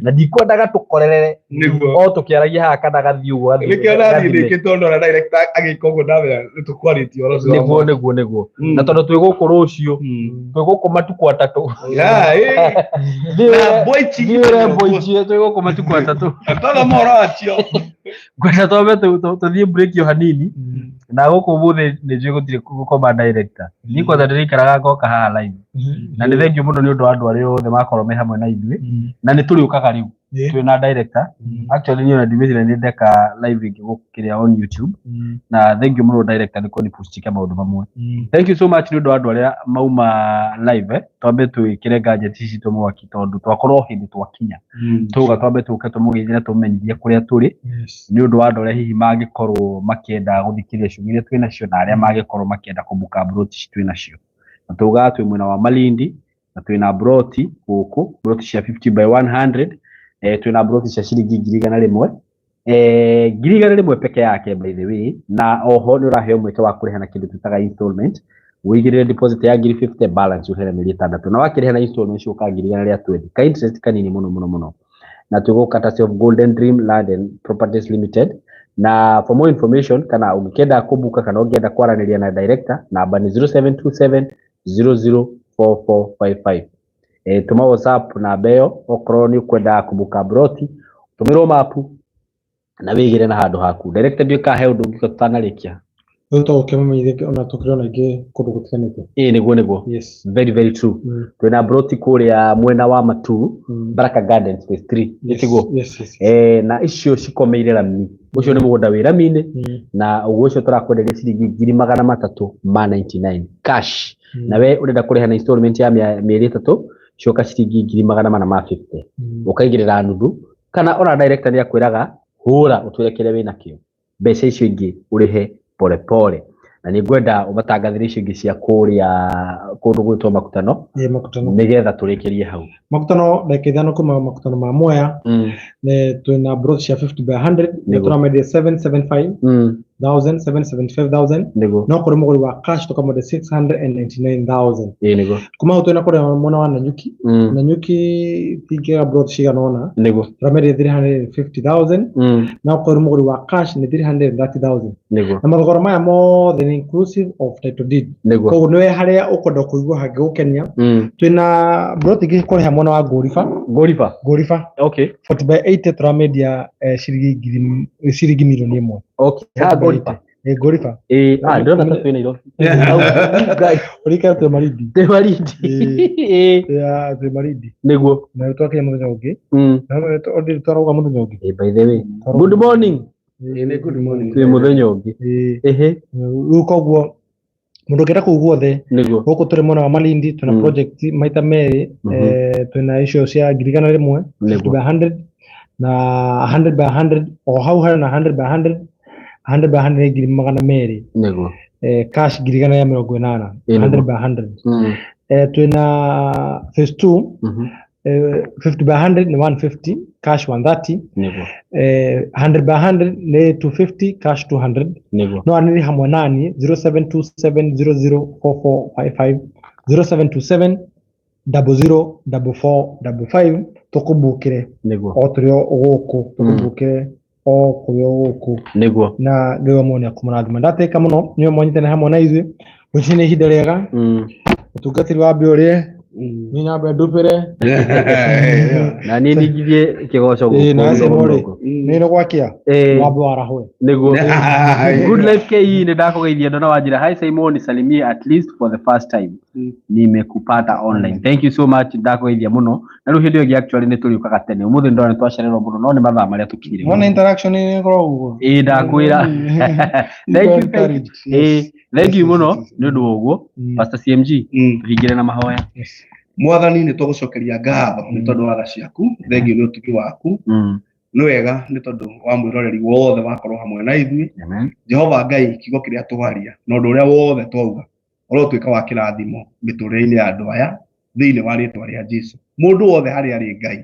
Na ndikwendaga tũkorerere Nĩguo. o tũkĩaragia haha kana gathiĩ ũguo gathiĩ. Nĩkĩo ndathiĩ gathime. ndĩkĩte ũndũ ona director agĩka ũguo ndamenya nĩ tũkwarĩtie ũhoro ũcio wa Nĩguo, mwaki. nĩguo, nĩguo. Na tondũ twĩ gũkũ rũciũ, twĩ gũkũ matukũ atatũ. Yeah, Na mboici Thiĩ wĩre mboici twĩ gũkũ matukũ atatũ. Twathoma ũhoro wacio. Ngwenda twambe tũthiĩ break o hanini na gũkũ ũmũthĩ nĩ njũĩ gũtirĩ gũkoma director. Niĩ kwanza ndĩrĩikaraga ngoka haha live. Na nĩ thengiũ mũno nĩ ũndũ wa andũ arĩa othe makorwo me hamwe na ithuĩ. Na nĩ tũrĩũkaga rĩu twĩ na director. Actually niĩ ona ndimĩcire nĩ ndeka live ĩngĩ gũkũ kĩrĩa on YouTube. Na thengiũ mũno director nĩ kũnipushika maũndũ mamwe. Thank you so much nĩ ũndũ wa andũ arĩa mauma live. Twambe twĩkĩre gadget ici citũ mwaki tondũ twakorwo hĩndĩ twakinya. Tuga twambe tũke tũmũgeithie na tũmũmenyithie kũrĩa tũrĩ nĩ ũndũ wa andũ arĩa hihi mangĩkorwo makĩenda gũthikĩrĩria ciugo iria twĩ nacio na arĩa mangĩkorwo makĩenda kũbuka broti ici twĩ nacio. Na tugaga twĩ mwena wa Malindi na twĩna broti gũkũ, broti cia 50 by 100, twĩna broti cia ciringi ngiri igana rĩmwe. 100,000 peke yake by the way, na oho nĩ ũraheo mweke wa kũrĩha na kĩndũ twĩtaga installment. Ũigĩrĩre deposit ya ngiri 50 balance ũrĩhe na mĩeri ĩtandatũ, na wakĩrĩha na installment ciũkaga ngiri igana rĩa 20, ka interest kanini mũno mũno mũno. Na twĩ courtesy of Golden Dream Land and Properties Limited. Na for more information kana ũngĩkĩenda kũbuka kana ũngĩenda kwaranĩria na director, namba nĩ 0727 004455. Tũma WhatsApp namba ĩyo okorwo nĩ ũkwenda kũbuka broti, tũmĩrwo mapu na wĩgĩre na handũ haku. Director, ndiũĩ kana he ũndũ ũngĩka tũtanarĩkia. Rĩu to ũkĩmamenyithie ona tũkĩrĩ ona ingĩ kũndũ gũtiganĩte. Ĩĩ nĩguo, nĩguo. Very very true. Twĩna broti kũrĩa mwena wa Matuu, Baraka Gardens phase 3. Nĩtiguo? Yes. Na icio cikomeire rami. Ũcio nĩ mũgũnda wĩ rami-inĩ na ũguo ũcio tũrakwenderia ciringi ngiri magana matatũ ma 99 cash. Na we ũrenda kũrĩha na installment ya mĩeri ĩtatũ, coka ciringi ngiri magana mana ma 50. Ũkaigĩrĩra nuthu kana ona director nĩ akwĩraga hũra ũtwĩre kĩrĩa wĩnakĩo. Mbeca icio ingĩ ũrĩhe pole pole. Na nĩ ngwenda ũmatangathĩre icio ingĩ cia kũrĩa kũndũ gwĩtwo Makutano. Ĩĩ, Makutano. Nĩgetha tũrĩkĩrie hau. Makutano ndagĩka 5 kuma Makutano ma Mwea. Nĩ twĩna brot cia 50 by 100 nĩ Nĩguo. tũramendia 775 thousand, 775,000. Nĩguo. No kũrĩ mũgũri wa cash tũkamwendia 699,000. Ĩĩ, nĩguo. Kuma hau twĩna kũrĩa mwena wa Nanyuki. Nanyuki tingĩaga brot cigana ũna. Nĩguo. Tũramendia 350,000. No kũrĩ mũgũri wa cash nĩ 330,000. Nĩguo. Na mathogora maya mothe nĩ inclusive of title deed. Nĩguo. Koguo nĩwe harĩa ũkwenda kũigua hangĩgũkenia. Twĩna brot ingĩ kũrĩha mwena wa Ngũriba. Ngũriba. Ngũriba. Okay. 40 by 80 tũramendia ciringi ngiri, ciringi milioni ĩmwe. Okay. Ha, Ngũriba. Ngũriba. Ĩĩ, ndĩrona ta twĩ Nairobi. Ngai. Ũrikara twĩ Malindi. Twĩ Malindi. Ĩĩ. Ya, twĩ Malindi. Nĩguo. Na twakinya mũthenya ũngĩ. Na already twarauga mũthenya ũngĩ. Ĩĩ, by the way. Good morning. Ĩĩ, nĩ good morning. Twĩ mũthenya ũngĩ. Ĩĩ. Ĩhĩ. Rĩu koguo mũndũ ũngĩenda kũu guothe Nĩguo. gũkũ tũrĩ mwena wa Malindi twĩna project maita merĩ, twĩna icio cia ngiri igana rĩmwe, 50 by 100 na 100 by 100, o hau harĩ na 100 by 100, 100 by 100 nĩ ngiri magana merĩ. Nĩguo. Cash ngiri igana rĩa mĩrongo ĩnana, Ĩĩ, nĩguo. 100 by 100. Twĩna phase 2, 50 by 100 nĩ 150, cash 130. Nĩguo. 100 by 100 nĩ 250, cash 200. Nĩguo. No anĩrĩ hamwe nani 0727004455, 0727 00 44 55, tũkũmbũkĩre. Nĩguo. O tũrĩ o gũkũ, tũkũmbũkĩre o kũrĩ o gũkũ. Nĩguo. Na Ngai wa muoyo nĩakũmũrathima. Ndatĩka mũno nĩwe mwanyitane hamwe na ithuĩ. Rũciũ nĩ ihinda rĩega. Ũtungatĩri wa mbere ũrĩe. Niĩ nyambe ndubĩre. Na niĩ ningithie kĩgoco gũkũ. Ĩĩ, na mũno Simon rĩ, mũno. nĩ nĩ gwakĩa. Ĩĩ. Wambe warahwe. Nĩguo. Good Life KE nĩ ndakũgeithia ndona wanjĩra hi Simon, nisalimie at least for the first time. Nimekupata online. Thank you so much, ndakũgeithia mũno. Na rĩu hĩndĩ ĩyo ĩngĩ actually nĩ tũrĩũkaga tene. Ũmũthĩ ndona nĩ twacererwo mũno no nĩ mathaa marĩa tũkinyire. Wona interaction nĩ ĩkoragwo ũguo. Ĩĩ, ndakwĩra. Thank you, thank you. Ĩĩ, thank you mũno nĩ ũndũ wa ũguo. Pastor CMG, tũhingĩre na mahoya. Mwathani, nĩ tũgũcokeria ngatho nĩ tondũ wa tha ciaku, thengiũ nĩ ũtugi waku. Nĩ wega nĩ tondũ wa mwĩroreri wothe wakorwo hamwe na ithuĩ. Amen. Jehova Ngai, kiugo kĩrĩa twaria na ũndũ ũrĩa wothe twauga ũrotuĩka wa kĩrathimo mĩtũrĩre-inĩ ya andũ aya thĩinĩ wa rĩtwa rĩa Jesu. Mũndũ wothe harĩa arĩ Ngai,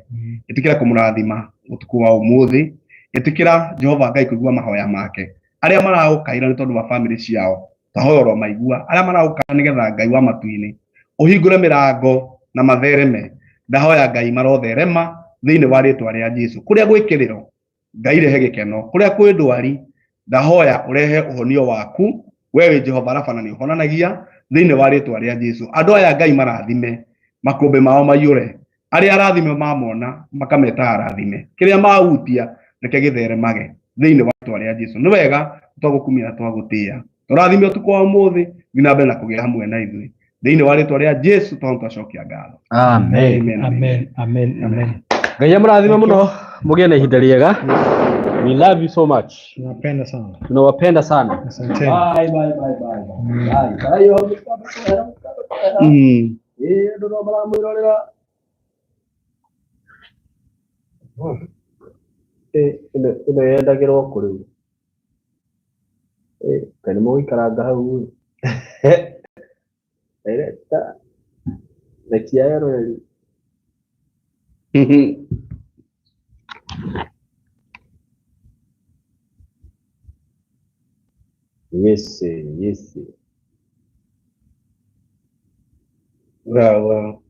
ĩtĩkĩra kũmũrathima ũtukũ wa ũmũthĩ, ĩtĩkĩra Jehova Ngai kũigua mahoya make. Arĩa maragũkaĩra nĩ tondũ wa famĩlĩ ciao, tahoya oro maigua. Arĩa maragũkaĩra nĩgetha Ngai wa matu-inĩ ũhingũre mĩrango na mathereme, ndahoya Ngai marotherema thĩinĩ wa rĩtwa rĩa Jesu. Kũrĩa gwĩ kĩrĩro, Ngai rehe gĩkeno. Kũrĩa kwĩ ndwari, ndahoya ũrehe ũhonio waku. We wĩ Jehova Rafa na nĩ ũhonanagia thĩinĩ wa rĩtwa rĩa Jesu. Andũ aya Ngai marathime, makũmbĩ mao maiyũre. Arĩa arathime mamona makameta arathime. Kĩrĩa mahutia reke gĩtheremage thĩinĩ wa rĩtwa rĩa Jesu. Nĩ wega twagũkumia na twagũtĩĩa. Tũrathime ũtukũ wa ũmũthĩ, thiĩ na mbere na kũgĩa hamwe na ithuĩ. Thĩinĩ wa rĩtwa rĩa Jesu twacokia ngatho. Amen. Amen. Amen. Amen. Amen. Ngai amũrathime mũno, mũgĩe na ihinda rĩega. We love you so much. Tunapenda sana. Tunawapenda sana. Asante. Bye bye bye bye. Bye. Bye. Ĩĩ, andũ no maramwĩrorera. Ĩno yendagĩrwo kũ rĩu? Kaĩ nĩ mũgũikaranga hau ĩ? Director, rekia eroreri. Yes, yes. Wow, wow.